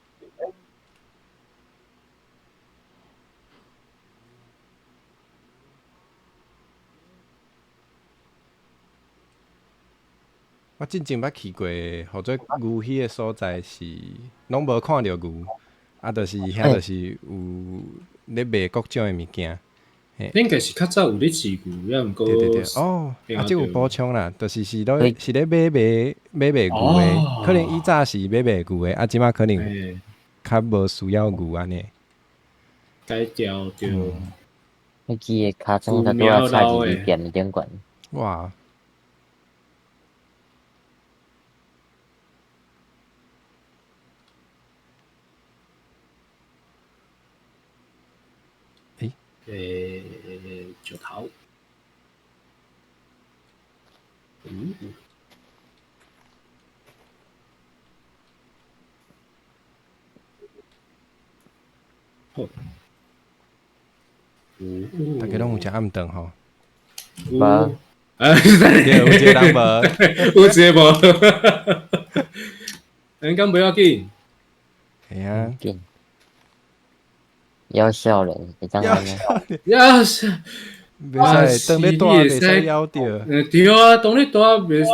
我之前捌去過，號做牛彼个所在是攏無看著牛，啊，就是遐就是有咧賣各種的物件。應該是較早有咧飼牛，抑毋過。對對對，哦，啊，這有補充啦，就是是咧是咧買賣買賣牛的，可能以早是買賣牛的，啊，這擺可能較無需要牛按呢。改掉對。我記得尻川才拄仔插入去店頂懸。哇！石頭。嗯。好。大家攏有食暗頓吼？無。對，有一個人無，有一個無。咱敢不要緊？係啊。緊。枵少年，會當按呢？枵少，袂使，當咧大袂使枵著。對啊，當咧大袂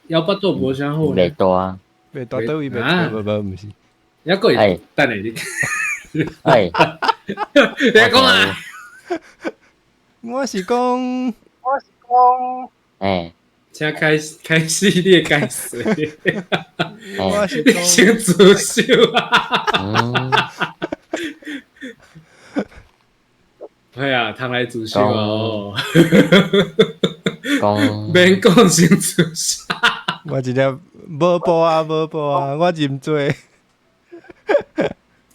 枵腹肚無啥好。袂大，袂大倒位袂大，無無毋是。抑閣會等下你。哎，你講啊！我是講，我是講，哎，請開開始你的解說。我是你先自首啊！系啊，通來自首哦。講免講先自首。我真正無報啊，無報啊，我認罪。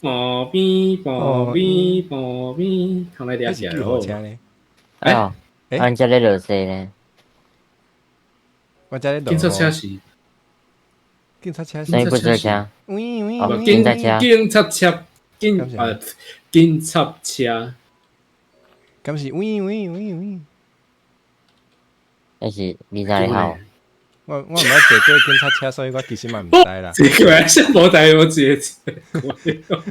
旁邊旁邊旁邊，通來掠起來哦。哎，俺這咧落雪呢？我這咧落。警察車是？警察車是？啥物車？喂喂，警察車。警察車，警啊，警察車。敢是喂喂喂喂？那是你在好。我毋捌坐過警察車，所以我其實嘛毋知啦。坐過，啥無代我坐過，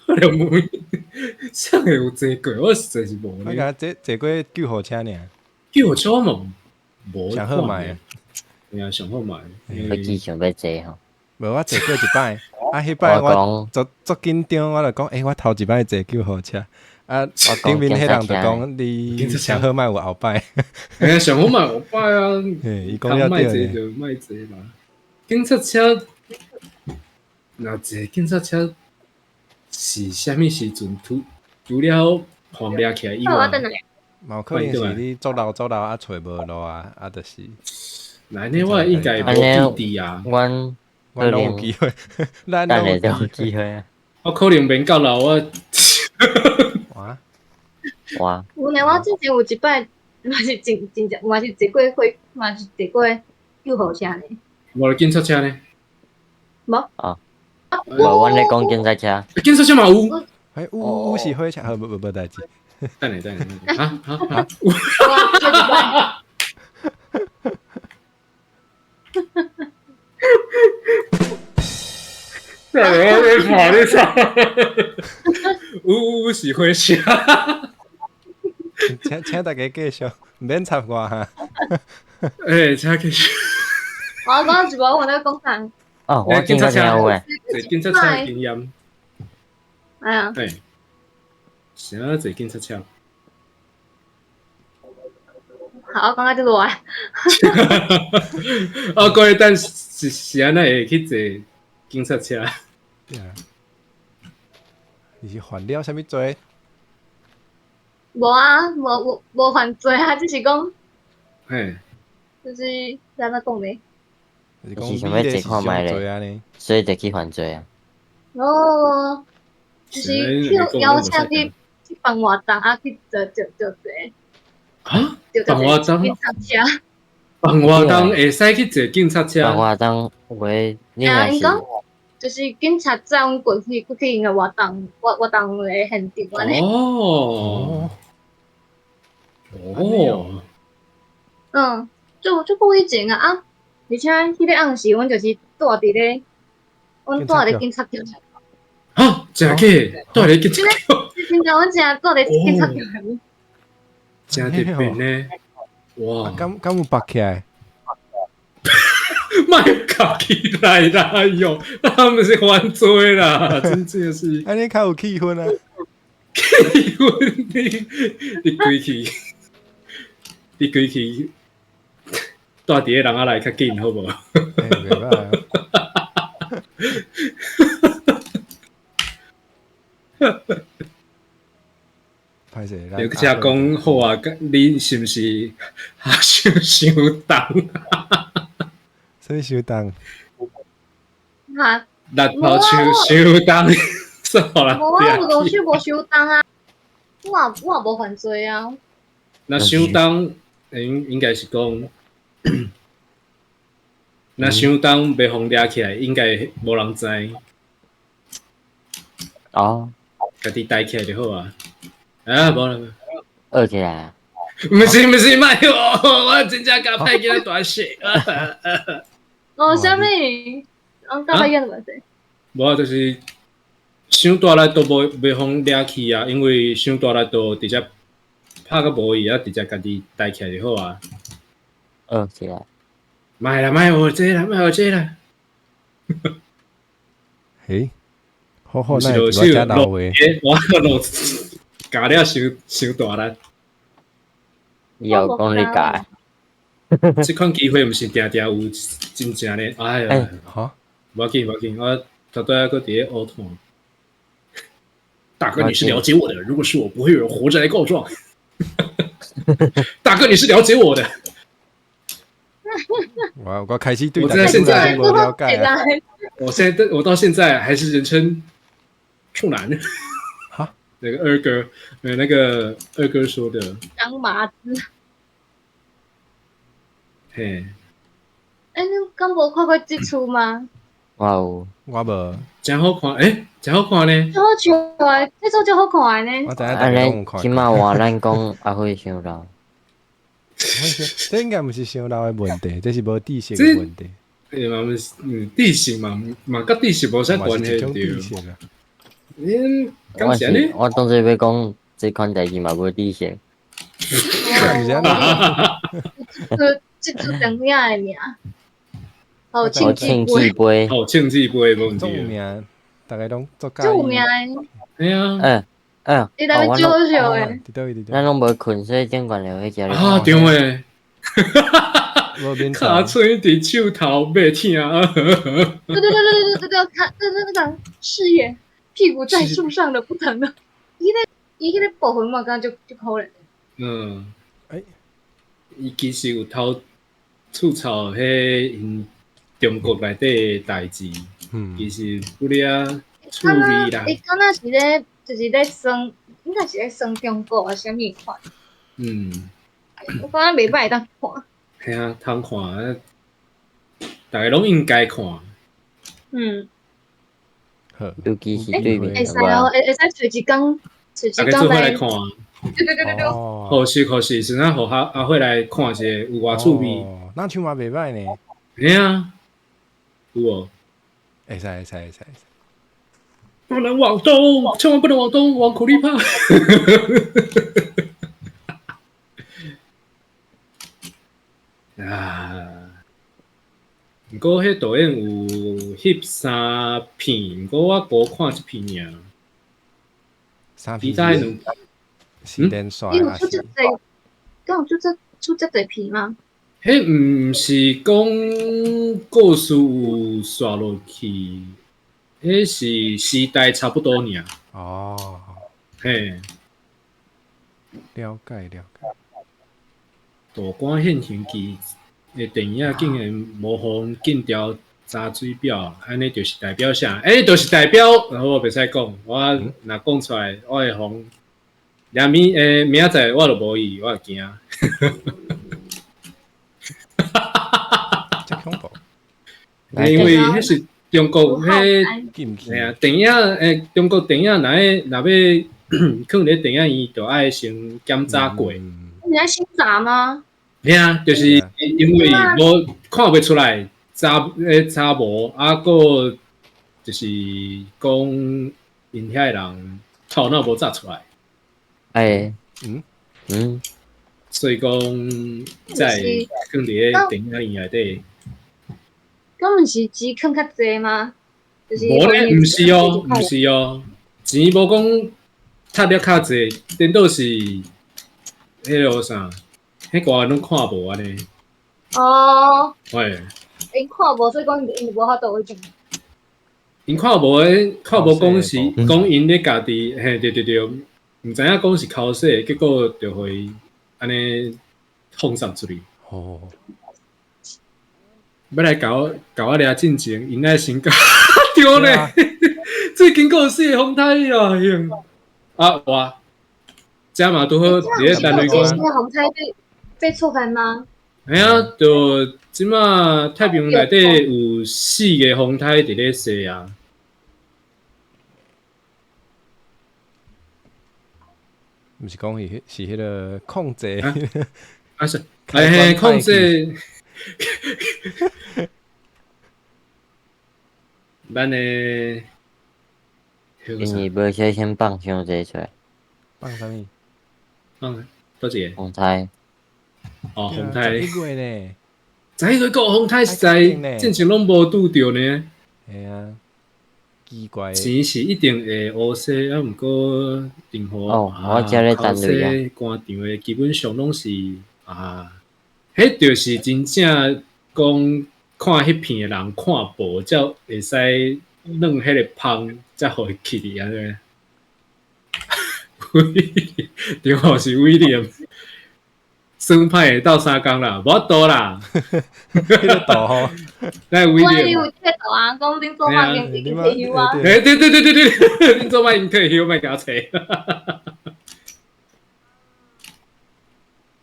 我就問，啥會有坐過？我實在是無。我敢坐坐過救護車爾。救護車我嘛無。上好買。係啊，上好買。飛機想欲坐吼。無，我坐過一擺，啊，彼擺我足足緊張，我就講，欸，我頭一擺坐救護車。啊，頂面彼人就講你上好莫有後擺。欸，上好莫後擺啊！伊講了對。莫坐就莫坐啦。警察車，若坐警察車是啥物時陣？除除了橫掠起來以外，嘛有可能是你走路走路啊，揣無路啊，啊，就是。來呢，我應該無記得啊。阮阮攏有機會，咱攏有機會啊。我可能免到老我。哇！哇！有呢，我之前有一擺，嘛是真真正，嘛是坐過火，嘛是坐過救護車呢。無警察車呢？無。啊。無，阮咧講警察車。警察車嘛有。欸，有有是火車，好，無無無代誌。等下等下，啊啊啊！我咧跑咧啥？有有是火車。請請大家繼續，毋免插我哈。欸，請繼續。我講一無，我咧講啥？哦，我警察車有誒。坐警察車的經驗。哎呀。欸，啥坐警察車？好，我講到這落來。我過去等是是按怎會去坐警察車？對啊。你是犯了啥物罪？無啊，無無無犯罪啊，只是講，嘿，就是按怎講呢？是想欲坐看覓咧，所以就去犯罪啊。哦，就是去邀請去去辦活動啊，去坐坐坐坐。啊？辦活動？警察車。辦活動會使去坐警察車？辦活動有誒，你若是。就是警察載阮過去過去𪜶个活動活活動的現場按呢。哦。哦。嗯，就就久以前啊啊，而且彼個暗時，阮就是住佇咧，阮住佇警察局。啊，真假？住佇警察局？真正，阮真住佇警察局內面。真特別呢！哇，敢敢有縛起來？莫搞起來啦！哎喲，他們是犯罪啦，真正是。按呢較有氣氛啊！氣氛你規氣，你規氣，住佇咧人仔內較緊，好無？欸，袂歹啊！歹勢，你遮講好啊，你是毋是哈想傷重？啥物傷重？哈？力頭傷傷重，算啦。無啊，我路手無傷重啊，我也無犯罪啊。若傷重，應該是講，若傷重袂予掠起來，應該無人知。哦，家己帶起來就好啊。啊，無啦。學起來。毋是毋是，莫我真正共歹囡仔大細。哦，啥物？我教歹囡仔大細。無啊，就是傷大力都無袂予掠去啊，因為傷大力都直接拍甲無去啊，直接家己帶起來就好啊。學起來。莫啦，莫學這啦，莫學這啦。嘿，好好，那我遮老話。我落教了傷傷大力。又講你教。這款機會毋是定定有真正咧，哎呀，哈，無要緊無要緊，我頭拄仔閣佇咧烏炭。大哥，你是了解我的，如果是我，不會有人活着來告狀。大哥，你是了解我的。我開始對我現在無了解啊。我現在我到現在還是人稱處男。哈，那個二哥，那個二哥說的。當麻子。嘿。欸，你敢無看過這齣嗎？我有，我無。真好看，欸，真好看呢。真好笑的，這齣真好看的呢。我知影大家攏有看。這擺換咱講阿輝傷老。這應該毋是傷老的問題，這是無知識的問題。欸嘛，毋是，知識嘛，嘛佮知識無啥關係對。嗯，我是我當初欲講這款代誌嘛無知識。毋是按呢。這齣電影的名，好慶記杯，好慶記杯，無問題。足有名，逐家攏足足有名的。嘿啊。嗯嗯。伊內面真好笑的。佇佗位佇佗位。咱攏無睏，所以頂懸就去食。啊，對的。尻川佇樹頭欲疼。對對對對對對對，看，對對那個事業，屁股在樹上的不疼的。伊彼個部分嘛，感覺足可憐。嗯。欸。伊其實有偷吐槽彼𪜶中國內底的代誌，其實不了趣味啦。伊敢若是咧，就是咧耍，應該是咧耍中國啊，啥物款？嗯。我感覺袂歹，會當看。嘿啊，通看，逐家攏應該看。嗯。好。尤其是對面會使哦，會使揣一工，揣一工來看。對對對對對。可惜可惜，是咱予阿輝來看一下，有偌趣味。那唱嘛袂歹呢。嘿啊，有無？會使會使會使。不能往東，千萬不能往東，往苦力怕。啊！毋過彼導演有翕三片，毋過我無看這片爾。三片。其他彼兩是連續伊有出這濟，敢有出這濟片嗎？彼毋是講故事有煞落去，彼是時代差不多爾。哦。嘿。了解了解。大官現形記的電影竟然無予阮進調查水表，按呢就是代表啥？欸，就是代表，我袂使講，我若講出來，我會予連明明仔載我就無去，我會驚。這恐怖！因為彼是中國彼，嘿啊，電影欸，中國電影若欲囥佇電影院，就愛先檢查過。你愛先查嗎？嘿啊，就是因為無看袂出來查查無，啊，閣就是講𪜶遐人頭腦無扎出來。欸，嗯嗯，所以講在囥佇咧電影院內底，敢毋是錢囥較濟嗎？就是無咧，毋是哦，毋是哦，錢無講趁了較濟，顛倒是彼个啥，彼寡攏看無按呢。哦。喂。𪜶看無，所以講𪜶無法度彼種。𪜶看無的，看無講是講𪜶咧家己，嘿，對對對，毋知影講是剾洗，結果就予伊按呢放送出去。哦。欲來共我共我掠進前，𪜶愛先共對咧。最近閣有四个風颱啊，啊，哇！這嘛拄好佇咧單位講。這風颱被錯開嗎？嘿啊，就這馬太平洋內底有四個風颱佇咧踅啊。毋是講是彼个控制啊是，哎嘿，控制。咱的，因為無先先放傷濟出來。放啥物？放佗一個？風颱。哦，風颱。11月呢？11月個風颱實在進前攏無拄著呢。嘿啊，奇怪。錢是一定會烏色，啊，毋過任何哦，我遮咧單位啊，官場的基本上攏是啊，彼就是真正講看彼片的人看報，才會使軟彼个芳，才予伊起去按呢。對吼，是威廉。算歹會鬥相共啦，無法度啦。彼個圖吼，那威廉。我有這個圖啊，講恁祖媽已經退休啊。欸，對對對對對，恁祖媽已經退休，莫共我揣。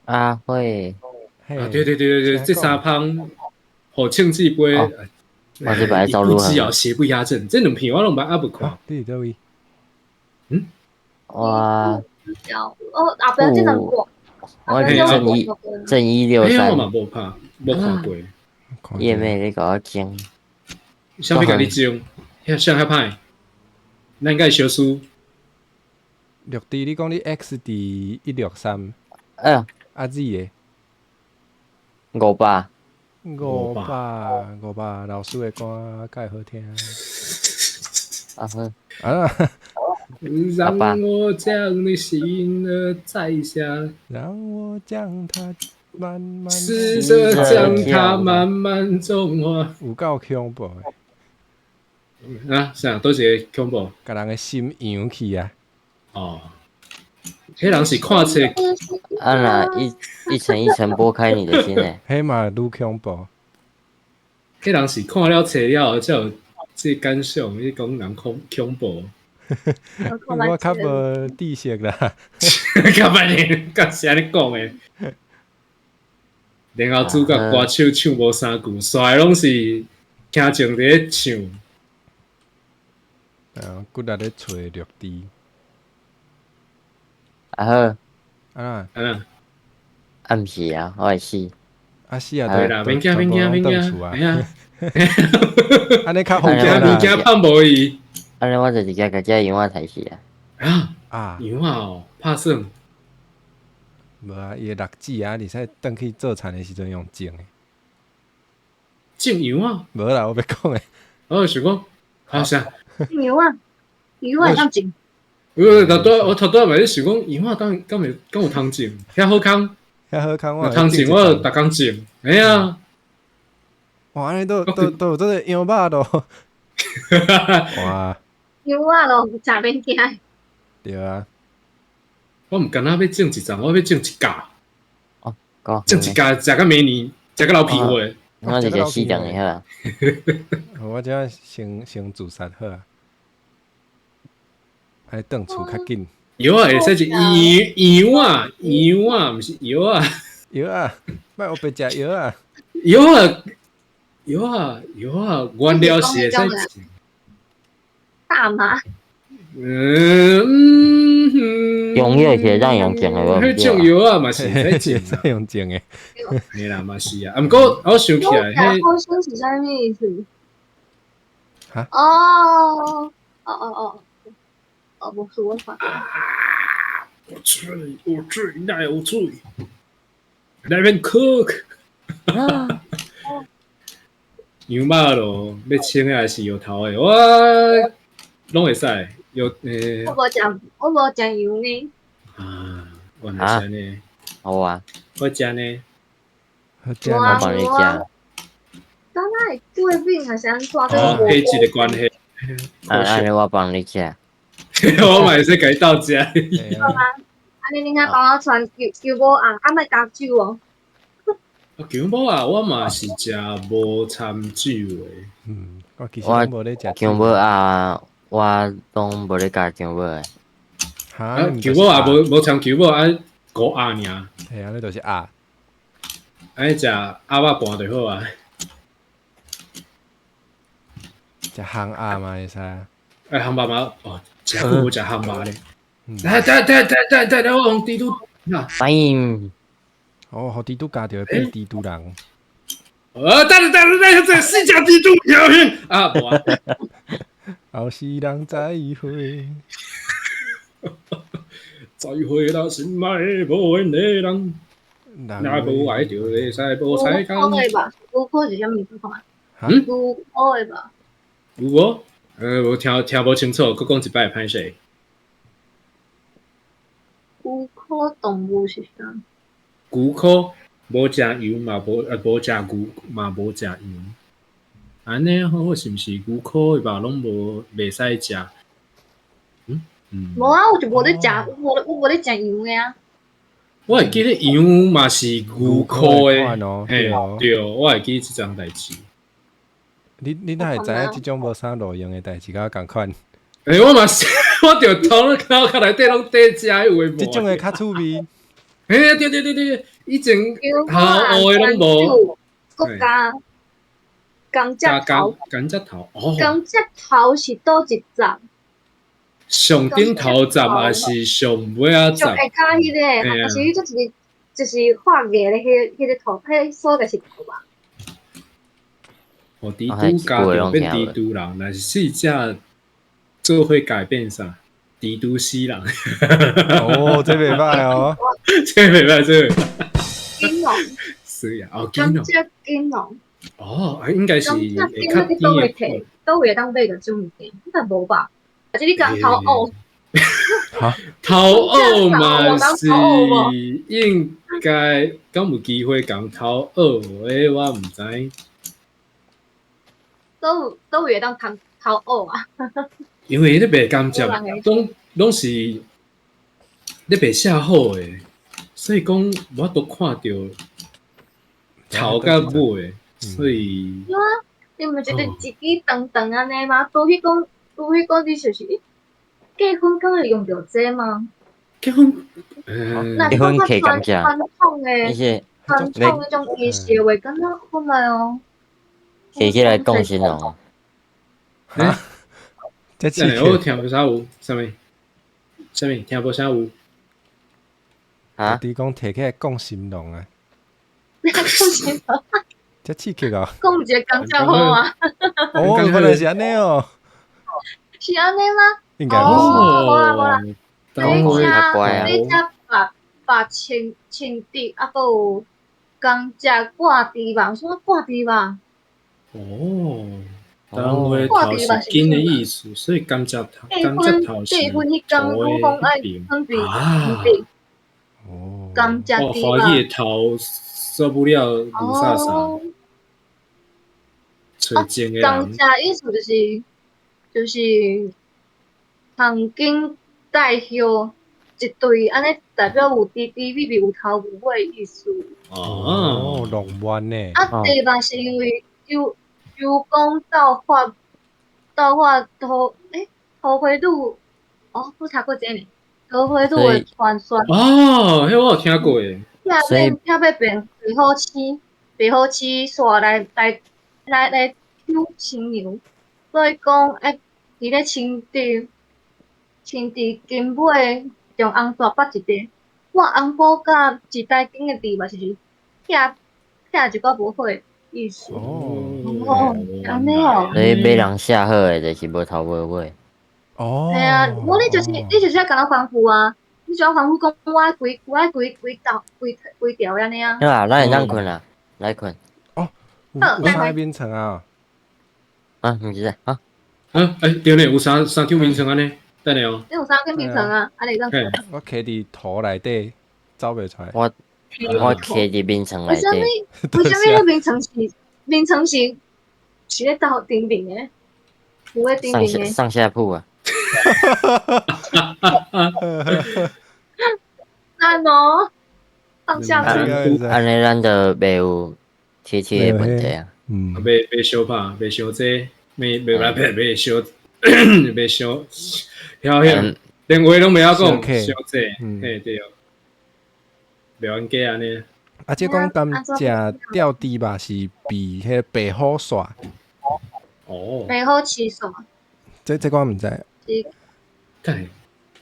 阿慧。啊，對對對對對，這三芳，予唱這杯，我這擺走路一步之遙，邪不壓正，這兩片我攏猶未看。你佇佗位？嗯？哇。哦，後壁這兩個。我正163。我嘛無拍，無看過。葉妹，你共我講。啥欲共你講？遐啥較歹？咱應該相輸。綠地，你講你 X 佇163。哎呀。啊 Z 的。500。500，500，老師的歌蓋好聽。啊好。啊。讓我將你心兒摘下，讓我將它慢慢試著將它慢慢融化。有夠恐怖的。啊，啥？佗一个恐怖？共人的心揚起啊！哦，彼人是看冊。啊若一層一層剝開你的心咧。彼嘛愈恐怖。彼人是看了冊了後才有這感想，你講人恐怖。我較無知識啦，較歹呢，敢是按呢講的。然後主角歌手唱無三句，煞攏是聽眾佇咧唱。啊，骨力咧揣綠地。啊好。啊。啊。暗時啊，我會死。啊死啊！對啦，免驚免驚免驚啊！按呢較好驚免驚胖無伊。按呢我就直接共這羊仔刣死啊！啊啊！羊仔哦，拍算。無啊，伊的綠子啊，而且轉去做田的時陣用種的。種羊仔？無啦，我欲講的。我想講，啊啥？羊仔，羊仔會當種。我頭拄仔嘛咧想講，羊仔當敢會敢有通種？遐好康，遐好康，我通種，我逐工種。哎呀！哇，按呢都有這個羊肉咯。哇！羊仔咯，食免驚。對啊。我毋敢若欲種一丛，我欲種一架。哦，種一架，食到明年，食到流鼻血。我直接死定好啊。我這先自殺好啊。愛轉厝較緊。藥仔會使是羊仔，羊仔，毋是藥仔。藥仔，莫烏白食藥仔。藥仔，藥仔，藥仔，原料是會使種。大麻。用藥是會當用種的無？彼種藥仔嘛是會使種，用種的。嘿啦，嘛是啊。啊，毋過我想起來，彼好像是啥物意思？哈？哦，哦哦哦，哦，無事，我看。我醉，我醉，哪有醉？Let me cook。羊肉咯，欲清的還是油頭的，我攏會使。有欸。我無食羊呢。啊，原來是按呢。好啊。我食呢。好食我幫你食。敢若會過敏還是按怎？哦，體質的關係。啊，按呢我幫你食。我嘛會使共伊鬥食。好啊，按呢你較幫我傳姜母鴨，啊莫加酒哦。啊，薑母鴨我嘛是食無摻酒的。嗯，我其實攏無咧食。薑母鴨我攏無咧加薑母的。哈，薑母鴨無摻薑母鴨，糊鴨爾。嘿啊，你就是鴨。按呢食鴨肉盤就好啊。食烘鴨嘛會使。哎，烘肉嘛，哦，誠久無食烘肉咧。來，等等等等等，我用豬肚。反應。哦，予豬肚咬著會變豬肚人。等等等等，這四隻豬肚條片啊，無啊。後世人再會。再會啦，心愛無緣的人。若無愛就會使無彩工。牛的吧？牛科是啥物款？嗯？牛科的吧？有無？我聽無清楚，閣講一擺歹勢。牛科動物是啥？牛科無食羊嘛，無食牛嘛，無食羊。按呢好，是毋是牛科的吧？攏無袂使食。嗯嗯。無啊，我就無咧食，我無咧食羊的啊。我會記得羊嘛是牛科的，嘿，對，我會記這樁代誌。你哪會知影這種無啥路用的代誌，佮我仝款？欸，我嘛是，我就頭腦殼內底攏綴食彼有的無。這種的較趣味。欸，對對對對，以前頭學的攏無。國家甘蔗頭，甘蔗頭，哦。甘蔗頭是佗一站？上頂頭站還是上尾仔站？上下跤彼個，還是彼就是就是畫牙的彼個頭，彼個所在是頭吧？哦，豬肚咬著變豬肚人，若是四隻做伙改變啥？豬肚死人。哦，這袂歹哦，這袂歹，這袂歹。金龍。是啊，哦，金龍。甘蔗金龍。哦，應該是會較甜的。佗位會當買著這種物件？應該無吧？還是你講頭蚵？哈，頭蚵嘛是應該，敢有機會講頭蚵？欸，我毋知。佗位會當談頭蚵啊？因為咧賣甘蔗，攏是咧賣寫好的，所以講我都看著頭佮尾，所以。啊，你毋是一支長長按呢嗎？除非講你就是結婚，敢會用著這嗎？結婚，結婚可以甘蔗。傳統的，傳統彼種儀式話，敢若看覓哦。提起來講新郎。哈？這次我聽無啥有，啥物？啥物？聽無啥有？啊？你講提起來講新郎啊？講新郎？這刺激哦！講一個甘蔗好啊！哦，原來是按呢哦。是按呢嗎？應該不是。哦，無啦無啦。你遮把穿穿滴啊，閣有甘蔗掛豬吧？什麼掛豬吧？哦，當月頭是金的意思，所以甘蔗頭，甘蔗頭是土的一邊啊。哦，甘蔗哦，華葉頭受不了霧煞煞。找精的人。甘蔗意思就是糖金帶葉一對，按呢代表有甜甜蜜蜜、有頭有尾的意思。哦，浪漫呢。啊，第二是因為周公鬥法桃花女，哦，我查過這個呢，桃花女的傳說。哦，彼我有聽過的。遐欲變白虎星，白虎星煞來娶新娘，所以講愛佇咧穿佇金尾用紅線綁一個，我紅布佮一袋金的字嘛是拆一寡無好的意思。哦，按呢哦。你買人寫好的，就是無頭無尾。哦。嘿啊，無你就是愛共人反覆啊，你就愛反覆講我愛規條規條按呢啊。好啊，咱會當睏啊，來睏。哦，有啥眠床啊？啊，毋是啊，啊，欸，對呢，有三張眠床按呢，等下哦。你有三間眠床啊？啊，你當。我徛佇塗內底，走袂出來。我徛佇眠床內底。為啥物？為啥物？眠床是眠床是是咧倒頂面的？有咧頂面的。上下鋪啊。難哦，上下鋪。按呢，咱就袂有貼切的問題啊。嗯。袂相拍，袂相這，袂來袂袂相，袂相，曉曉，連話攏袂曉講，相這，嘿對哦，袂冤家按呢。啊，這講甘蔗吊豬肉是比彼個白虎煞。哦。白虎飼煞。這我毋知。等下，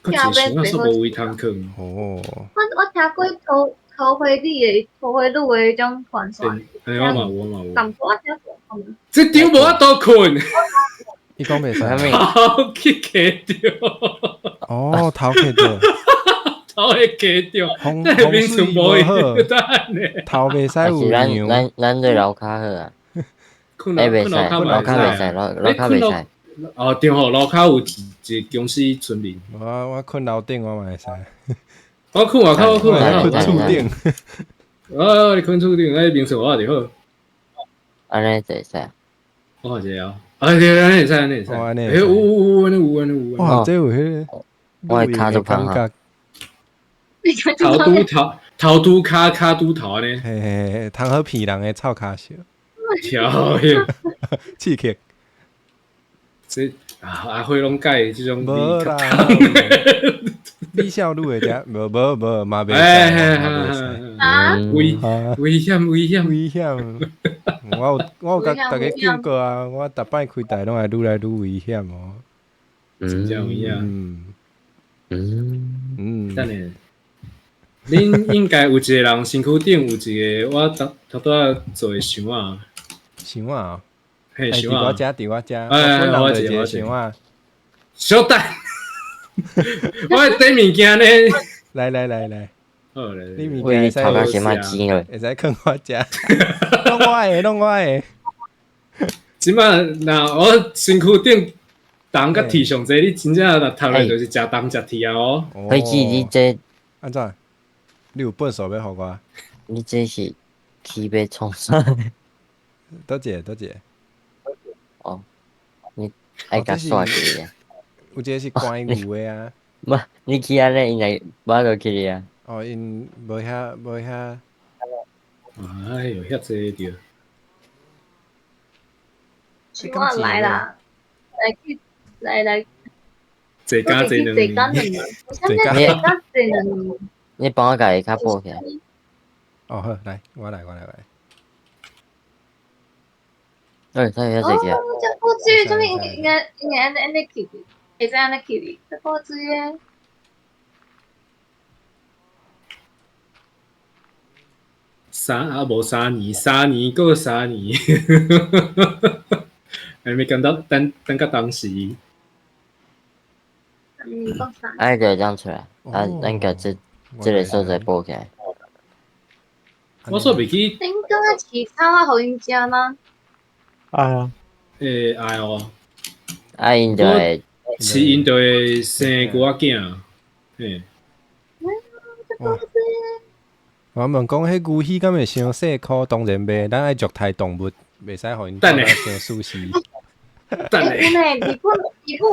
閣一個想說無位通囥。哦。我聽過桃花女的桃花女的彼種傳說。欸，我嘛有，我嘛有。淡薄仔聽過。這張無法度睏。伊講袂使。頭去徛著。哦，頭徛著。頭會徛著。這眠床無好。頭袂使有娘。咱對樓跤好啊。欸，袂使，樓跤袂使，樓跤袂使。哦，對吼，樓跤有一個公司村民。我睏樓頂，我嘛會使。我睏外口，我睏外口，睏厝頂。哦，你睏厝頂，哎，眠床我就好。按呢就會使。我看一下啊，啊對，按呢會使，按呢會使。欸，有有有，按呢有，按呢有。哇，這有彼個。我的跤足芳啊。頭拄頭，頭拄跤，跤拄頭按呢。嘿嘿嘿，通好騙人的臭跤手。跳迄，刺激。這啊，阿輝攏佮意這種。無啦。李小璐的遮，無無無，嘛袂使，嘛袂使。危危險危險危險！我有共逐家講過啊，我逐擺開台攏會愈來愈危險哦。真正有影。等下，恁應該有一個人身軀頂有一個我頭拄仔做的箱仔。箱仔哦。嘿，箱仔。佇我遮，佇我遮。哎，我一個箱仔。小等。我缀物件呢。來來來來。好咧。你物件會使會使囥我遮。攏我的，攏我的。這擺若我身軀頂重佮鐵上濟，你真正若讀落就是食重食鐵啊哦。飛機，你這按怎？你有笨手欲予我？你這是起欲創啥？多謝多謝。哦，你愛共刷起來。有一個是關牛的啊。無，你去按呢，𪜶會抹落去啊。哦，𪜶無遐無遐。哎喲，遐濟著。我來啦，來去來來。坐加坐兩年。坐加坐兩年。你幫我共下跤補起來。哦好，來，我來我來我來。欸，他有遐濟個。哦，這古水，啥物應該應該按呢按呢去，會使按呢去哩，這古水的。三啊無三年，三年閣三年，還沒講到等等到當時。哎，就這樣出來，啊，咱共這個所在補起來。我煞袂記。恁感覺飼草仔予𪜶食嗎？愛啊。欸，愛哦。啊，𪜶就會飼𪜶就會生龜仔囝，嘿。我問講，彼牛魚敢會傷細箍？當然袂，咱愛虐待動物，袂使予𪜶當成壽司。等下。欸，有呢，日本有一個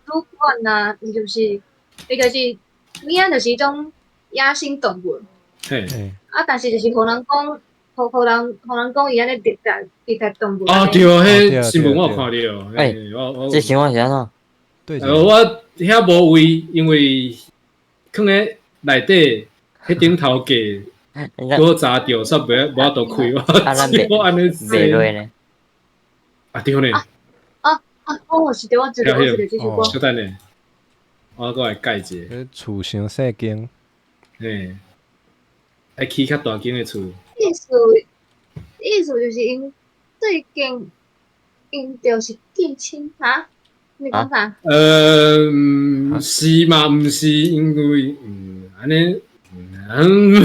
主管啊，伊就是，伊就是，物仔就是彼種野生動物。嘿。啊，但是就是予人講，予人講伊按呢虐待動物。啊，對，彼新聞我有看著。欸，這新聞是按怎？對。我遐無位，因為囥咧內底。彼頂頭家，拄好砸著，煞袂無法度開，我按呢袂落呢？啊對呢。啊啊哦，是對，我知道，我知道這首歌。小等下，我閣來改一下。厝傷細間，嘿，愛起較大間的厝。意思就是𪜶最近𪜶就是近親哈？你講啥？是嘛？毋是因為按呢。嗯，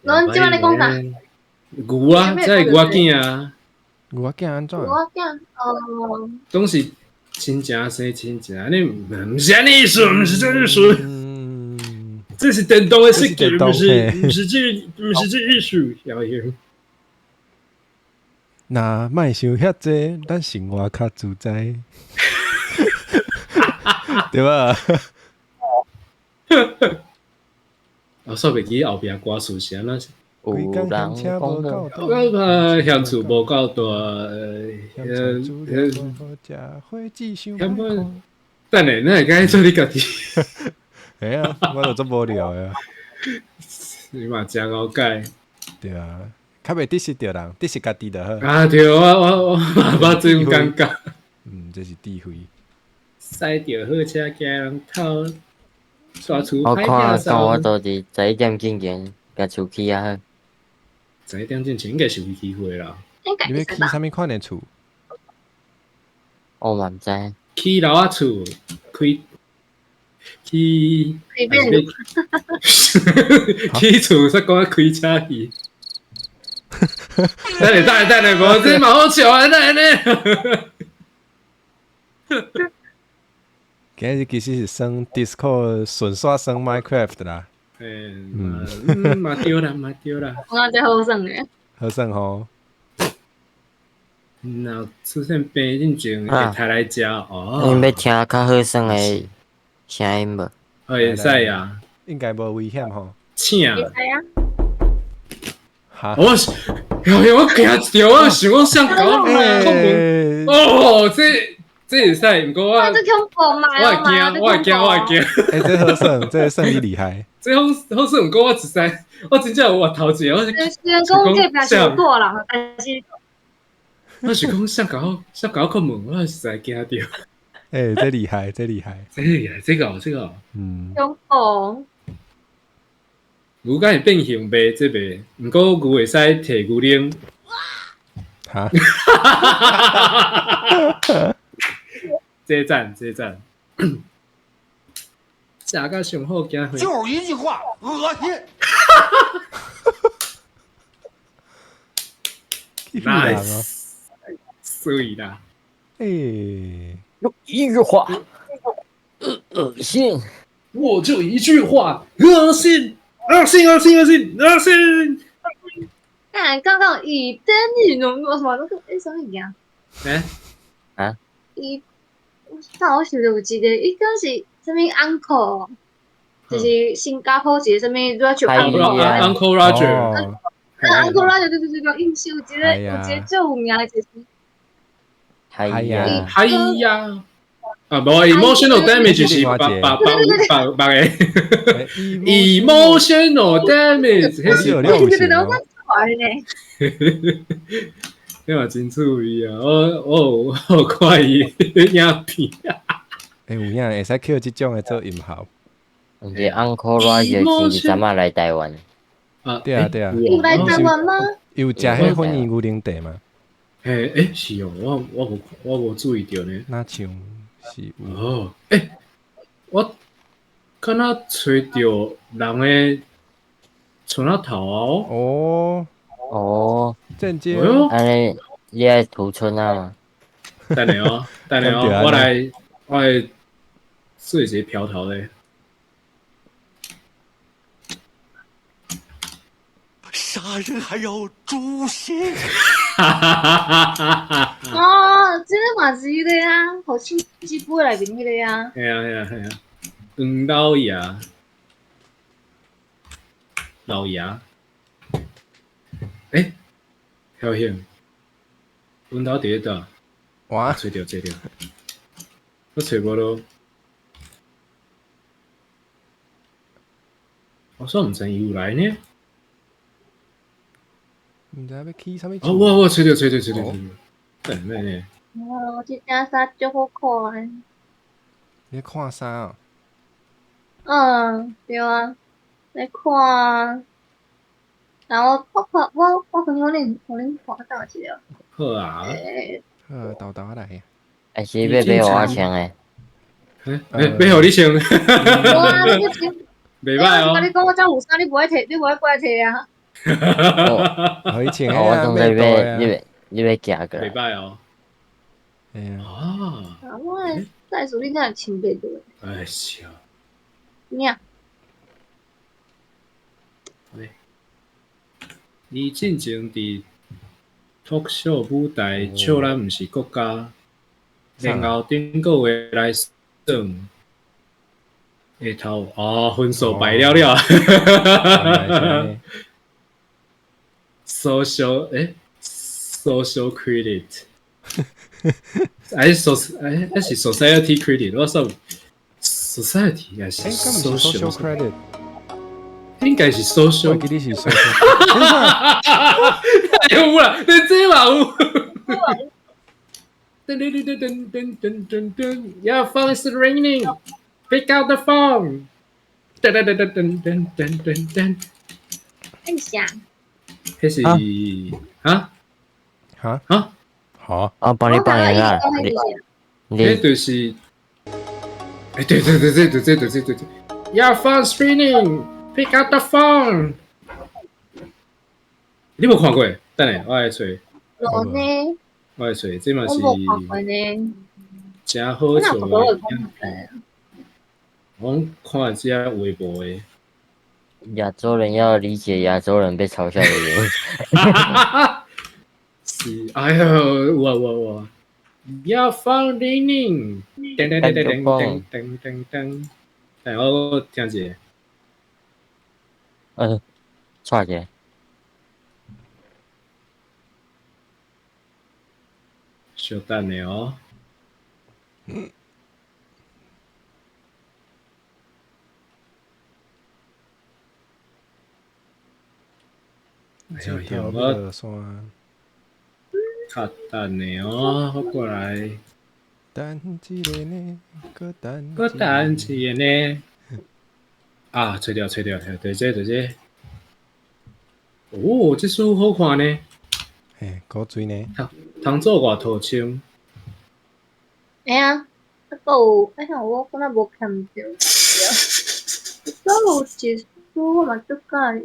攏這擺咧講啥？牛啊，这是牛仔囝啊。牛仔囝按怎？牛仔囝哦。拢是亲情生亲情，你毋是按呢意思，毋是这意思。嗯，这是电动的设计，这是毋是毋是这意思，晓晓。若莫想遐济，咱生活较自在，对吧？我煞袂记后壁歌词是按怎。有人讲我嫌厝无够大，等下，咱会该做你家己。哎呀，我就足无聊的。你嘛真了解。对啊，较袂得失著人，得失家己就好。啊对，我嘛捌这种感觉。嗯，这是智慧。驶著好车，惊人偷。大厝我看到我都伫11点进前，共厝起啊好。11点进前应该是有机会啦。你欲起啥物款的厝？我嘛毋知。起楼仔厝，开起。起厝，煞讲开车去。等下，等下，等下，无这嘛好笑啊！等下呢。今日其实是耍 Discord 顺煞耍 Minecraft 啦。嗯，嘛对啦，嘛对啦。我感觉这好耍咧。好耍吼。若出现病进前会抬来食哦。恁欲听较好耍的声音无？会使啊。应该无危险吼。请。会使啊。哈。我是，哎呦，我惊一跳，我想讲啥搞空门。哦，这会使，毋过我我会惊，我会惊，我会惊。欸，这好耍，这算你厉害。这好好耍，毋过我一知，我真正有越头一个，我是。虽然讲隔壁是有大人，但是。我是讲啥搞啥搞叩门，我实在惊著。欸，这厉害，这厉害，这厉害，这个这个。嗯。恐怖。牛敢会变形袂？这袂，毋过牛会使提牛奶。哈？这赞，这赞。食甲上好，行回。就是一句话，恶心。 Nice，水啦。欸，就一句话，恶心。我就一句话，恶心，恶心，恶心，恶心，恶心。啊，刚刚以灯语侬什么？那个欸，啥物件？欸？啊？伊，我我想著有一个，伊讲是啥物 uncle，就是新加坡一个啥物 Roger Uncle Roger。 Uncle Roger 对对对对，伊是有一个有一个最有名的就是。嗨呀！嗨呀！啊，无 emotional damage 是八八八八八个 emotional damage，彼是对对对，我讲出来呢。彼嘛真趣味啊！我有看伊影片。欸，有影会使捡这种的做音效。毋是 Uncle Roger 是阵仔来台湾。啊，对啊对啊。有来台湾吗？有食彼粉圆牛奶茶吗？欸欸，是哦，我无注意著呢。若像是有。哦，欸，我敢若揣著人的村仔头哦。哦。哦。正经。按呢，你爱涂村仔吗？等下哦，等下哦，我来做一个瓢头咧。杀人还要诛心。哦，这个嘛是彼个啊，予手机杯内面彼个啊。嘿啊嘿啊嘿啊，黄老爷，老爷，欸，晓兴，阮兜伫咧佗？哇！揣著揣著，我揣无咯。我煞毋知伊有来呢。毋知欲起啥物。哦，我揣著揣著揣著揣著，等下呢？哦，这件衫足好看。你咧看衫哦？嗯，对啊，咧看。然后我看我可能予恁看到一个。好啊。好，沓沓来。还是欲买予我穿的？欸，欲予你穿？哇，你穿。袂䆀哦。我共你讲，我遮有衫，你无爱提，你无爱过来提啊。哦，以前我当做你欲行过。袂歹哦。哎呀。啊。啊，我的在手你敢会穿袂落？哎呀。咩？伊进前伫 talk show 舞台笑咱毋是国家，然后顶个月来算下头哦，分数败了了。Social 欸，social credit，哎，so 哎，那是 society credit，我说 society 还是 social credit？應該是 social，我記得是 social。有啦，你這嘛有。噔噔噔噔噔噔噔噔，Your phone is ringing. Pick up the phone. 噔噔噔噔噔噔噔噔噔。按下。彼是啊？哈？啊？好。啊，幫你放一下。你就是，哎，對對對對對對對對對。Your phone is ringing. Pick up the phone。你無看過？等下我來揣。無呢。我來揣，這嘛是。我無看過呢。誠好笑的。我看這微博的。亞洲人要理解亞洲人被嘲笑的原因。是，哎呦，有啊有啊有啊。Your phone ringing，噔噔噔噔噔噔噔噔。哎，我聽一下。嗯，錯一下。小等下哦。哎呦，我較等下哦，我過來。等一下呢，閣等，閣等一下呢。啊，揣著揣著，對這對這。哦，這書好看呢。嘿，古錐呢？通做外套穿。哎呀，啊，閣有，哎呀，我敢若無看著。閣有一書我嘛足佮意。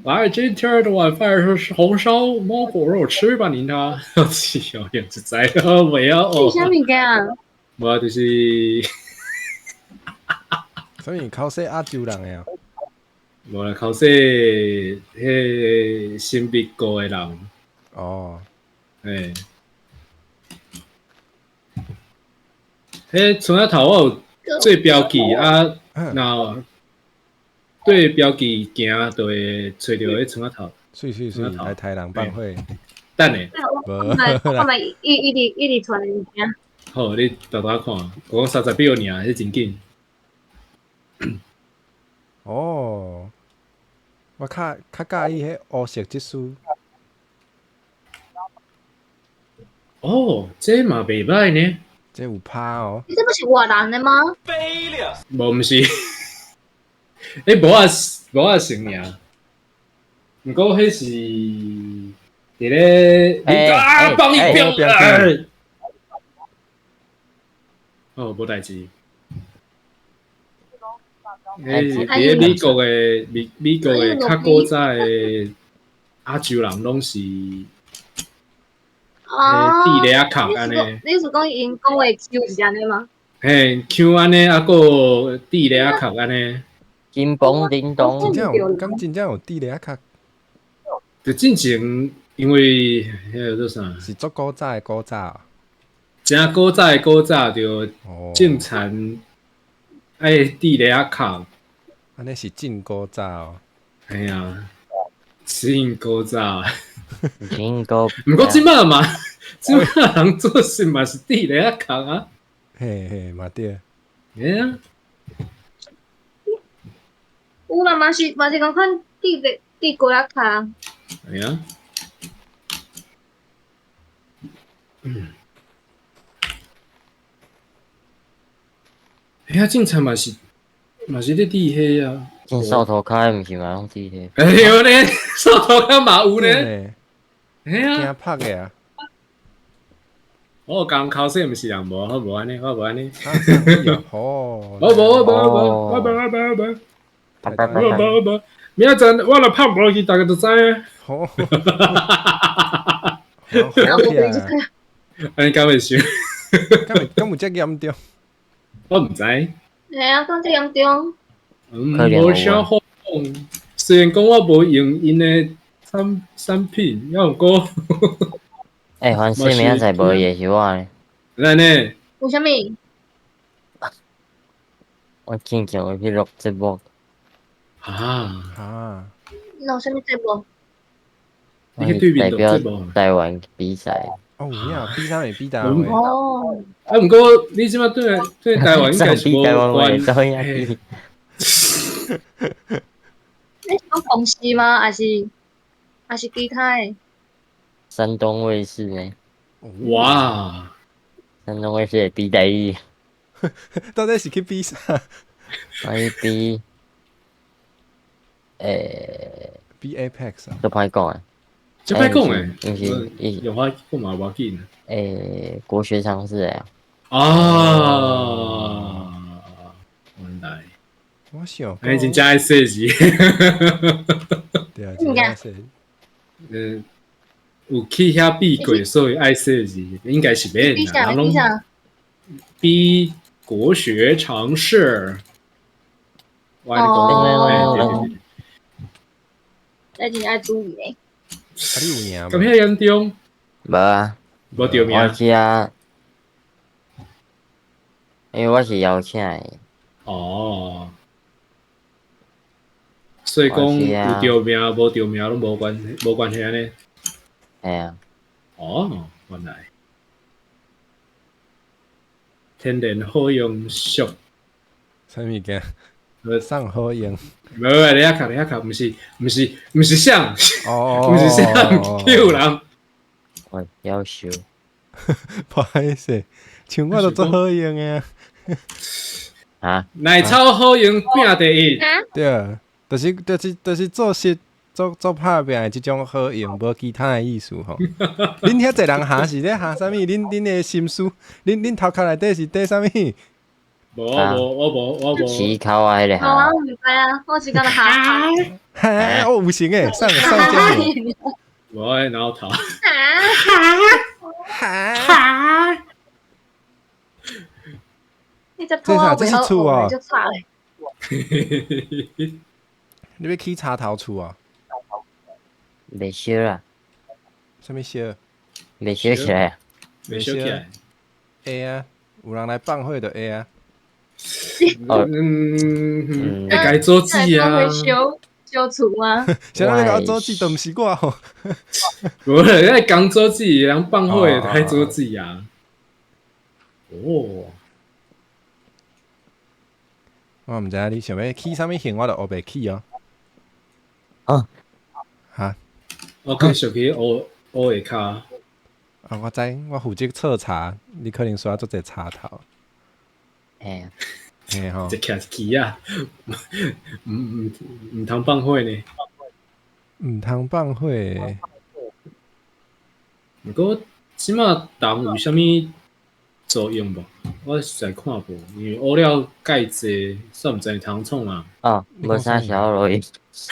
來，今天的晚飯是紅燒貓狗肉，吃吧您他。有點子在，沒有哦。是啥物件啊？無就是。所以考試亞洲人的啊？無啦，考試彼新美國的人。哦。欸。彼村仔頭我有做標記啊，若對標記行，就會揣著彼村仔頭。水水水，來台南放火。等下。我嘛一直傳的物件。好，你沓沓看，我講30秒爾，彼真緊。哦，我較佮意彼烏色這書。哦，這嘛袂歹呢。這有拍哦。這不是越南的嗎？無，毋是。欸，無啊，無啊成爾。毋過彼是佇咧，啊，幫伊標。哦，無代誌。欸，佇咧美國的美國的較古早的亞洲人攏是，哦，地雷仔殼按呢。你是講𪜶講話腔是按呢嗎？嘿，腔按呢，啊，閣有地雷仔殼按呢。金崩叮咚。真正有，敢真正有地雷仔殼？就進前，因為彼個做啥？是足古早的古早。誠古早的古早就種田。愛地雷仔殼，按呢是真古早哦。哎呀，真古早，真古。毋過這擺嘛，這擺人做事嘛是地雷仔殼啊。嘿嘿，嘛對。嘿啊。有啦，嘛是仝款地雷地瓜仔殼。哎呀。嗯。哎呀，種田嘛是咧滴彼啊。種掃塗跤毋是嘛，攏滴彼。哎呦咧，掃塗跤嘛有咧。哎呀。驚拍的啊！我剛考試毋是人無，我無按呢，我無按呢。哦。我無，我無，我無，我無，我無。拜拜拜拜。無無，明仔載我若拍無落去，逐家就知啊。好，啊，無變就知。按呢敢會想？敢有遮嚴重？我毋知。嘿啊，敢遮嚴重？嗯，無啥好講。雖然講我無用𪜶的產品，猶毋過。欸，反正明仔載無伊的是我呢。按呢？為啥物？我親像會去錄節目。啊啊！錄啥物節目？你去對面代表錄節目？台灣比賽。哦，有影，比啥物？比台灣話。哦。啊，毋過你這擺對台灣應該是無關。你是講公司嗎？還是其他的？山東衛視呢？哇！山東衛視會比台語。到底是去比啥？我去比，欸，比 Apex 啊？足歹講的。足歹講的。毋是，伊用我講嘛無要緊。欸，國學常識的。啊！原來。我想。欸，真正愛說字。對啊，真正愛說。嗯，有去遐比過，所以愛說字，應該是免啦。比啥？比國學常識。我跟你講，這真愛注意呢。啊，你有贏？敢遐嚴重？無啊，無著名。我去啊，因為我是邀請的。哦。所以講有著名無著名攏無關無關係按呢。嘿啊。哦，原來。天然好用俗。啥物件？上好用。無無，你遐卡你遐卡，毋是毋是毋是啥，哦，毋是啥救人。我夭壽。歹勢，像我都足好用的啊。奶草好用拼第一。對啊，就是做事做拍拚的這種好用，無其他的意思吼。恁遐濟人哈是咧哈啥物？恁的心思，恁頭殼內底是綴啥物？無無我無我無。起口啊，彼個哈。我毋知啊，我是敢若哈。哈，哦，有型誒，上上鏡。無愛撓頭。哈哈哈。你這這啥？這是厝哦。你欲起柴頭厝啊？袂燒啦。啥物燒？袂燒起來。袂燒起來。會啊，有人來放火就會啊。嗯，會共伊阻止啊。燒厝嗎？啥人欲共阻止都毋是我吼。無啦，愛共阻止，人放火會愛阻止啊。哦。我毋知影你想欲起啥物興，我就學袂起哦。啊？哈？我繼續去學學下跤。啊，我知，我負責徹查，你可能需要足濟柴頭。嘿。嘿吼。一徛一支仔，毋通放火呢。毋通放火。毋過這馬銅有啥物作用無？我實在看無，因為烏了蓋濟，煞毋知通創啊。哦，無啥小路用。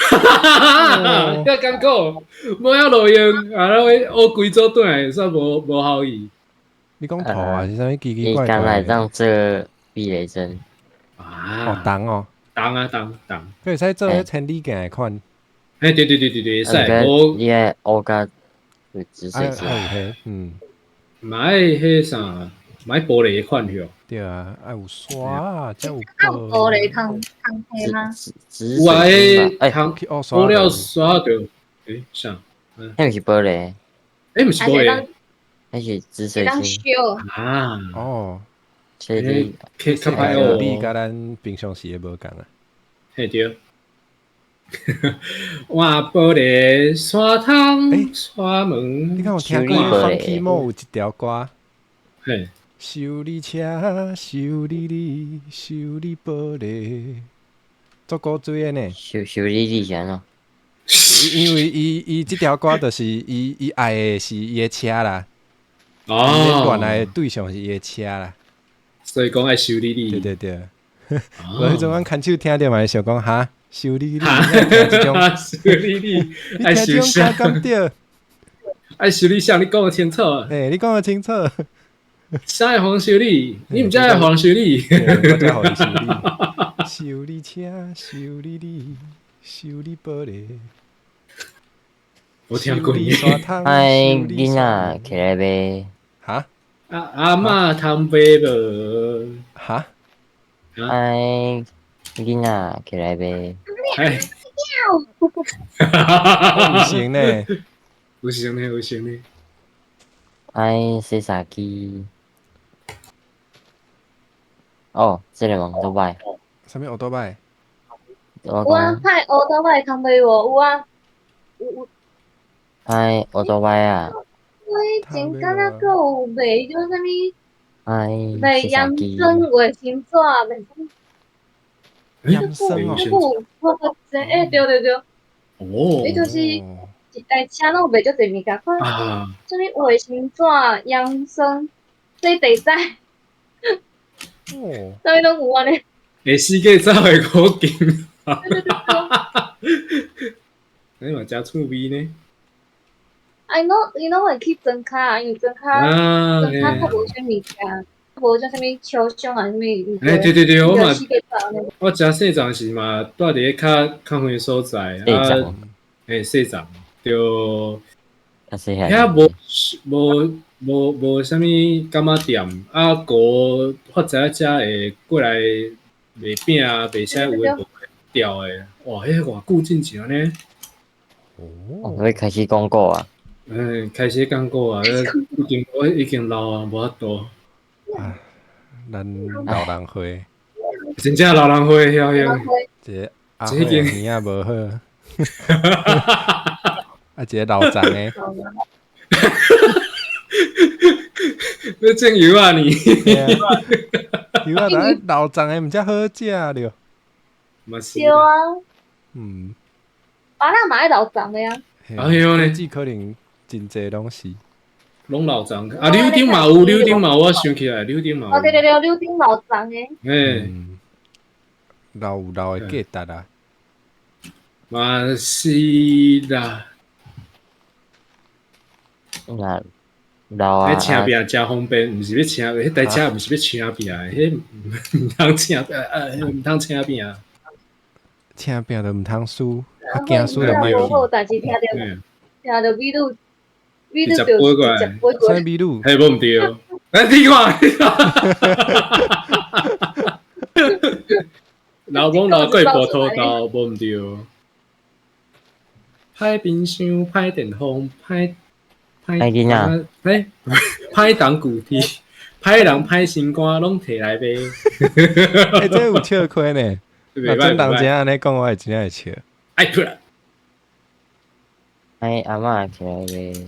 哈哈哈！遐艱苦，無遐路用，啊，咱學規組轉來，煞無效益。你講塗啊，是啥物奇奇怪怪？伊敢會當做避雷針。啊。哦，銅哦。銅啊銅銅。閣會使做彼千里鏡的款。欸，對對對對對，會使。我你愛烏甲紫水晶。嗯。嘛愛彼啥？嘛愛玻璃的款許。對啊，愛有刷，才有。有玻璃通通彼嗎？有啊，彼通玻璃刷著，欸啥？彼毋是玻璃。欸，毋是玻璃。彼是紫水晶。啊。哦。這個較歹學。你佮咱平常時的無仝啊。嘿對。換玻璃刷窗刷門。你敢有聽過 Funky Mo 有一條歌？嘿。修理車，修理你，修理玻璃，足古錐的呢。修理你是按怎？因為伊這條歌就是伊愛的是伊的車啦。哦。戀愛的對象是伊的車啦。所以講愛修理你。對對對。無彼陣阮牽手聽著嘛會想講哈，修理你，聽這種，修理你，愛修啥？對，愛修理啥？你講得清楚。欸，你講得清楚。啥會黃修理？你毋知會黃修理？我知予伊修理。修理車，修理你，修理玻璃。我聽過。哎，囡仔起來買。哈？阿嬤通買無？哈？哎，囡仔起來買。哎，有成呢，有成呢，有成呢。哎，洗衫機。哦，這个網都歹。啥物烏多擺？有啊，歹烏多擺通買無？有啊，有。歹烏多擺啊！我以前敢若閣有賣彼種啥物？哎，賣鹽酸衛生紙，賣啥物？鹽酸哦。我我欸，對對對。哦。伊就是一台車攏有賣足濟物件，看啥物衛生紙、鹽酸、洗地毯。哦。啥物攏有按呢。會四界走會好緊。對對對。你嘛誠趣味呢？啊，𪜶攏𪜶攏會去莊跤，因為莊跤莊跤較無啥物件，無種啥物超商啊，啥物。欸，對對對，我嘛，我誠細陣時嘛，蹛佇咧較較遠所在，啊，欸，細叢，對。遐無無無無啥物柑仔店，啊，古發財遮會過來賣餅啊，賣啥有的無的釣的，哇，彼偌久進前按呢？哦，欲開始廣告啊！嗯，開始講古啊，已經我已經老啊，無法度。啊，咱老人歲，真正老人歲曉曉。這個阿歲耳仔無好，啊，一個老欉的。你種油啊你？油啊，但老欉的毋才好食著。嘛是。對啊。嗯。芭樂嘛愛老欉的啊。哎呦呢，只可能真濟攏是。攏老欉啊！柳丁嘛有，柳丁嘛有，我想起來，柳丁嘛有。哦對對對，柳丁老欉的。欸。老有老的價值啊。嘛是啦。那老啊！彼請餅誠方便，毋是欲請，彼台車毋是欲請餅的，彼毋通請，毋通請餅。請餅就毋通輸，啊驚輸就莫去。好代誌聽著，聽著美女，美女就直接飛過來。啥美女？嘿，無毋對，來你看，老母老過葡萄豆，無毋對。歹冰箱，歹電風，歹歹囡仔，歹歹當舊天，歹人歹心肝，攏提來賣。欸，這有笑虧呢。若真人真按呢講，我會真正會笑。哎，對啦。哎，阿嬤起來賣。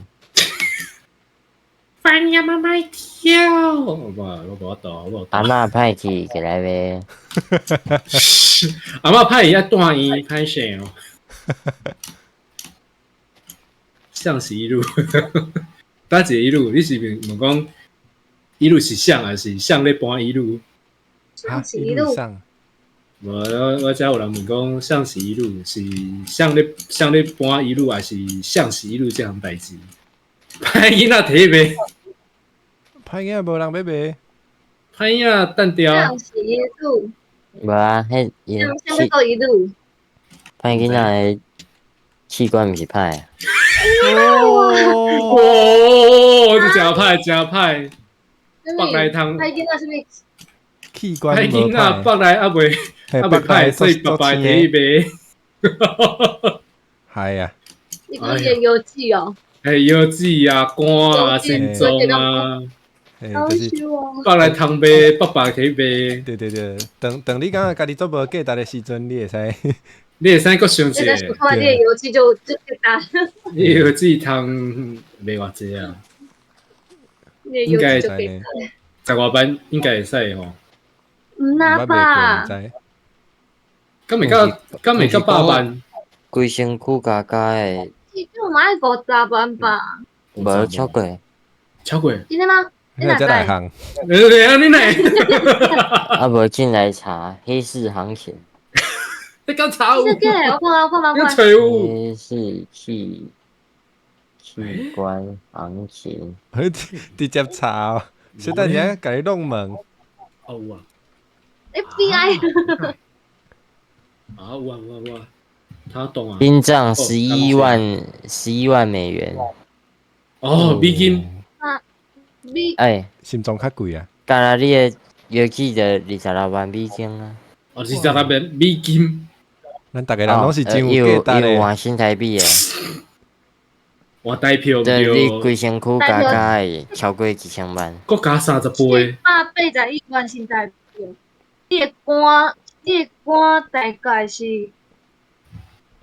翻呀媽媽跳，我無法度，我無。阿嬤歹去起來賣。阿嬤歹去愛住院，歹勢哦。向是一路，佗一个一路？你是問講一路是啥，還是啥咧搬一路？向是一路。無，我遮有人問講，向是一路是啥咧啥咧搬一路，還是向是一路這項代誌？歹囡仔提賣，歹囡仔無人欲賣，歹囡仔單調。向是一路。無啊，彼伊啥欲做一路？歹囡仔的器官毋是歹。哦，這誠歹，誠歹。北來通。歹囡仔啥物？器官歹囡仔北來猶未，猶未歹，所以爸爸提去賣。係啊。你講伊的腰子哦。嘿，腰子啊，肝啊，心臟啊。就是北來通賣，爸爸提去賣。對對對，當當你感覺家己做無價值的時陣，你會使。你會使閣想一下。你的腰子就就大。你的腰子通賣偌濟啊？應該十外萬應該會使吼。毋那吧？敢會到敢會到百萬？規身軀加加的。至少嘛愛50萬吧？無超過。超過。真的嗎？你哪在行？對啊，你哪？啊，無進來查黑市行情。你敢查有？这个我看我看我看。你找有？是器官行情。直接查哦，小等下共你弄问。哦有啊。 FBI。啊有啊有啊有啊，他懂啊。殡葬11万美元。哦，美金。啊，美。哎，心脏较贵啊。敢若你的药剂就26万美金啊。哦，26万美金。咱逐家人攏是真有价值的。有换新台币的。换台票对，你规身躯加加会超过1000万。阁加30倍。481万新台币。你的肝，你的肝大概是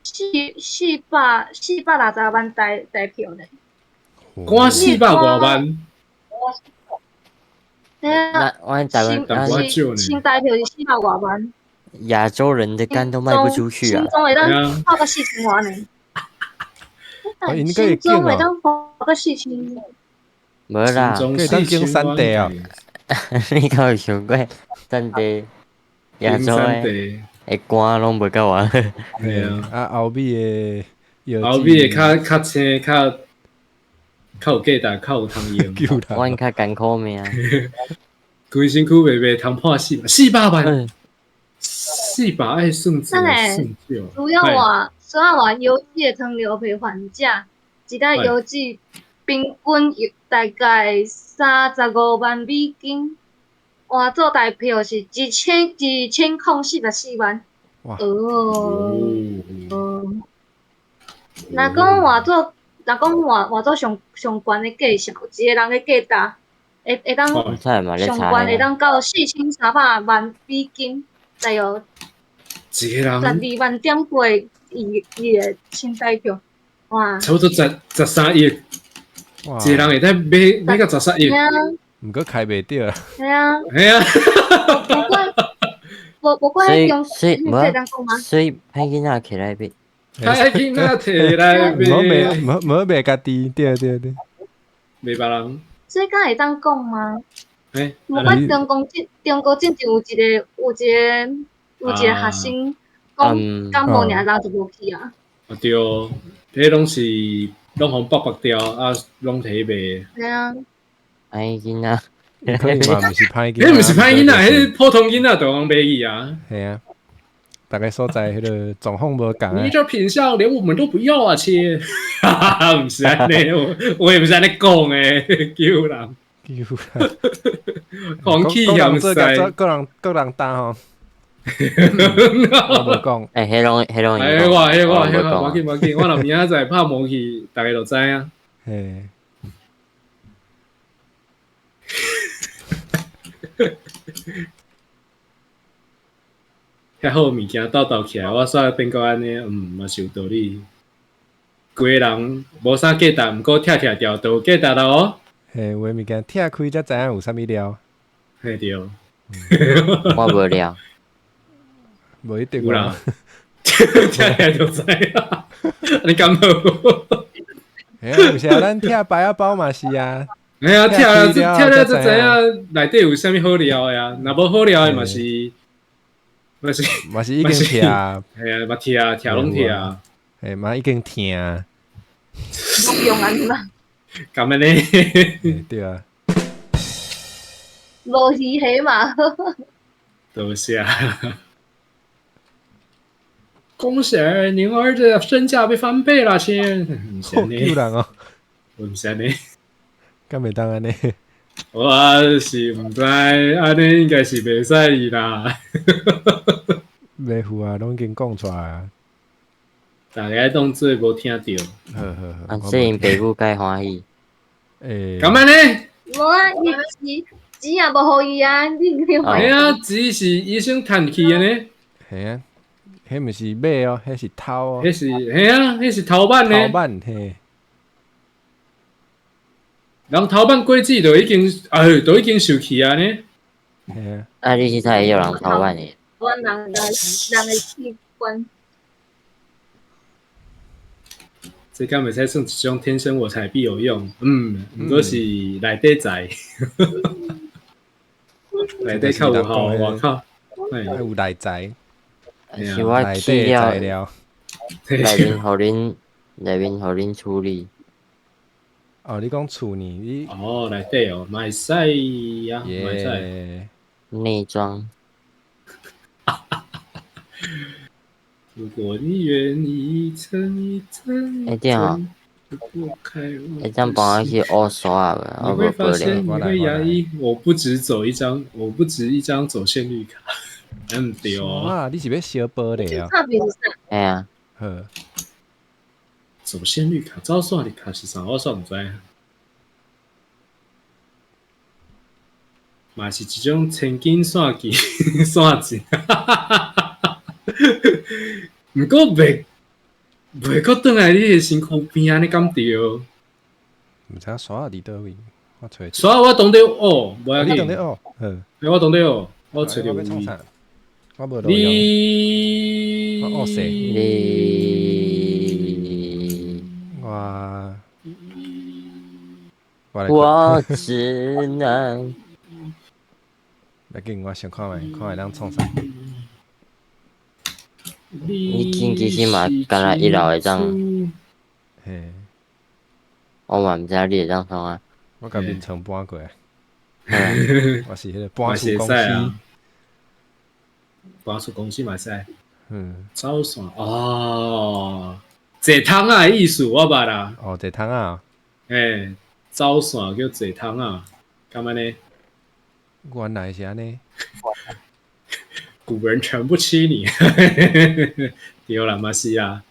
460万台票呢。肝400外万。对啊，我台湾新台票是400外万。亚洲人的肝都卖不出去啊！新庄会当花个4000万呢。新庄会当花个4000。无啦，可以当经山地哦。你敢有想过山地？亚洲的的肝攏袂够完。对啊，啊后尾的，后尾的较较青，较较有价值，较有通用。阮较艰苦命。规身躯袂袂通破400万。400爱算少算少。主要话，主要话邮寄的糖尿病患者，一袋邮寄平均大概35万美金，换做台票是1044万。哇！哦。若讲换做，若讲换换做上上悬的价数，一个人的价值会会当上悬会当到4300万美金。大约一个人12万点过伊伊的新台票，哇！差不多13亿，一个人会当买买到13亿，毋过开袂著啊。系啊，系啊。无怪，无无怪中，所以所以歹囡仔起来买，歹囡仔提来买，无卖无无卖家己，对对对，卖别人。这敢会当讲吗？欸，无怪中国进中国进前有一个有一个有一个学生讲感冒尔，然后就无去啊。啊对，彼拢是拢予剥剥掉啊，拢提去卖。对啊。歹囡仔，可能嘛毋是歹囡仔，彼毋是歹囡仔，彼普通囡仔就通买去啊。系啊，逐个所在彼个状况无仝。你这品相连我们都不要啊，亲！毋是按呢，我也毋是按呢讲的，救人。救人，空气嫌屎，各人各人担吼。我无讲，欸，彼拢彼拢。欸，我彼我彼我，无紧无紧，我若明仔载拍无去，逐家就知影。嘿。遐好物件斗斗起来，我煞变阁按呢，嘛是有道理。规个人无啥价值，毋过拆拆掉就有价值了哦。嘿，有的物件拆开才知影有啥物料。嘿对，我无料，无一定有啦。拆开就知啦，你敢无？嘿啊，有时啊，咱拆白仔包嘛是啊。嘿啊，拆了拆了才知影内底有啥物好料的啊，若无好料的嘛是嘛是嘛是已经拆，嘿啊，嘛拆拆拢拆，嘿嘛已经疼。拢用安尼嘛？敢按呢？对啊。无鱼虾嘛？多谢。恭喜您儿子身价被翻倍了，亲！好救人哦，我毋是按呢，敢袂当按呢？我是毋知，按呢应该是袂使伊啦。袂赴啊，拢已经讲出来啊。大家当做无听著。好好好。啊，这𪜶爸母该欢喜。欸，敢按呢？无啊，伊钱钱也无予伊啊，你你嘿啊，钱是医生趁去的呢。嘿啊，彼毋是买哦，彼是偷哦。彼是嘿啊，彼是偷办呢。偷办嘿。人偷办过子就已经，哎，都已经受气啊呢。嘿啊。啊，你是会晓人偷办的？我人人人的器官。这敢袂使算一种天生我材必有用，毋过是内底在，内底较有效，外口有内在。是我去了內面，予恁內面予恁處理。哦，你講厝呢？你哦，內底哦，嘛會使啊，嘛會使。內裝。如果你願意層一層，會這樣。會這樣幫我去學刷啊？你會發現你會壓抑。我不止走一張，我不止一張走線綠卡。毋對哦。啊，你是欲燒玻璃啊？嘿啊。好。走線綠卡，走線綠卡是啥？我煞毋知。嘛是一種千金線金線錢。毋過袂閣轉來你的身軀邊按呢敢對？毋知刷佇佗位，我揣。刷我當著哦，無要緊。你當著哦，好。我當著哦，我揣著。我無你，我學你，我，我只能。來緊，我先看覓，看會當創啥。你進其實嘛，敢若一樓會當。嘿。我嘛毋知你會當創啊。我共眠床搬過來。我是彼個搬厝公司。搬厝公司嘛會使。嗯。走線哦，坐窗仔的意思我捌啦。哦，坐窗仔。欸，走線叫坐窗仔，敢按呢？原來是按呢。古人全不欺你，對啦，嘛是啊。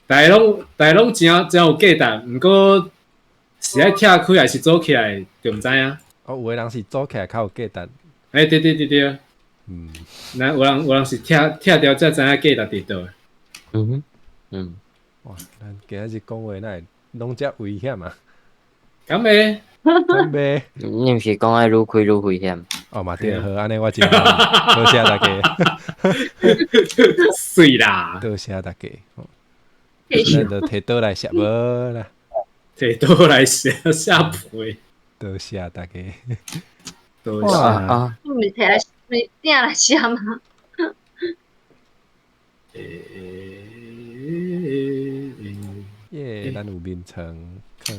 大家攏誠有價值，毋過是愛拆開還是組起來，就毋知影。哦，有的人是組起來較有價值。欸，對對對對。嗯。那有人是拆掉才知影價值佇佗。嗯哼，嗯。哇，咱今仔日講話哪會攏遮危險啊？敢袂？敢袂？你毋是講愛愈開愈危險？哦嘛對，好，按呢我真好，多謝大家。媠啦！多謝大家。咱就提刀來食無啦。提刀來食下皮。多謝大家。多謝啊！你毋是提來，毋是鼎來食嗎？耶！咱有眠床，囥。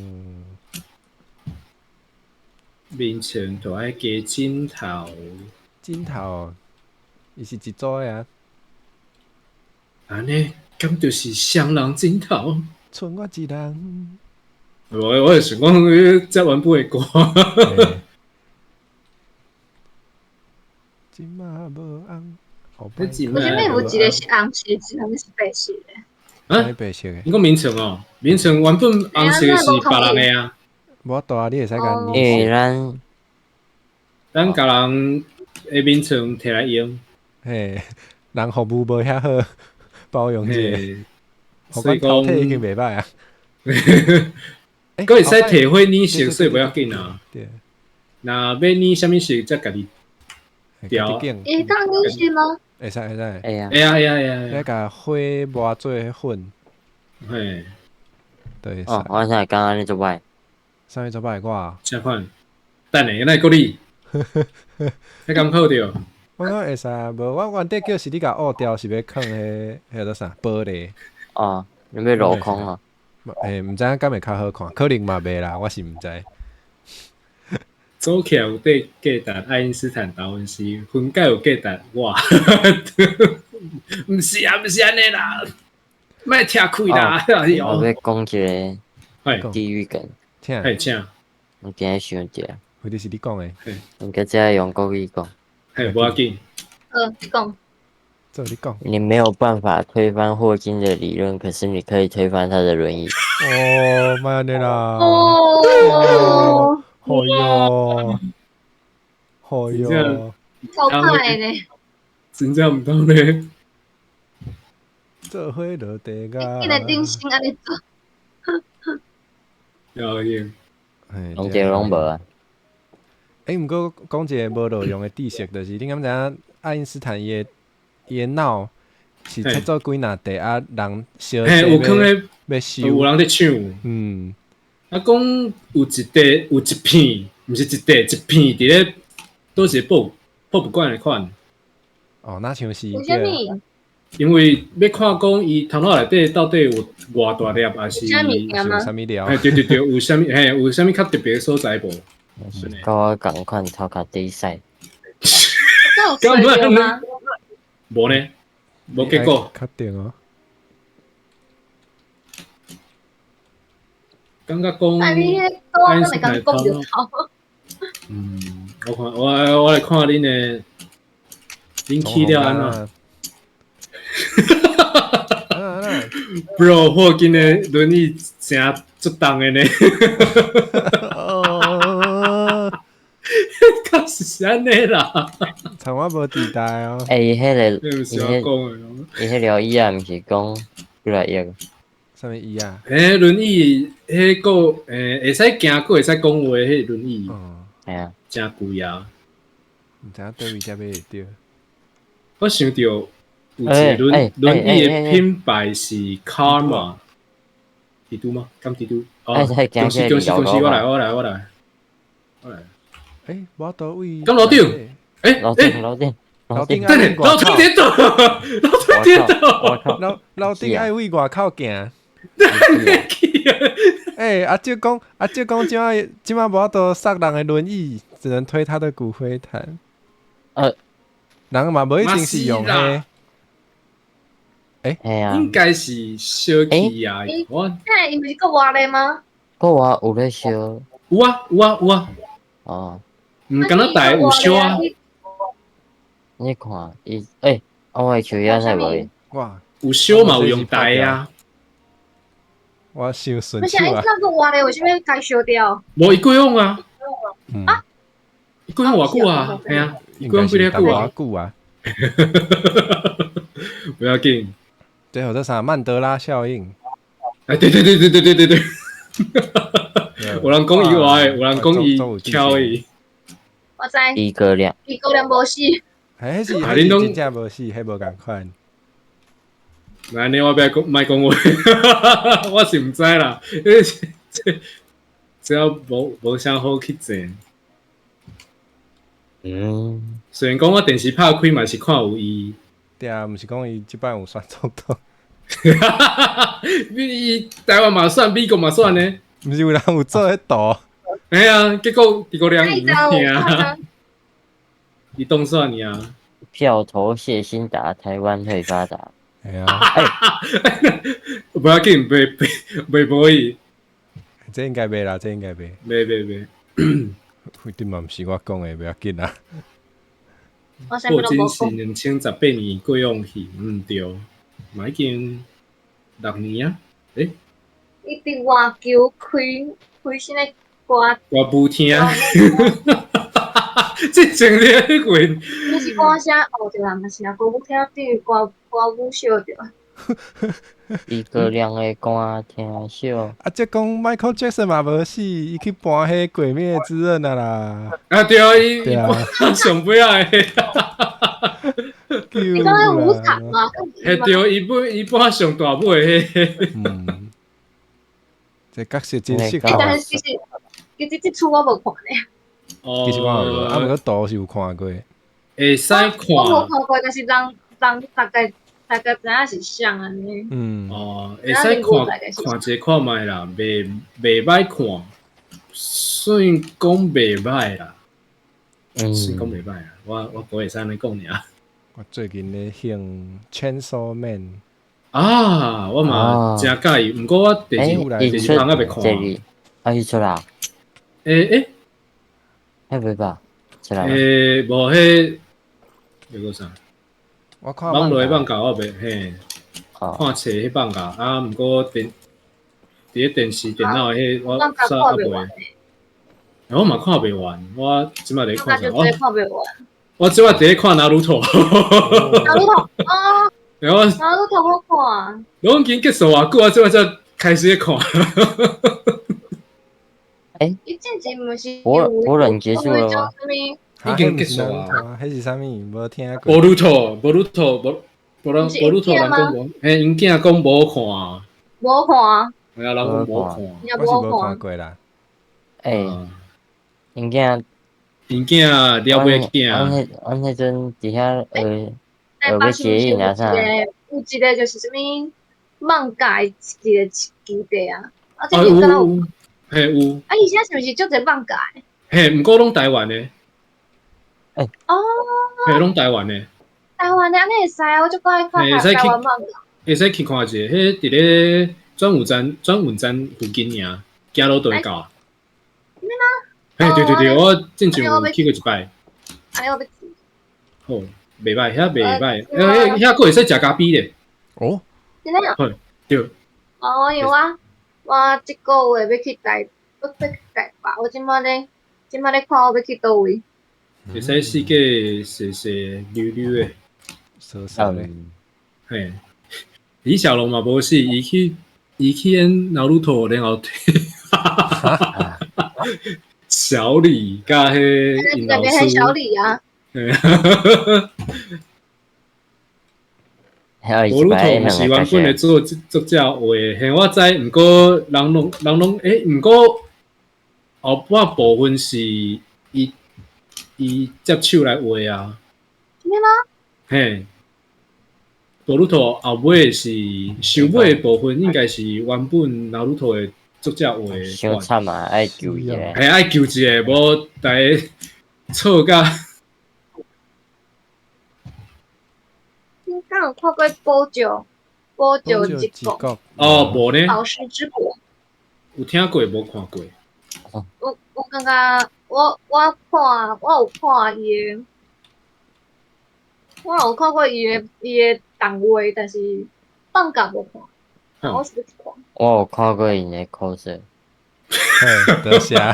眠床就愛加枕頭。枕頭，伊是一組的啊。按呢，敢就是雙人枕頭？賰我一人。我會想講，這原本的歌。這馬無紅。為啥物有一個是紅色，一個是白色的？啊？白色的。你講眠床哦，眠床原本紅色的是別人的啊。無法度啊，你會使共。因為咱共人的眠床摕來用。嘿，人服務無遐好，包容者。所以講已經袂歹啊。閣會使提火染色，所以無要緊啊。對。若欲染啥物色，才家己調。會當染色嗎？會使會使。會啊會啊會啊會啊。你共火磨做粉。嘿。對。哦，我現在感覺按呢足歹。啥物足歹我？這款，等下，哪會閣你？彼敢好著？我講會使，無我原底叫是你共挖掉，是欲囥彼彼個啥玻璃？哦，你欲鏤空哦？欸，毋知影敢會較好看，可能嘛袂啦，我是毋知。組起來有價值，愛因斯坦、達文西分解有價值，哇！毋是啊，毋是按呢啦，莫拆開啦！我欲講一個地獄梗。請，嘿，請。我今日想著。或者是你講的。毋過這用國語講。嘿，無要緊。你講。做你講。你沒有辦法推翻霍金的理論，可是你可以推翻他的輪椅。哦，莫按呢啦。哦。哎喲，哎喲。超歹呢。真正毋通咧。做伙落地獄。你來頂身按呢做。了解。攏對攏無啊。欸，毋過講一個無路用的知識，就是你敢知影愛因斯坦伊的腦是切做幾若塊啊？人燒有可能欲收，有人咧搶。嗯。啊，講有一塊，有一片，毋是一塊，一片佇咧，佗一個博物館的款。哦，若像是。為啥物？因為欲看講伊頭腦內底到底有偌大粒，還是有啥物件嗎？有啥物料？嘿，對對對，有啥物嘿，有啥物較特別的所在無？佮我仝款頭殼底屎。這有水嗎？無呢，無結果。確定哦。感覺講，啊，你彼個我會共講著頭。嗯，我看我來看恁的，恁去了按怎？Bro，霍金的輪椅誠足重的呢。哦，確實是按呢啦。從我無佇台哦。欸，伊彼個，伊彼條椅仔毋是講幾來億？啥物椅啊？欸，輪椅，彼個會使行，閣會使講話，彼輪椅。係啊，誠貴啊！毋知影佗位才買會著。我想著有一個輪椅的品牌是 Karma，佇拄嗎？敢佇拄？哦，恭喜恭喜恭喜！我來我來我來我來。欸，無佗位。敢樓頂？欸樓頂樓頂樓頂等下，樓頂跌倒，樓頂跌倒，樓頂愛為外口行。欸，阿舅講，阿舅講，這馬無法度殺人的輪椅，只能推他的骨灰壇。人嘛無一定是用彼。欸，應該是燒去啊！我，欸，伊毋是國外的嗎？國外有咧燒。有啊有啊有啊。哦。毋敢若台有燒啊。你看，伊欸，我的手也使無？哇，有燒嘛有用台啊。我傷順不是啊，伊那國外的為啥物共燒掉？無伊過往啊。啊？伊過往偌久啊？嘿啊，伊過往幾个久啊？久啊。不要緊。對，這啥曼德拉效應？哎，對對對對對對對對。有人講伊話，有人講伊巧伊。我知。諸葛亮。諸葛亮無死。欸，彼是真正無死，彼無仝款。按呢我欲講，莫講話，我是毋知啦，因為這無啥好去爭。嗯。雖然講我電視拍開嘛是看有伊。對啊，毋是講伊這擺有選總統。伊台灣嘛選，美國嘛選呢。毋是有人有做彼圖？哎啊，結果諸葛亮贏啊！伊當選爾。票投謝欣達，台灣會發達。哎呀，不要緊，袂無伊。這應該袂啦，這應該袂。袂。反正嘛毋是我講的，不要緊啦。霍金是2018年過往去，毋對，嘛已經6年啊。欸？伊佇外球開新的歌。歌舞廳。這前咧去。你是歌聲哦，對啦，嘛是啊，歌舞廳等於歌舞秀對。諸葛亮的歌聽少。啊，這講 Michael Jackson 嘛無死，伊去搬彼個鬼滅之刃啊啦。啊對啊，伊搬上尾仔的。伊講彼舞場嘛。嘿對，伊搬上大尾的。嗯。這角色真適合。但是其實這齣我無看咧。其實我也無，啊，毋過圖是有看過。會使看。我無看過，但是人大概知影是啥按呢。嗯。哦，會使看看一下看覓啦，袂歹看，算講袂歹啦。算講袂歹啦，我閣會使按呢講爾。我最近咧興《Chainsaw Man》。啊，我嘛誠佮意，毋過我第二冬猶未看。啊，伊出啦。欸。彼袂吧？出來。欸，無彼，那個啥？我看網絡的放假我袂嘿，看冊彼放假啊，毋過電佇咧電視電腦彼我煞猶未。我嘛看袂完，我這擺佇咧看啥？我這擺佇咧看《納魯托》。納魯托啊！我納魯托我看。攏已經結束偌久啊，這擺才開始咧看。欸，伊之前毋是博人結束了嗎？已經結束啊！彼是啥物？無聽過。博魯托，博魯托，博魯托人講無，嘿，𪜶囝講無看。無看。哎呀，人講無看。我是無看過啦。欸，𪜶囝，𪜶囝了尾囝。阮彼陣佇遐學欲寫影啥？有有一个就是啥物漫画的一个基地啊，啊，这啊个敢若有有，嘿有，啊，伊现在是毋是足济漫画的？嘿，毋过拢台湾的，哦，嘿，拢台湾的，台湾的按呢会使啊，我足爱看嘿台湾漫画。会使去看一下，彼伫咧转运站附近尔，行路就会到。嘿，对对对，我之前有去过一摆，按呢我欲去。好，袂歹，遐袂歹，欸，遐阁会使食咖啡咧。哦，真的啊？对。哦，因为我這個月欲去台，欲去台北，我這擺咧看我欲去佗位。會使四界踅踅溜溜的，傻傻的。嘿，李小龍嘛無死，伊去演 Naruto 然後小李佮彼𪜶老師，小李啊。 Naruto 毋是原本的作者畫的，嘿，我知，毋過人攏欸，毋過後半部分是伊接手來畫啊。真的嗎？嘿，Naruto 後尾是收尾的部分，應該是原本 Naruto 的作者畫的。傷慘啊！愛救一個，嘿，愛救一個，無逐家錯甲。你敢有看過寶石？寶石之國？哦，無呢。寶石之國。有聽過，無看過。我感覺我有看伊的，我有看過伊的動畫，但是放假無看，我是欲去看。我有看過𪜶的 cos。多謝。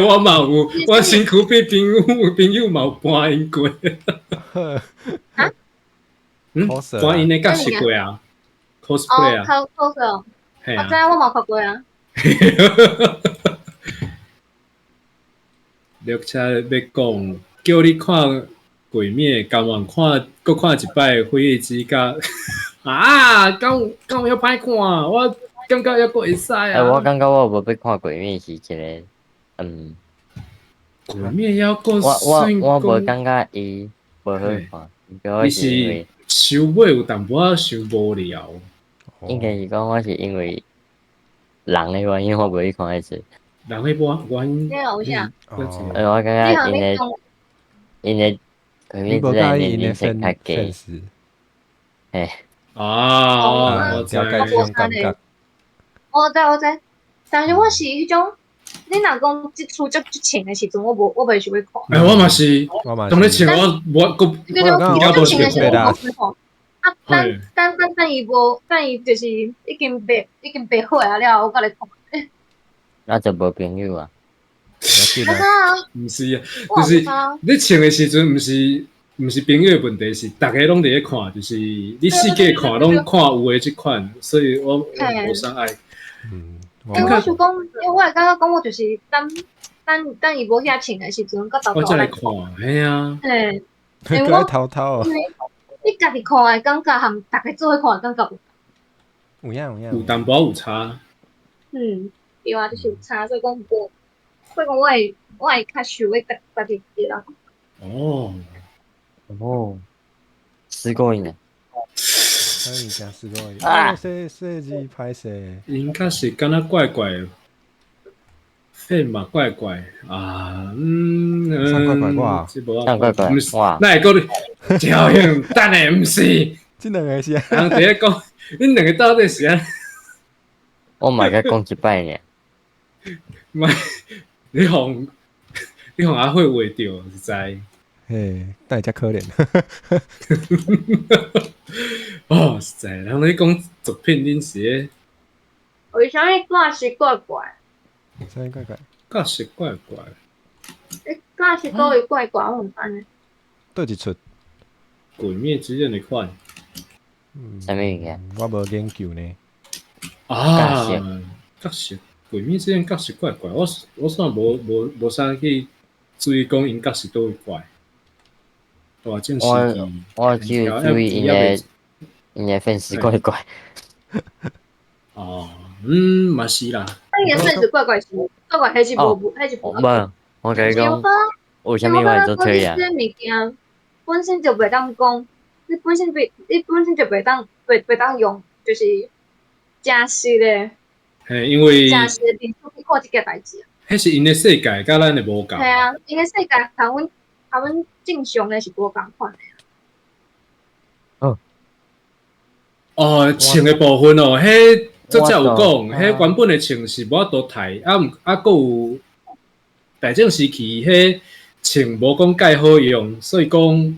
我嘛有，我身軀邊朋友嘛有扮𪜶過。啊？嗯，扮𪜶的角色過啊，cosplay 啊。哦，cos，我知我嘛看過啊。绿車欲講，叫你看鬼滅，甘願看，閣看一擺《火影之家》啊，敢有遐歹看？我感覺猶閣會使啊。欸，我感覺我無欲看鬼滅是一個，嗯。鬼滅猶閣我無感覺伊無好看，伊是收尾有淡薄仔傷無聊。應該是講我是因為人的原因，我無去看彼出。人的原因。你有啥？欸，我感覺𪜶的鬼滅之刃年齡層較低。嘿。啊，我了解這種感覺。我知我知，但是我是彼種，你若講這出足足穿的時陣，我袂想欲看。欸，我嘛是，當咧穿我無閣，我應該無想欲看。啊，等伊無，等伊就是已經白火啊了，我閣來看。那就無朋友啊。毋是啊，就是你穿的時陣，毋是朋友的問題，是逐家攏佇咧看，就是你四界看攏看有的這款，所以我無啥愛。欸，我想講，因為我會感覺講，我就是等伊無遐穿的時陣，閣偷偷來看，嘿啊。嘿，閣愛偷偷。你家己看的感覺和逐家做伙看的感覺有影有影。有淡薄仔有差。嗯，對啊，就是有差，所以講無，所以講我會較想欲家己一個人。哦。哦，すごいね。所以真すごい。啊，設計歹勢。𪜶確實敢若怪怪，廢嘛怪怪啊，嗯，啥怪怪我，啥怪怪，哇，哪會閣趙兄，等下毋是，這兩個是人佇咧講，恁兩個到底是按？我嘛閣講一擺爾。莫，你予阿慧畫著，實在。嘿，但會遮可憐。哦，實在，人咧講作品，恁是咧？為啥物掛是怪怪？啥物怪怪？掛是怪怪。欸，掛是佗位怪怪，我毋知呢。佗一出？鬼滅之刃的款。啥物物件？我無研究呢。啊，角色，鬼滅之刃角色怪怪，我煞無啥去注意講𪜶角色佗位怪。我只有注意𪜶的粉絲怪怪。哦，嗯，嘛是啦。𪜶的粉絲怪怪是怪怪，彼是無，彼是無。無，我共你講，為啥物我會做推啊？這物件本身就袂當講，你本身袂，你本身就袂當用，就是誠實的。嘿，因為誠實的面去看這件代誌。彼是𪜶的世界，佮咱的無仝。嘿啊，𪜶的世界佮阮正常的是無仝款的。哦。哦，穿的部分哦，彼作者有講，彼原本的銃是無法度刣，啊毋啊，閣有大正時期，彼銃無講蓋好用，所以講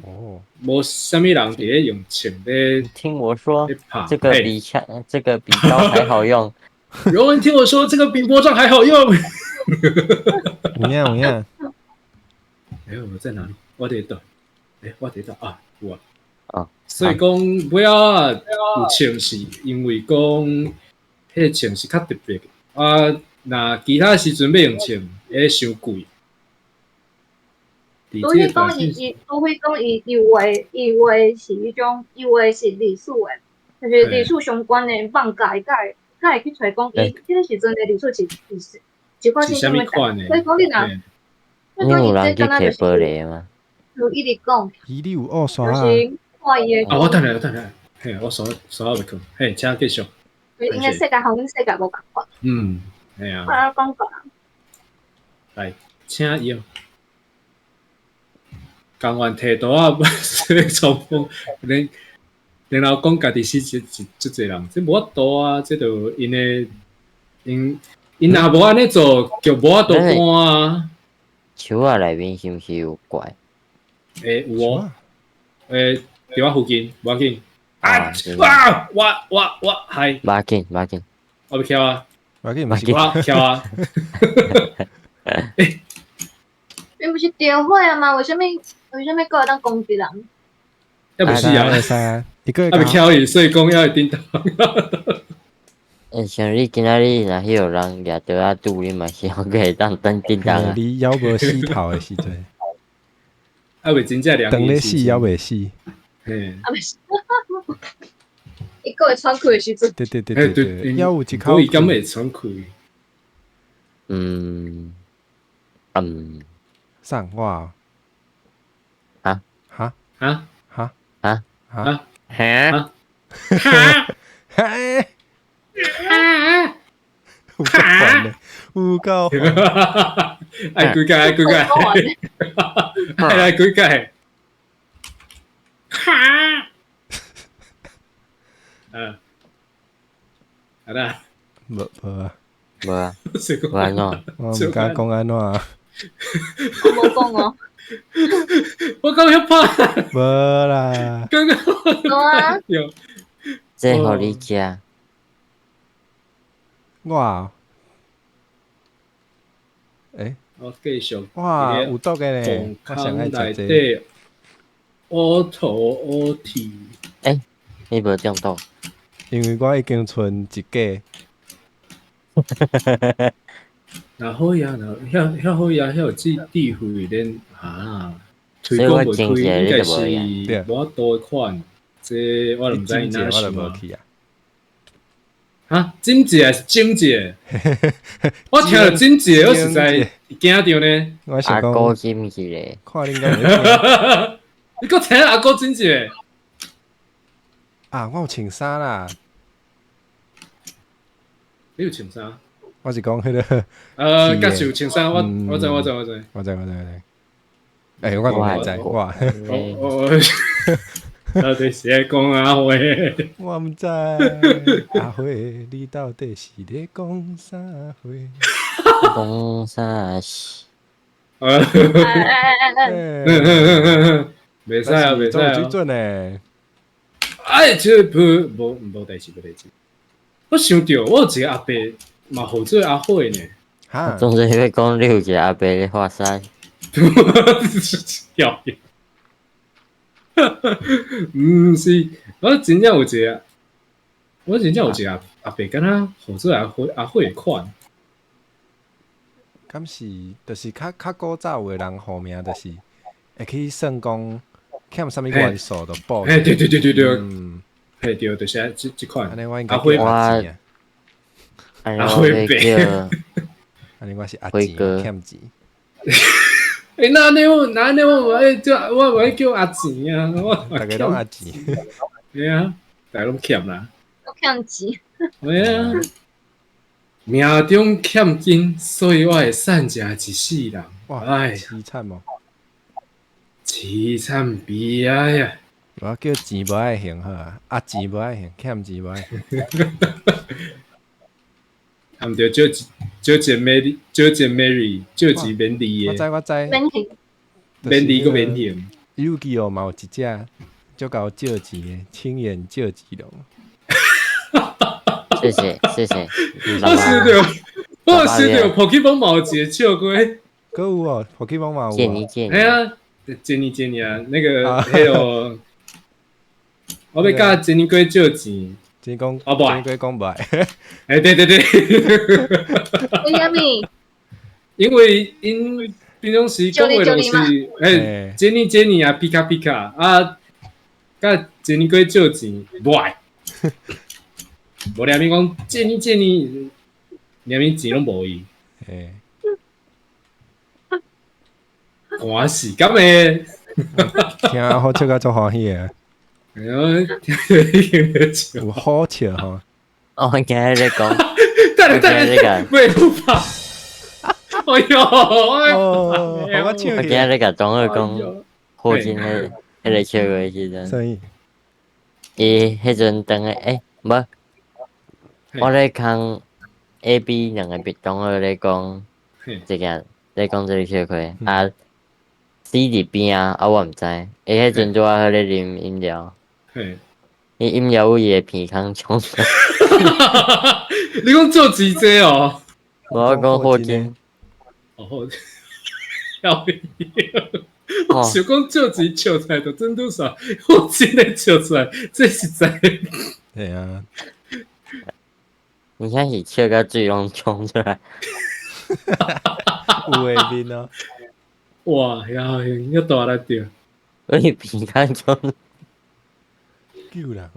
無啥物人佇咧用銃咧。聽我說，這個比槍，這個比刀還好用。有人聽我說，這個比魔杖還好用。有影有影。欸，我在哪裡？我佇佗？欸，我佇佗啊？有啊。啊。所以講，尾仔有銃是因為講，彼個銃是較特別啊。若其他時陣欲用銃，會傷貴。除非講伊，除非講伊伊畫是彼種，伊畫是歷史的，就是歷史相關的放假，才會去揣講伊彼個時陣的歷史是發生啥物款的。所以講你若，你有人去摕玻璃嗎？就一直講。伊你有烏沙啊？就是看伊的。啊，我等下，我等下，嘿，我刷刷袂去，嘿，請繼續。𪜶的世界予阮世界無仝款。嗯，嘿啊。我講過。來，請用。甘願提刀仔，衝鋒，然後講家己死一足濟人，這無法度啊！這就𪜶的，𪜶若無按呢做，就無法度搬啊。樹仔內面是毋是有怪？欸，有哦。欸，佇我附近，無要緊。啊！哇！我嗨！無要緊，無要緊。我欲翘啊！無要緊，毋是我翹啊！欸，𪜶毋是著火啊嗎？為啥物閣會當攻擊人？猶未死啊！會使啊，伊閣猶未翹伊，所以講猶會叮當。欸，像你今仔日若彼有人舉刀仔拄你嘛是猶閣會當當叮當啊！你猶無死頭的時陣，猶未真正涼。當咧死猶未死。嘿。猶未死。伊閣會喘氣的時陣。對對對對對，猶有一口。伊敢會喘氣？嗯嗯。送我。啊哈哈哈哈哈哈哈哈哈！有夠煩的，有夠煩。愛幾改，愛幾改，愛來幾改。哈！嗯，好啦。無無啊，無啊，無按怎？我毋敢講按怎。我無講哦。我剛剛怕。無啦。剛剛。無啊。有。這予你食。我，欸，我繼續。哇，有毒的咧！我上愛食這個。烏頭烏體。欸，你無中毒？因為我已經賰一個。若好呀，若遐遐好呀，遐有智慧恁啊，推廣袂開，應該是無法度的款，這我就毋知𪜶哪想啊。哈，真濟還是整濟？我聽著真濟，我實在驚著呢。我想講，阿哥真一个，看恁敢會。你閣聽阿哥真濟？啊，我有穿衫啦。你有穿衫？我是講彼個。確實有穿衫，我知我知我知。我知我知我知。欸，我毋知我。我到底是咧講阿輝？我毋知阿輝，你到底是咧講啥話？講啥事？袂使啊，袂使啊！水準呢？哎，這不無代誌，無代誌。我想著，我有一個阿伯嘛，號做阿輝呢。哈？總之欲講你有一個阿伯咧發屎。笑。毋是，我真正有一個，我真正有一個阿伯，敢若號做阿輝阿輝的款。敢是，就是較古早有的人號名，就是會去算講欠啥物元素就報。嘿，對對對對對，嗯，嘿對，就是這款。按呢我應該阿輝阿錢啊，阿輝伯，按呢我是阿錢欠錢。欸，那呢我那呢我爱叫我爱叫阿钱啊，我逐家拢阿钱。对啊，逐家拢欠啦。都欠钱。对啊，命中欠金，所以我会散食一世人。哇，哎，凄惨哦！凄惨悲哀啊！我叫钱无爱还好啊，啊钱无爱还，欠钱无爱还。啊，毋对，借借钱 Mary，借钱 Mary，借钱免利的。我知我知。免还。免利阁免还。游记哦，嘛有一只，足够借钱的，青眼借钱龙。谢谢谢谢。我想著，我想著，Pokemon 嘛有一个笑过。阁有哦，Pokemon 嘛有。借你借你。哎呀，借你借你啊，那个还有，我欲佮珍妮哥借钱。真讲，哦不，珍妮哥讲无爱。哎，对对对。为啥物？因为𪜶平常时讲话拢是，哎，珍妮珍妮啊，皮卡皮卡啊，佮珍妮哥借钱，无爱。无连咪讲借你借你，连咪钱拢无伊。嘿。欢喜敢会？听好笑甲足欢喜的。哎呦，听已经咧笑。有好笑吼。我今日咧讲，等等等，袂有拍。哎哟，哦，我笑。我今日咧共同学讲，霍金彼彼个笑话时阵。啥物？伊彼阵当个欸，无，我咧空 A、B 两个同学咧讲，这个咧讲这个笑话啊。C 伫边啊，啊我毋知，伊彼阵拄仔好咧啉饮料，伊饮料有伊的鼻孔冲出来。你讲做钱这哦？无我讲霍金。哦，霍金。要命！想讲借钱笑出来，就真拄煞，霍金咧笑出来，这实在。对啊。你看是笑甲水拢冲出来。有画面哦。哇，呀，遐大力著！我鼻孔冲。救人啊！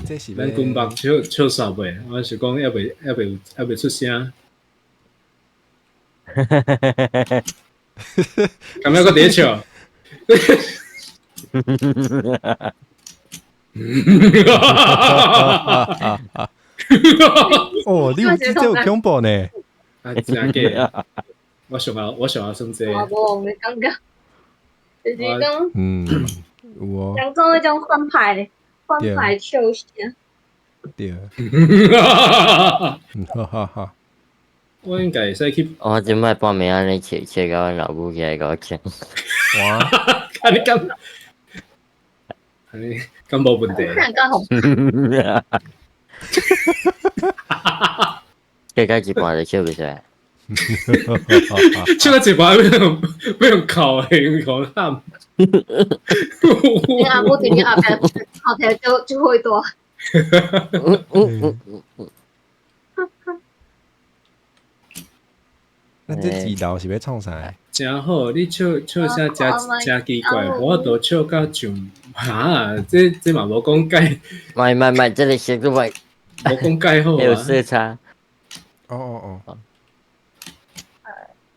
这是咱军目笑笑煞未？我是讲犹未犹未犹未出声。敢犹阁伫咧笑？哦，你有这有恐怖呢？啊，真假？我想啊，我想啊，算这。我无，我感觉就是讲，有哦。人讲彼种反派，反派笑声。对。哈哈哈。我应该会使去。我这摆半暝按呢笑笑甲阮老母起来共我讲。哇！啊你敢？你敢无问题？笑到一半就笑袂出来。笑到一半欲用哭的，用哭喊。你阿母伫你后壁头提就就会大。那这二楼是欲创啥？真好，你笑笑声真真奇怪，无法度笑到像哈，这这嘛无讲解。莫莫莫，这个色都莫。无讲解好啊。有色差。哦哦哦。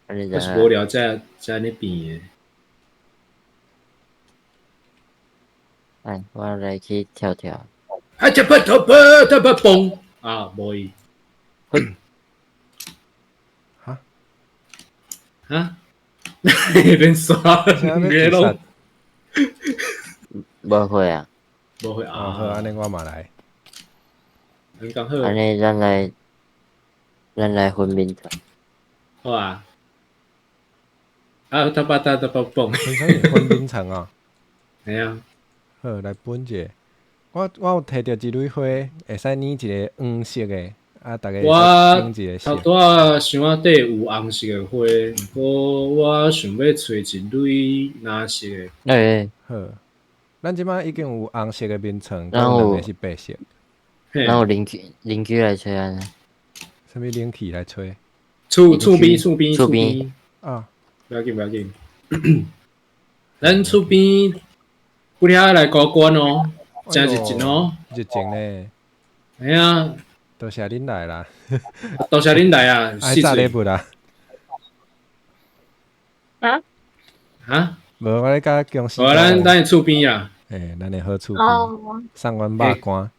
我是无聊才才按呢变的。哎，我来去跳跳。啊！这不头不头不崩啊！无伊。哈？哈？免刷，别拢。无会啊。无会啊。好，按呢我嘛来。你讲好。按呢，咱来，咱来分眠床。好啊。啊！他巴他他巴蹦。分眠床啊。系啊。好，来分一下。我有提著一蕊花，会使染一个黄色的，啊，逐家我头拄仔箱仔底有红色的花，毋过我想欲揣一蕊蓝色的。欸。好，咱这摆已经有红色的眠床，阁有两个是白色。咱有邻居邻居来吹啊？啥物冷气来吹？厝厝边厝边厝边啊！不要紧不要紧，咱厝边不了来高官哦。真热情哦，热情咧。哎呀，多謝恁來啦，多謝恁來啊！愛炸禮物啦！啊？啊？無，我咧佮公司。無，咱厝邊啊。欸，咱的好厝邊，送阮肉乾。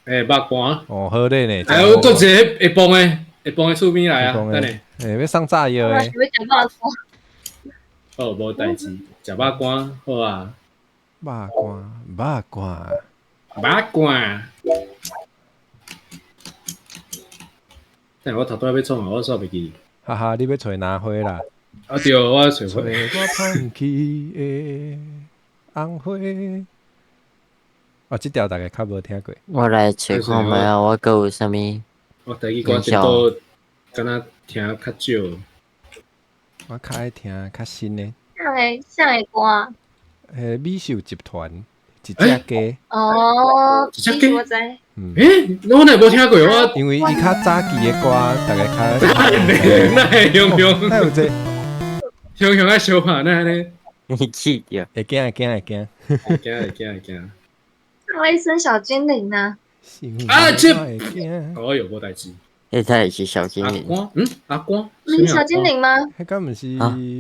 欸，肉乾。哦，好咧呢。哎，有閣一个會磅的，會磅的厝邊來啊，等下。欸，欲送炸藥的。欲食肉乾。好，無代誌，食肉乾好啊。肉乾，肉乾，肉乾。但我頭拄仔欲創啊，我煞袂記。哈哈，你欲揣哪花啦？啊對，我揣花。揣我芳去的紅花。哦，這條大家較無聽過。我來揣看覓啊，我閣有啥物？我台語歌真多，敢若聽較少。我較愛聽較新的。啥个歌？欸，美秀集團一隻雞。哦，一隻雞。我知。欸，我哪無聽過我？因為伊較早期的歌，大家較。哪會雄雄？哪有這？雄雄愛相拍，哪按呢？你氣著。會驚會驚會驚。會驚會驚會驚。衛生小精靈啊！啊，這，哦喲，無代誌。彼才是小精靈。阿光，嗯，阿光，是小精靈嗎？彼敢毋是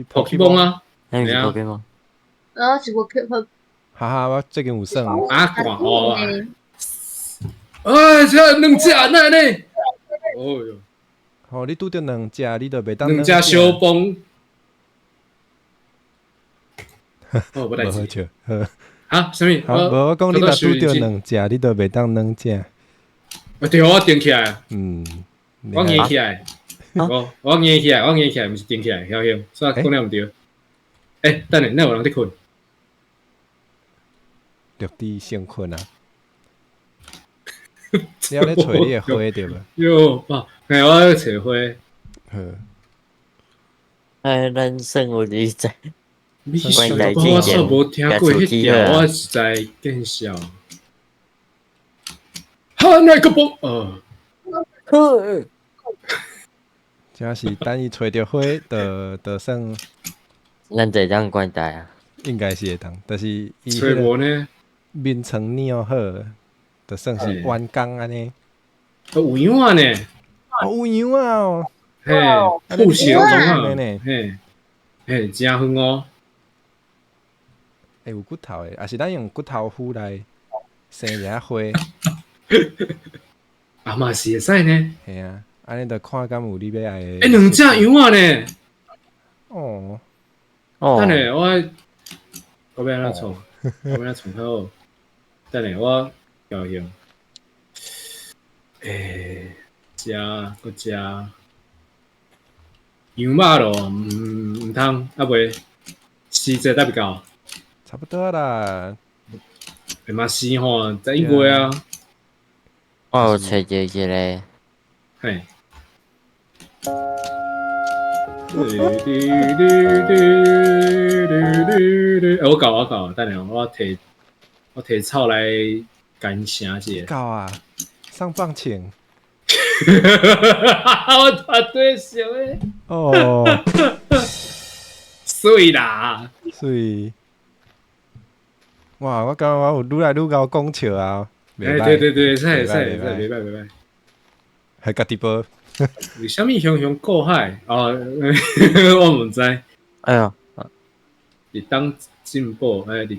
寶可夢啊？彼是寶可夢。哦，是寶可夢。哈哈，我最近有耍。阿光哦。哎，這兩隻哪按呢？哦喲，吼，你拄著兩隻，你就袂當兩隻小崩。哦，無代誌。啊，啥物？無，我講你若拄著兩隻，你就袂當兩隻。啊，對，我定起來。嗯，我硬起來。我硬起來，我硬起來，毋是定起來，曉曉，所以講了毋對。欸，等下，哪有人佇睏？綠地先睏啊！你猶咧揣你的花對無？喲，哇！嘿，我咧揣花。好。哎，咱算有二十。你我煞無聽過彼條，我實在見笑。哈，那個波，哦，這是等伊揣著花，就算。咱會當關台啊？應該是會當，但是伊揣無呢？眠床擰好，就算是完工按呢。有羊仔呢？哦，有羊仔哦。嘿，富士山呢？嘿，嘿，真遠哦。欸，有骨頭的，抑是咱用骨頭斧來生一下花。啊嘛是會使呢。嘿啊，按呢就看敢有你欲愛的。欸，兩隻羊仔呢？哦。等下我欲按怎創？我欲按怎創較好？等下我調用。欸，食閣食羊肉咯，毋通，啊袂時節還袂到。差不多啦，欸嘛是吼，11月啊。我有揣著一個。嘿。欸，我到我到，等下我提草來干聲一下。到啊，上棒銃。我團隊想的。哦。媠啦。媠。哇！我感覺我有愈來愈𠢕講笑啊！欸，對對對，會使會使會使，袂歹袂歹。還家己報？為啥物雄雄過海？哦，我毋知。哎喲，日當進步，欸，日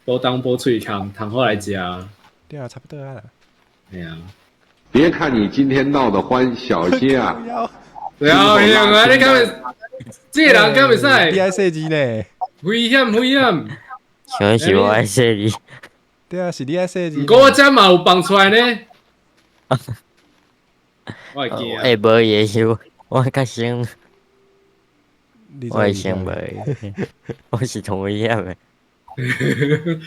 補東補喙空，通好來食。對啊，差不多啊。嘿啊。別看你今天鬧得歡，小心啊！對啊，雄啊，你敢會？這个人敢袂使？你愛細字呢？危險危險！想是我愛說你，對啊，是你愛說字。毋過我這嘛有放出來呢。我會驚。欸，無伊是我較先，我會先無，我是同危險的。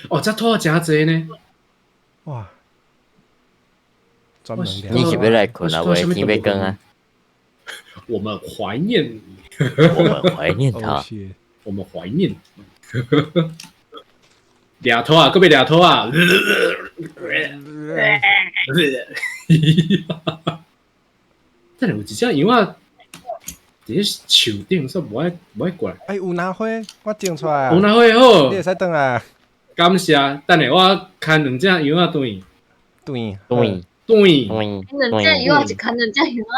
哦，這拖誠濟呢。哇！專門你是欲來睏啊？無天欲光啊？我們懷念，我們懷念他，我們懷念。掠拖啊，閣欲掠拖啊！但是有一隻羊仔佇咧樹頂，煞無愛過來。欸，有哪花？我種出來啊！有哪花好？你會使轉來。感謝，等下我牽兩隻羊仔轉。轉轉。短，兩隻羊仔是牽兩隻羊仔？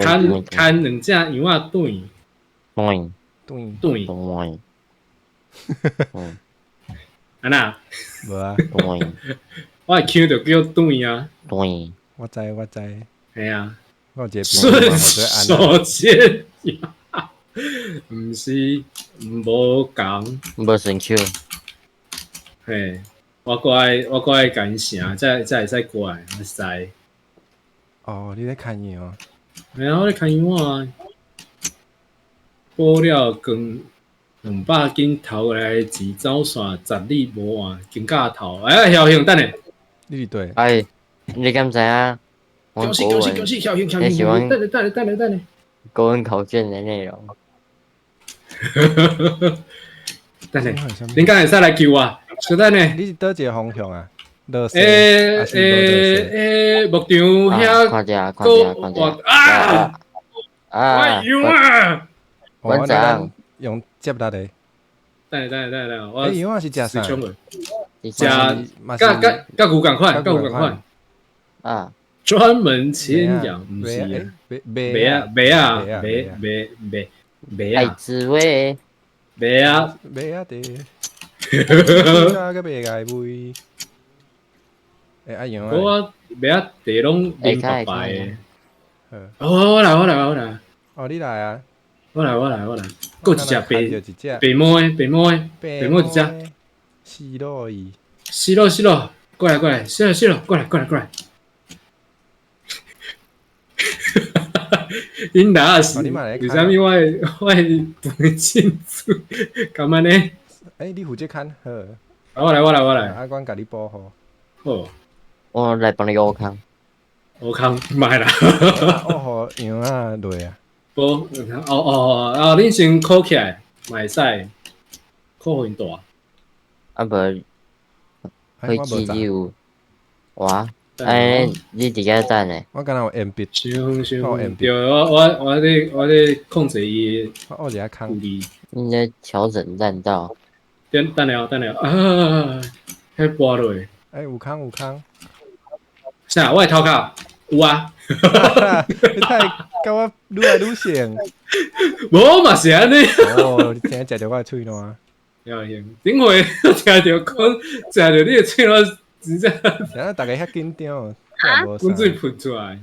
牽牽兩隻羊仔短，短短短短，按怎？無啊，短，我的腔就叫短啊，短，我知我知，嘿啊，我有一個朋友順嘛手牽羊，毋是無仝，無順手，嘿，我閣愛我閣愛共𪜶寫，才才會使過來，我知。哦，你咧牽羊？嘿啊，我咧牽羊啊，補了光200斤頭來錢走線，十里無換，金價頭。哎，曉興，等下。你佇佗？哎，你敢知影？恭喜恭喜恭喜，曉興曉興，等下等下等下等下。國文考卷的內容。等下，恁敢會使來救我？小等下。你是佗一個方向啊？欸欸欸，牧場遐，看者看者看者啊！啊！我羊啊！館長用接力的。等下等下等下，我羊仔是食啥？食佮佮佮牛仝款，佮牛仝款。啊！專門牽羊，毋是啊？馬啊馬啊馬馬馬馬愛啊！滋味。馬啊馬啊的。啊個袂該買。欸啊羊仔。我馬仔地攏明白白的。哦，我來我來我來。哦，你來啊！我來我來我來，閣一隻白白毛的白毛的白毛一隻。死落伊。死咯死咯，過來過來，死咯死咯，過來過來過來。𪜶若是為啥物我會我會不清楚？幹嘛呢？欸，你負責牽好。我來我來我來。啊，阮共你保護。好。我來幫你挖空。挖空，莫啦。挖予羊仔落啊。無，哦哦哦，恁先箍起來，嘛會使，箍予𪜶大。啊無，飛機你有，哇！哎，你佇遐等咧。我敢若有鉛筆。傷傷對，我我咧我咧控制伊。我佇遐空。你在調整彈道。等等下等下啊！彼跋落。欸，有空有空。啥？我的頭殼有啊。你太佮我愈來愈像。無嘛是按呢。哦，你聽食著我的喙瀾。了解，頂回聽著講，食著你的喙瀾，真正。啥？逐家遐緊張。啊？滾水噴出來。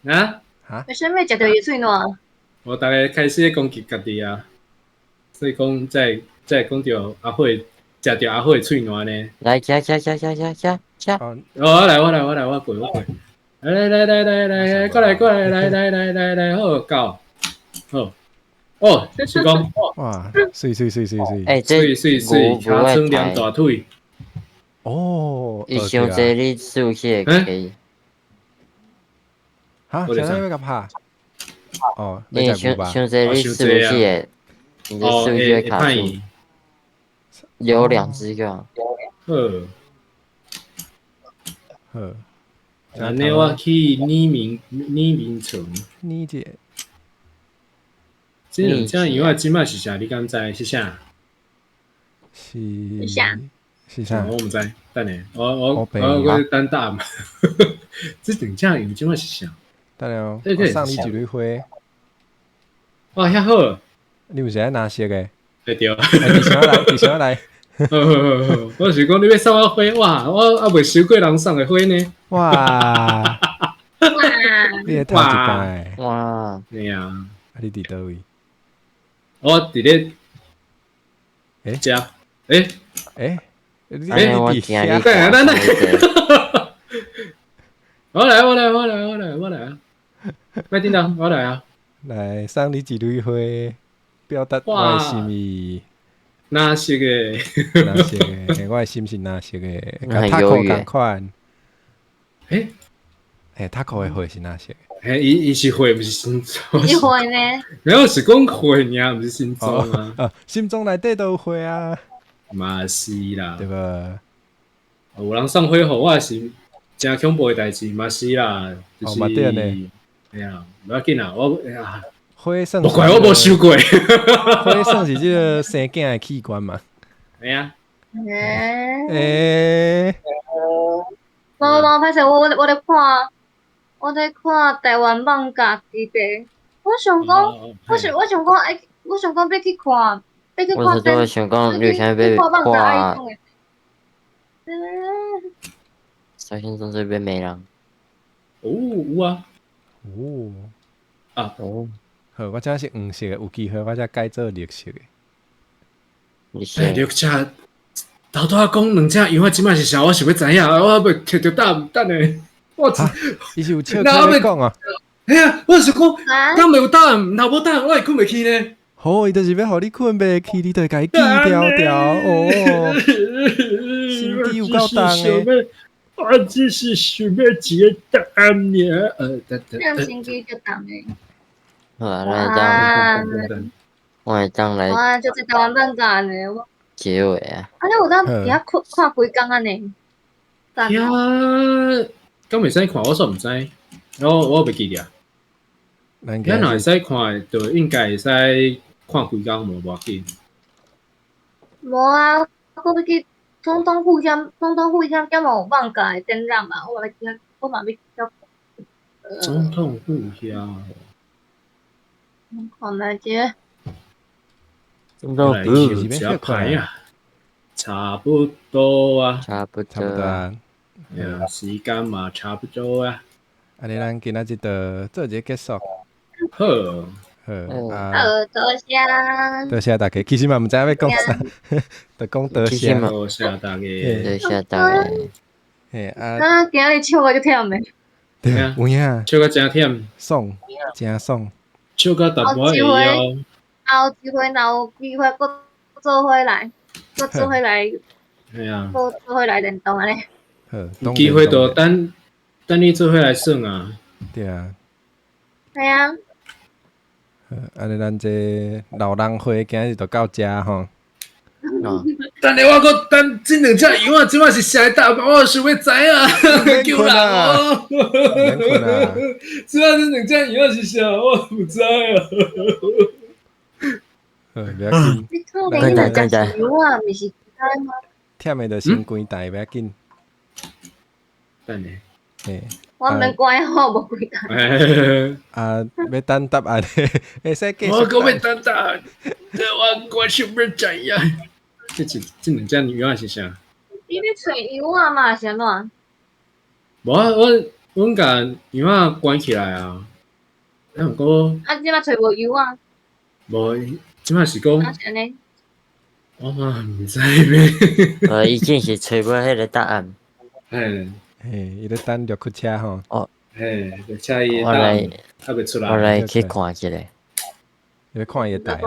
啊？哈？為啥物食著伊喙瀾？我逐家開始咧攻擊家己啊，所以講才才會講著阿火食著阿火的喙瀾呢。來，食食食食食食食。哦，我來我來我來我過我過。來來來來來，過來過來來來來來來，好到，好。哦，是講哇，媠媠媠媠媠。欸，這媠媠媠，尻川連大腿。哦，伊傷濟你輸去會可以。哈？啥物欲共拍？哦，因為傷傷濟你輸去的，你的數據會卡住。有兩隻個。好。好。按呢我去擬名擬名城。擬者。這兩隻羊仔這擺是啥？你敢知是啥？是啥？是啥？我毋知，等下，我我我等答案。這兩隻羊這擺是啥？等下哦，我送你一蕊花。哇，遐好！你毋是愛藍色的？對對。佇啥來？佇啥來？我是講你欲送我花，哇！我猶未收過人送的花呢。哇！哇！你會頭一擺。哇！對啊。啊！你佇佗位？我佇咧。欸？遮？欸？欸？欸，我聽你等下等下。我來我來我來我來我來啊！莫緊張，我來啊！來送你一蕊花，表達我的心意。藍色的？藍色的，我的心是藍色的，佮 Taco 仝款。欸？欸，Taco 的花是藍色的？欸，伊伊是花，毋是心臟。伊花呢？沒有，是講花爾，毋是心臟啊。啊，心臟內底都有花啊。嘛是啦，對無？有人送花予我是誠恐怖的代誌，嘛是啦，就是。嘛對呢。哎呀，無要緊啦，我啊，花算無怪我無收過。花算是這個生囝的器官嘛？會啊。欸。欸。我無無，歹勢，我咧看台灣艋舺基地，我想講，我想講，欸，我想講欲去看，欲去看。我拄想講，你想欲看。首先總是欲罵人。哦，有啊。哦。啊。哦。好，我這是黃色的，有機會我才改做綠色的。綠色。頭拄仔講兩隻羊仔，這擺是啥？我想欲知影，我猶未摕著答案，等下。我伊是有笑開講啊。嘿啊，我是講，敢會有答案？若無答案，我會睏袂去呢。好，伊就是欲予你睏袂去，你就會共伊記牢牢哦。心機有夠重的。我只是想欲一個答案爾。這心機足重的。好啊，咱會當，我會當來。哇，就這台灣艋舺的我。結尾啊！啊，你有當佇遐看看幾工按呢？遐敢會使看？我煞毋知，我袂記得。遐若會使看，就應該會使看規工無無要緊。無啊，我欲去總統府遐，總統府遐敢有艋舺的展覽嘛？我嘛欲去遐，我嘛欲去遐。總統府遐。看覓者。總統府是欲歹啊，差不多啊，差不多啊，時間嘛差不多啊。按呢，咱今仔日就做一個結束。好，好，好，多謝，多謝大家。其實嘛毋知影欲講啥，就講多謝，多謝大家，多謝大家。嘿啊！啊，今日笑甲足忝的。對，有影，笑甲誠忝，爽，誠爽，笑甲淡薄仔會曉。後一回若有機會，閣做伙來，閣做伙來，嘿啊，閣做伙來聯動按呢。好，有機會就等等你做伙來耍啊。對啊。係啊。好，按呢咱這老人會今日就到遮吼。等下我閣等這兩隻羊仔，這擺是啥答案？我想欲知影，救人哦！免睏啊！這擺這兩隻羊仔是啥？我毋知啊。好，袂要緊。你可能你兩隻羊仔，毋是其他嗎？忝的就先關台，袂要緊。等下。嘿。我毋免關，我無關台。啊，欲等答案，會使繼續。我閣欲等答案，我想欲知影。這兩隻羊仔是啥？你咧揣羊仔嘛？是按怎？無啊，阮共羊仔關起來啊。啊，毋過。啊，這擺揣無羊仔？無，這擺是講。啊，是按呢。我嘛毋知咩。已經是揣無彼個答案。嘿，嘿，伊咧等綠車吼。哦。嘿，綠車伊的答案還袂出來。我來去看一下。你咧看伊的台。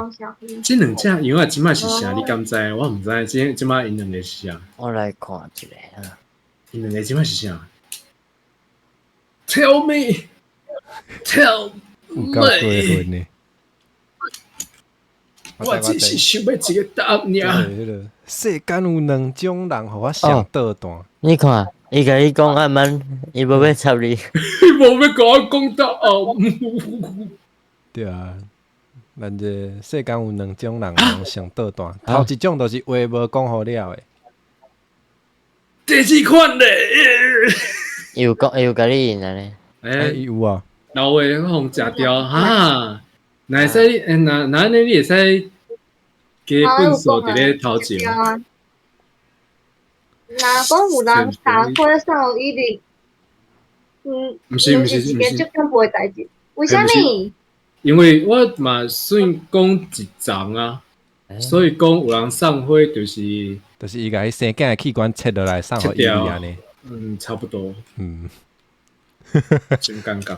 這兩隻羊仔這擺是啥？你敢知？我毋知，這擺𪜶兩個是啥？我來看一下啊。𪜶兩個這擺是啥？Tell me, tell 有夠過分的。我只是想欲一個答案爾。世間有兩種人，予我上倒彈。你看，伊共你講按慢，伊無欲插你。伊無欲共我講答案。對啊，咱這世間有兩種人，攏上倒彈。頭一種就是話無講予了的。第二款咧，伊有講，伊有共你應按呢？欸，伊有啊。老話予食掉哈，若會使，若若按呢，你會使加糞埽佇咧頭前。若講有人打火送伊哩，毋是毋是毋是一件足恐怖的代誌，為啥物？因為我嘛算講一層啊，所以講有人送花就是就是伊共伊生囝的器官切落來送予伊按呢。嗯，差不多。嗯，真尷尬。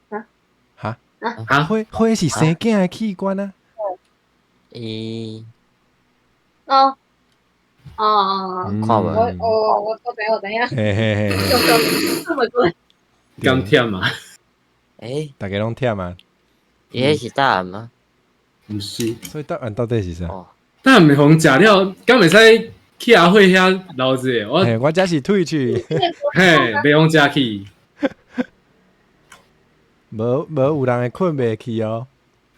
哈？哈？花是生囝的器官啊？伊哦哦，看無？我知我知影。嘿嘿嘿。敢忝啊？欸，大家攏忝啊？伊彼是答案嗎？毋是。所以答案到底是啥？答案予人食了，敢會使去阿慧遐留者？我這是退去。嘿，袂予食去。無有人會睏袂去哦。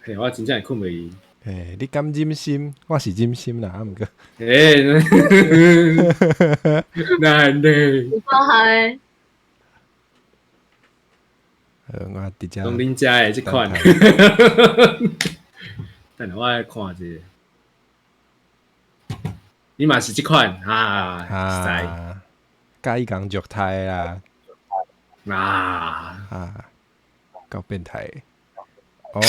嘿，我真正會睏袂去。欸，你敢忍心？我是忍心啦，啊毋過。欸，難呢？有包含。我直接。講恁遮的這款。等下我來看一下。你嘛是這款啊？啊，佮伊共虐待啦！啊啊，夠變態！哦。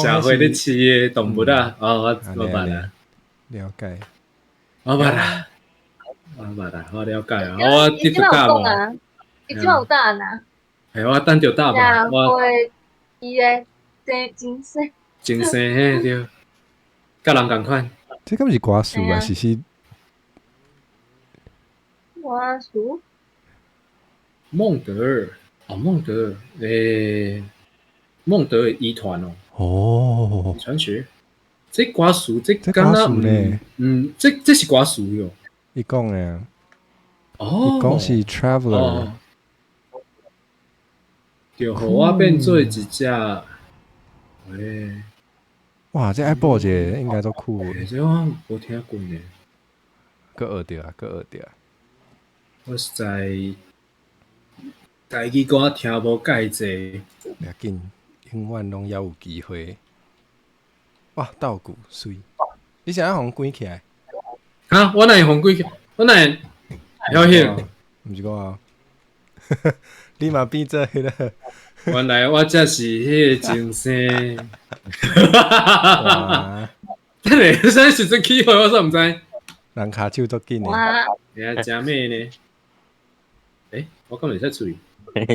社會咧飼的動物啊，哦，我捌啦，了解，我捌啦，我捌啦，我了解啊，我得到答案。伊這擺有答案啊？係我等著答案。我伊的前世，前世嘿對，佮人仝款。這敢是歌詞啊？是？歌詞？孟德爾，哦，孟德爾，欸，孟德爾遺傳哦。哦，遺傳學，這歌詞這敢若呢？嗯，這是歌詞喲。伊講的，哦，伊講是 traveler，就予我變做一隻，欸，哇，這愛報一个應該足酷。這我無聽過呢。閣學著啊，閣學著啊。我實在台語歌聽無蓋濟。袂要緊，永遠攏猶有機會。哇，道具媠！你是按怎予關起來？啊，我哪會予關起？我哪會曉曉？毋是我啊，你嘛變做彼个。原來我才是彼个前世。等下，啥時陣起火？我煞毋知。人跤手足緊的。哎呀，誠猛呢！欸，我敢袂使出去？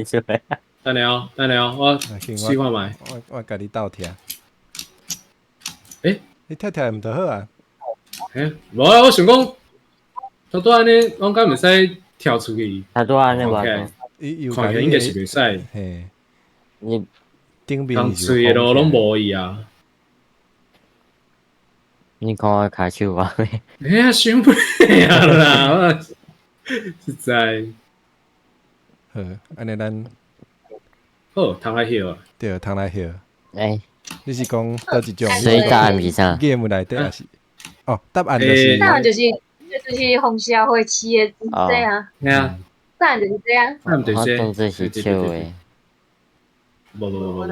出來。等下哦，等下哦，我試看覓。我共你鬥聽。欸，你聽聽毋就好啊？欸，無啊，我想講，拄拄按呢，我敢袂使跳出去？拄拄按呢無？看起來應該是袂使。嘿，你頂面人喙的路攏無伊啊！你看我跤手啊？欸，傷尾啊啦！我實在。好，按呢咱好，通來翕啊！對，通來翕。欸，你是講佗一種？所以答案是啥？game 內底抑是？哦，答案就是。答案就是就是予社會飼的這啊。嘿啊。答案就是這樣。答案就是。我當作是笑的。無無無無無，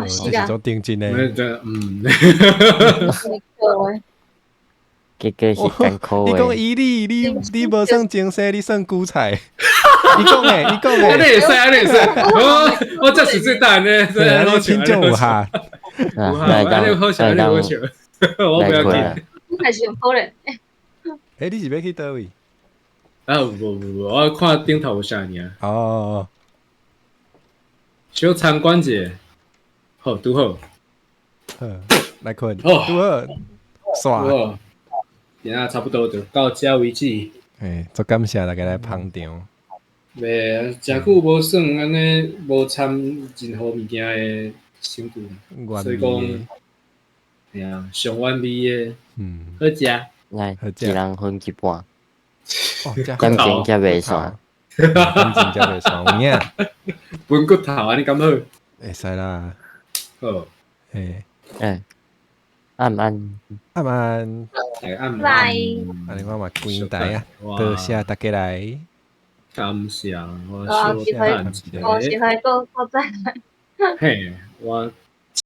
這是做定真的。嗯。結果是艱苦的。你講伊你你無算前世，你算韭菜。伊講的，伊講的。按呢會使，按呢會使。我這是最大的，這聽眾有哈。來當好笑，按呢好笑。我不要緊。你還是用好咧。欸，你是欲去佗位？啊，無無無，我看頂頭有啥爾。哦。小參觀者，好，拄好。好，來睏。拄好。煞。今仔差不多就到這為止。欸，足感謝大家來捧場。袂，誠久無耍按呢，無參任何物件的程度，所以講，嘿啊，上完美的，嗯，好食。來，一人分一半。哦，感情才袂散。感情才袂散，有影。分骨頭按呢敢好？會使啦。好。欸。欸。暗暗。暗暗。暗暗。按呢我嘛關台啊，多謝大家來。感謝，我小等一下。我是會閣再來。嘿，我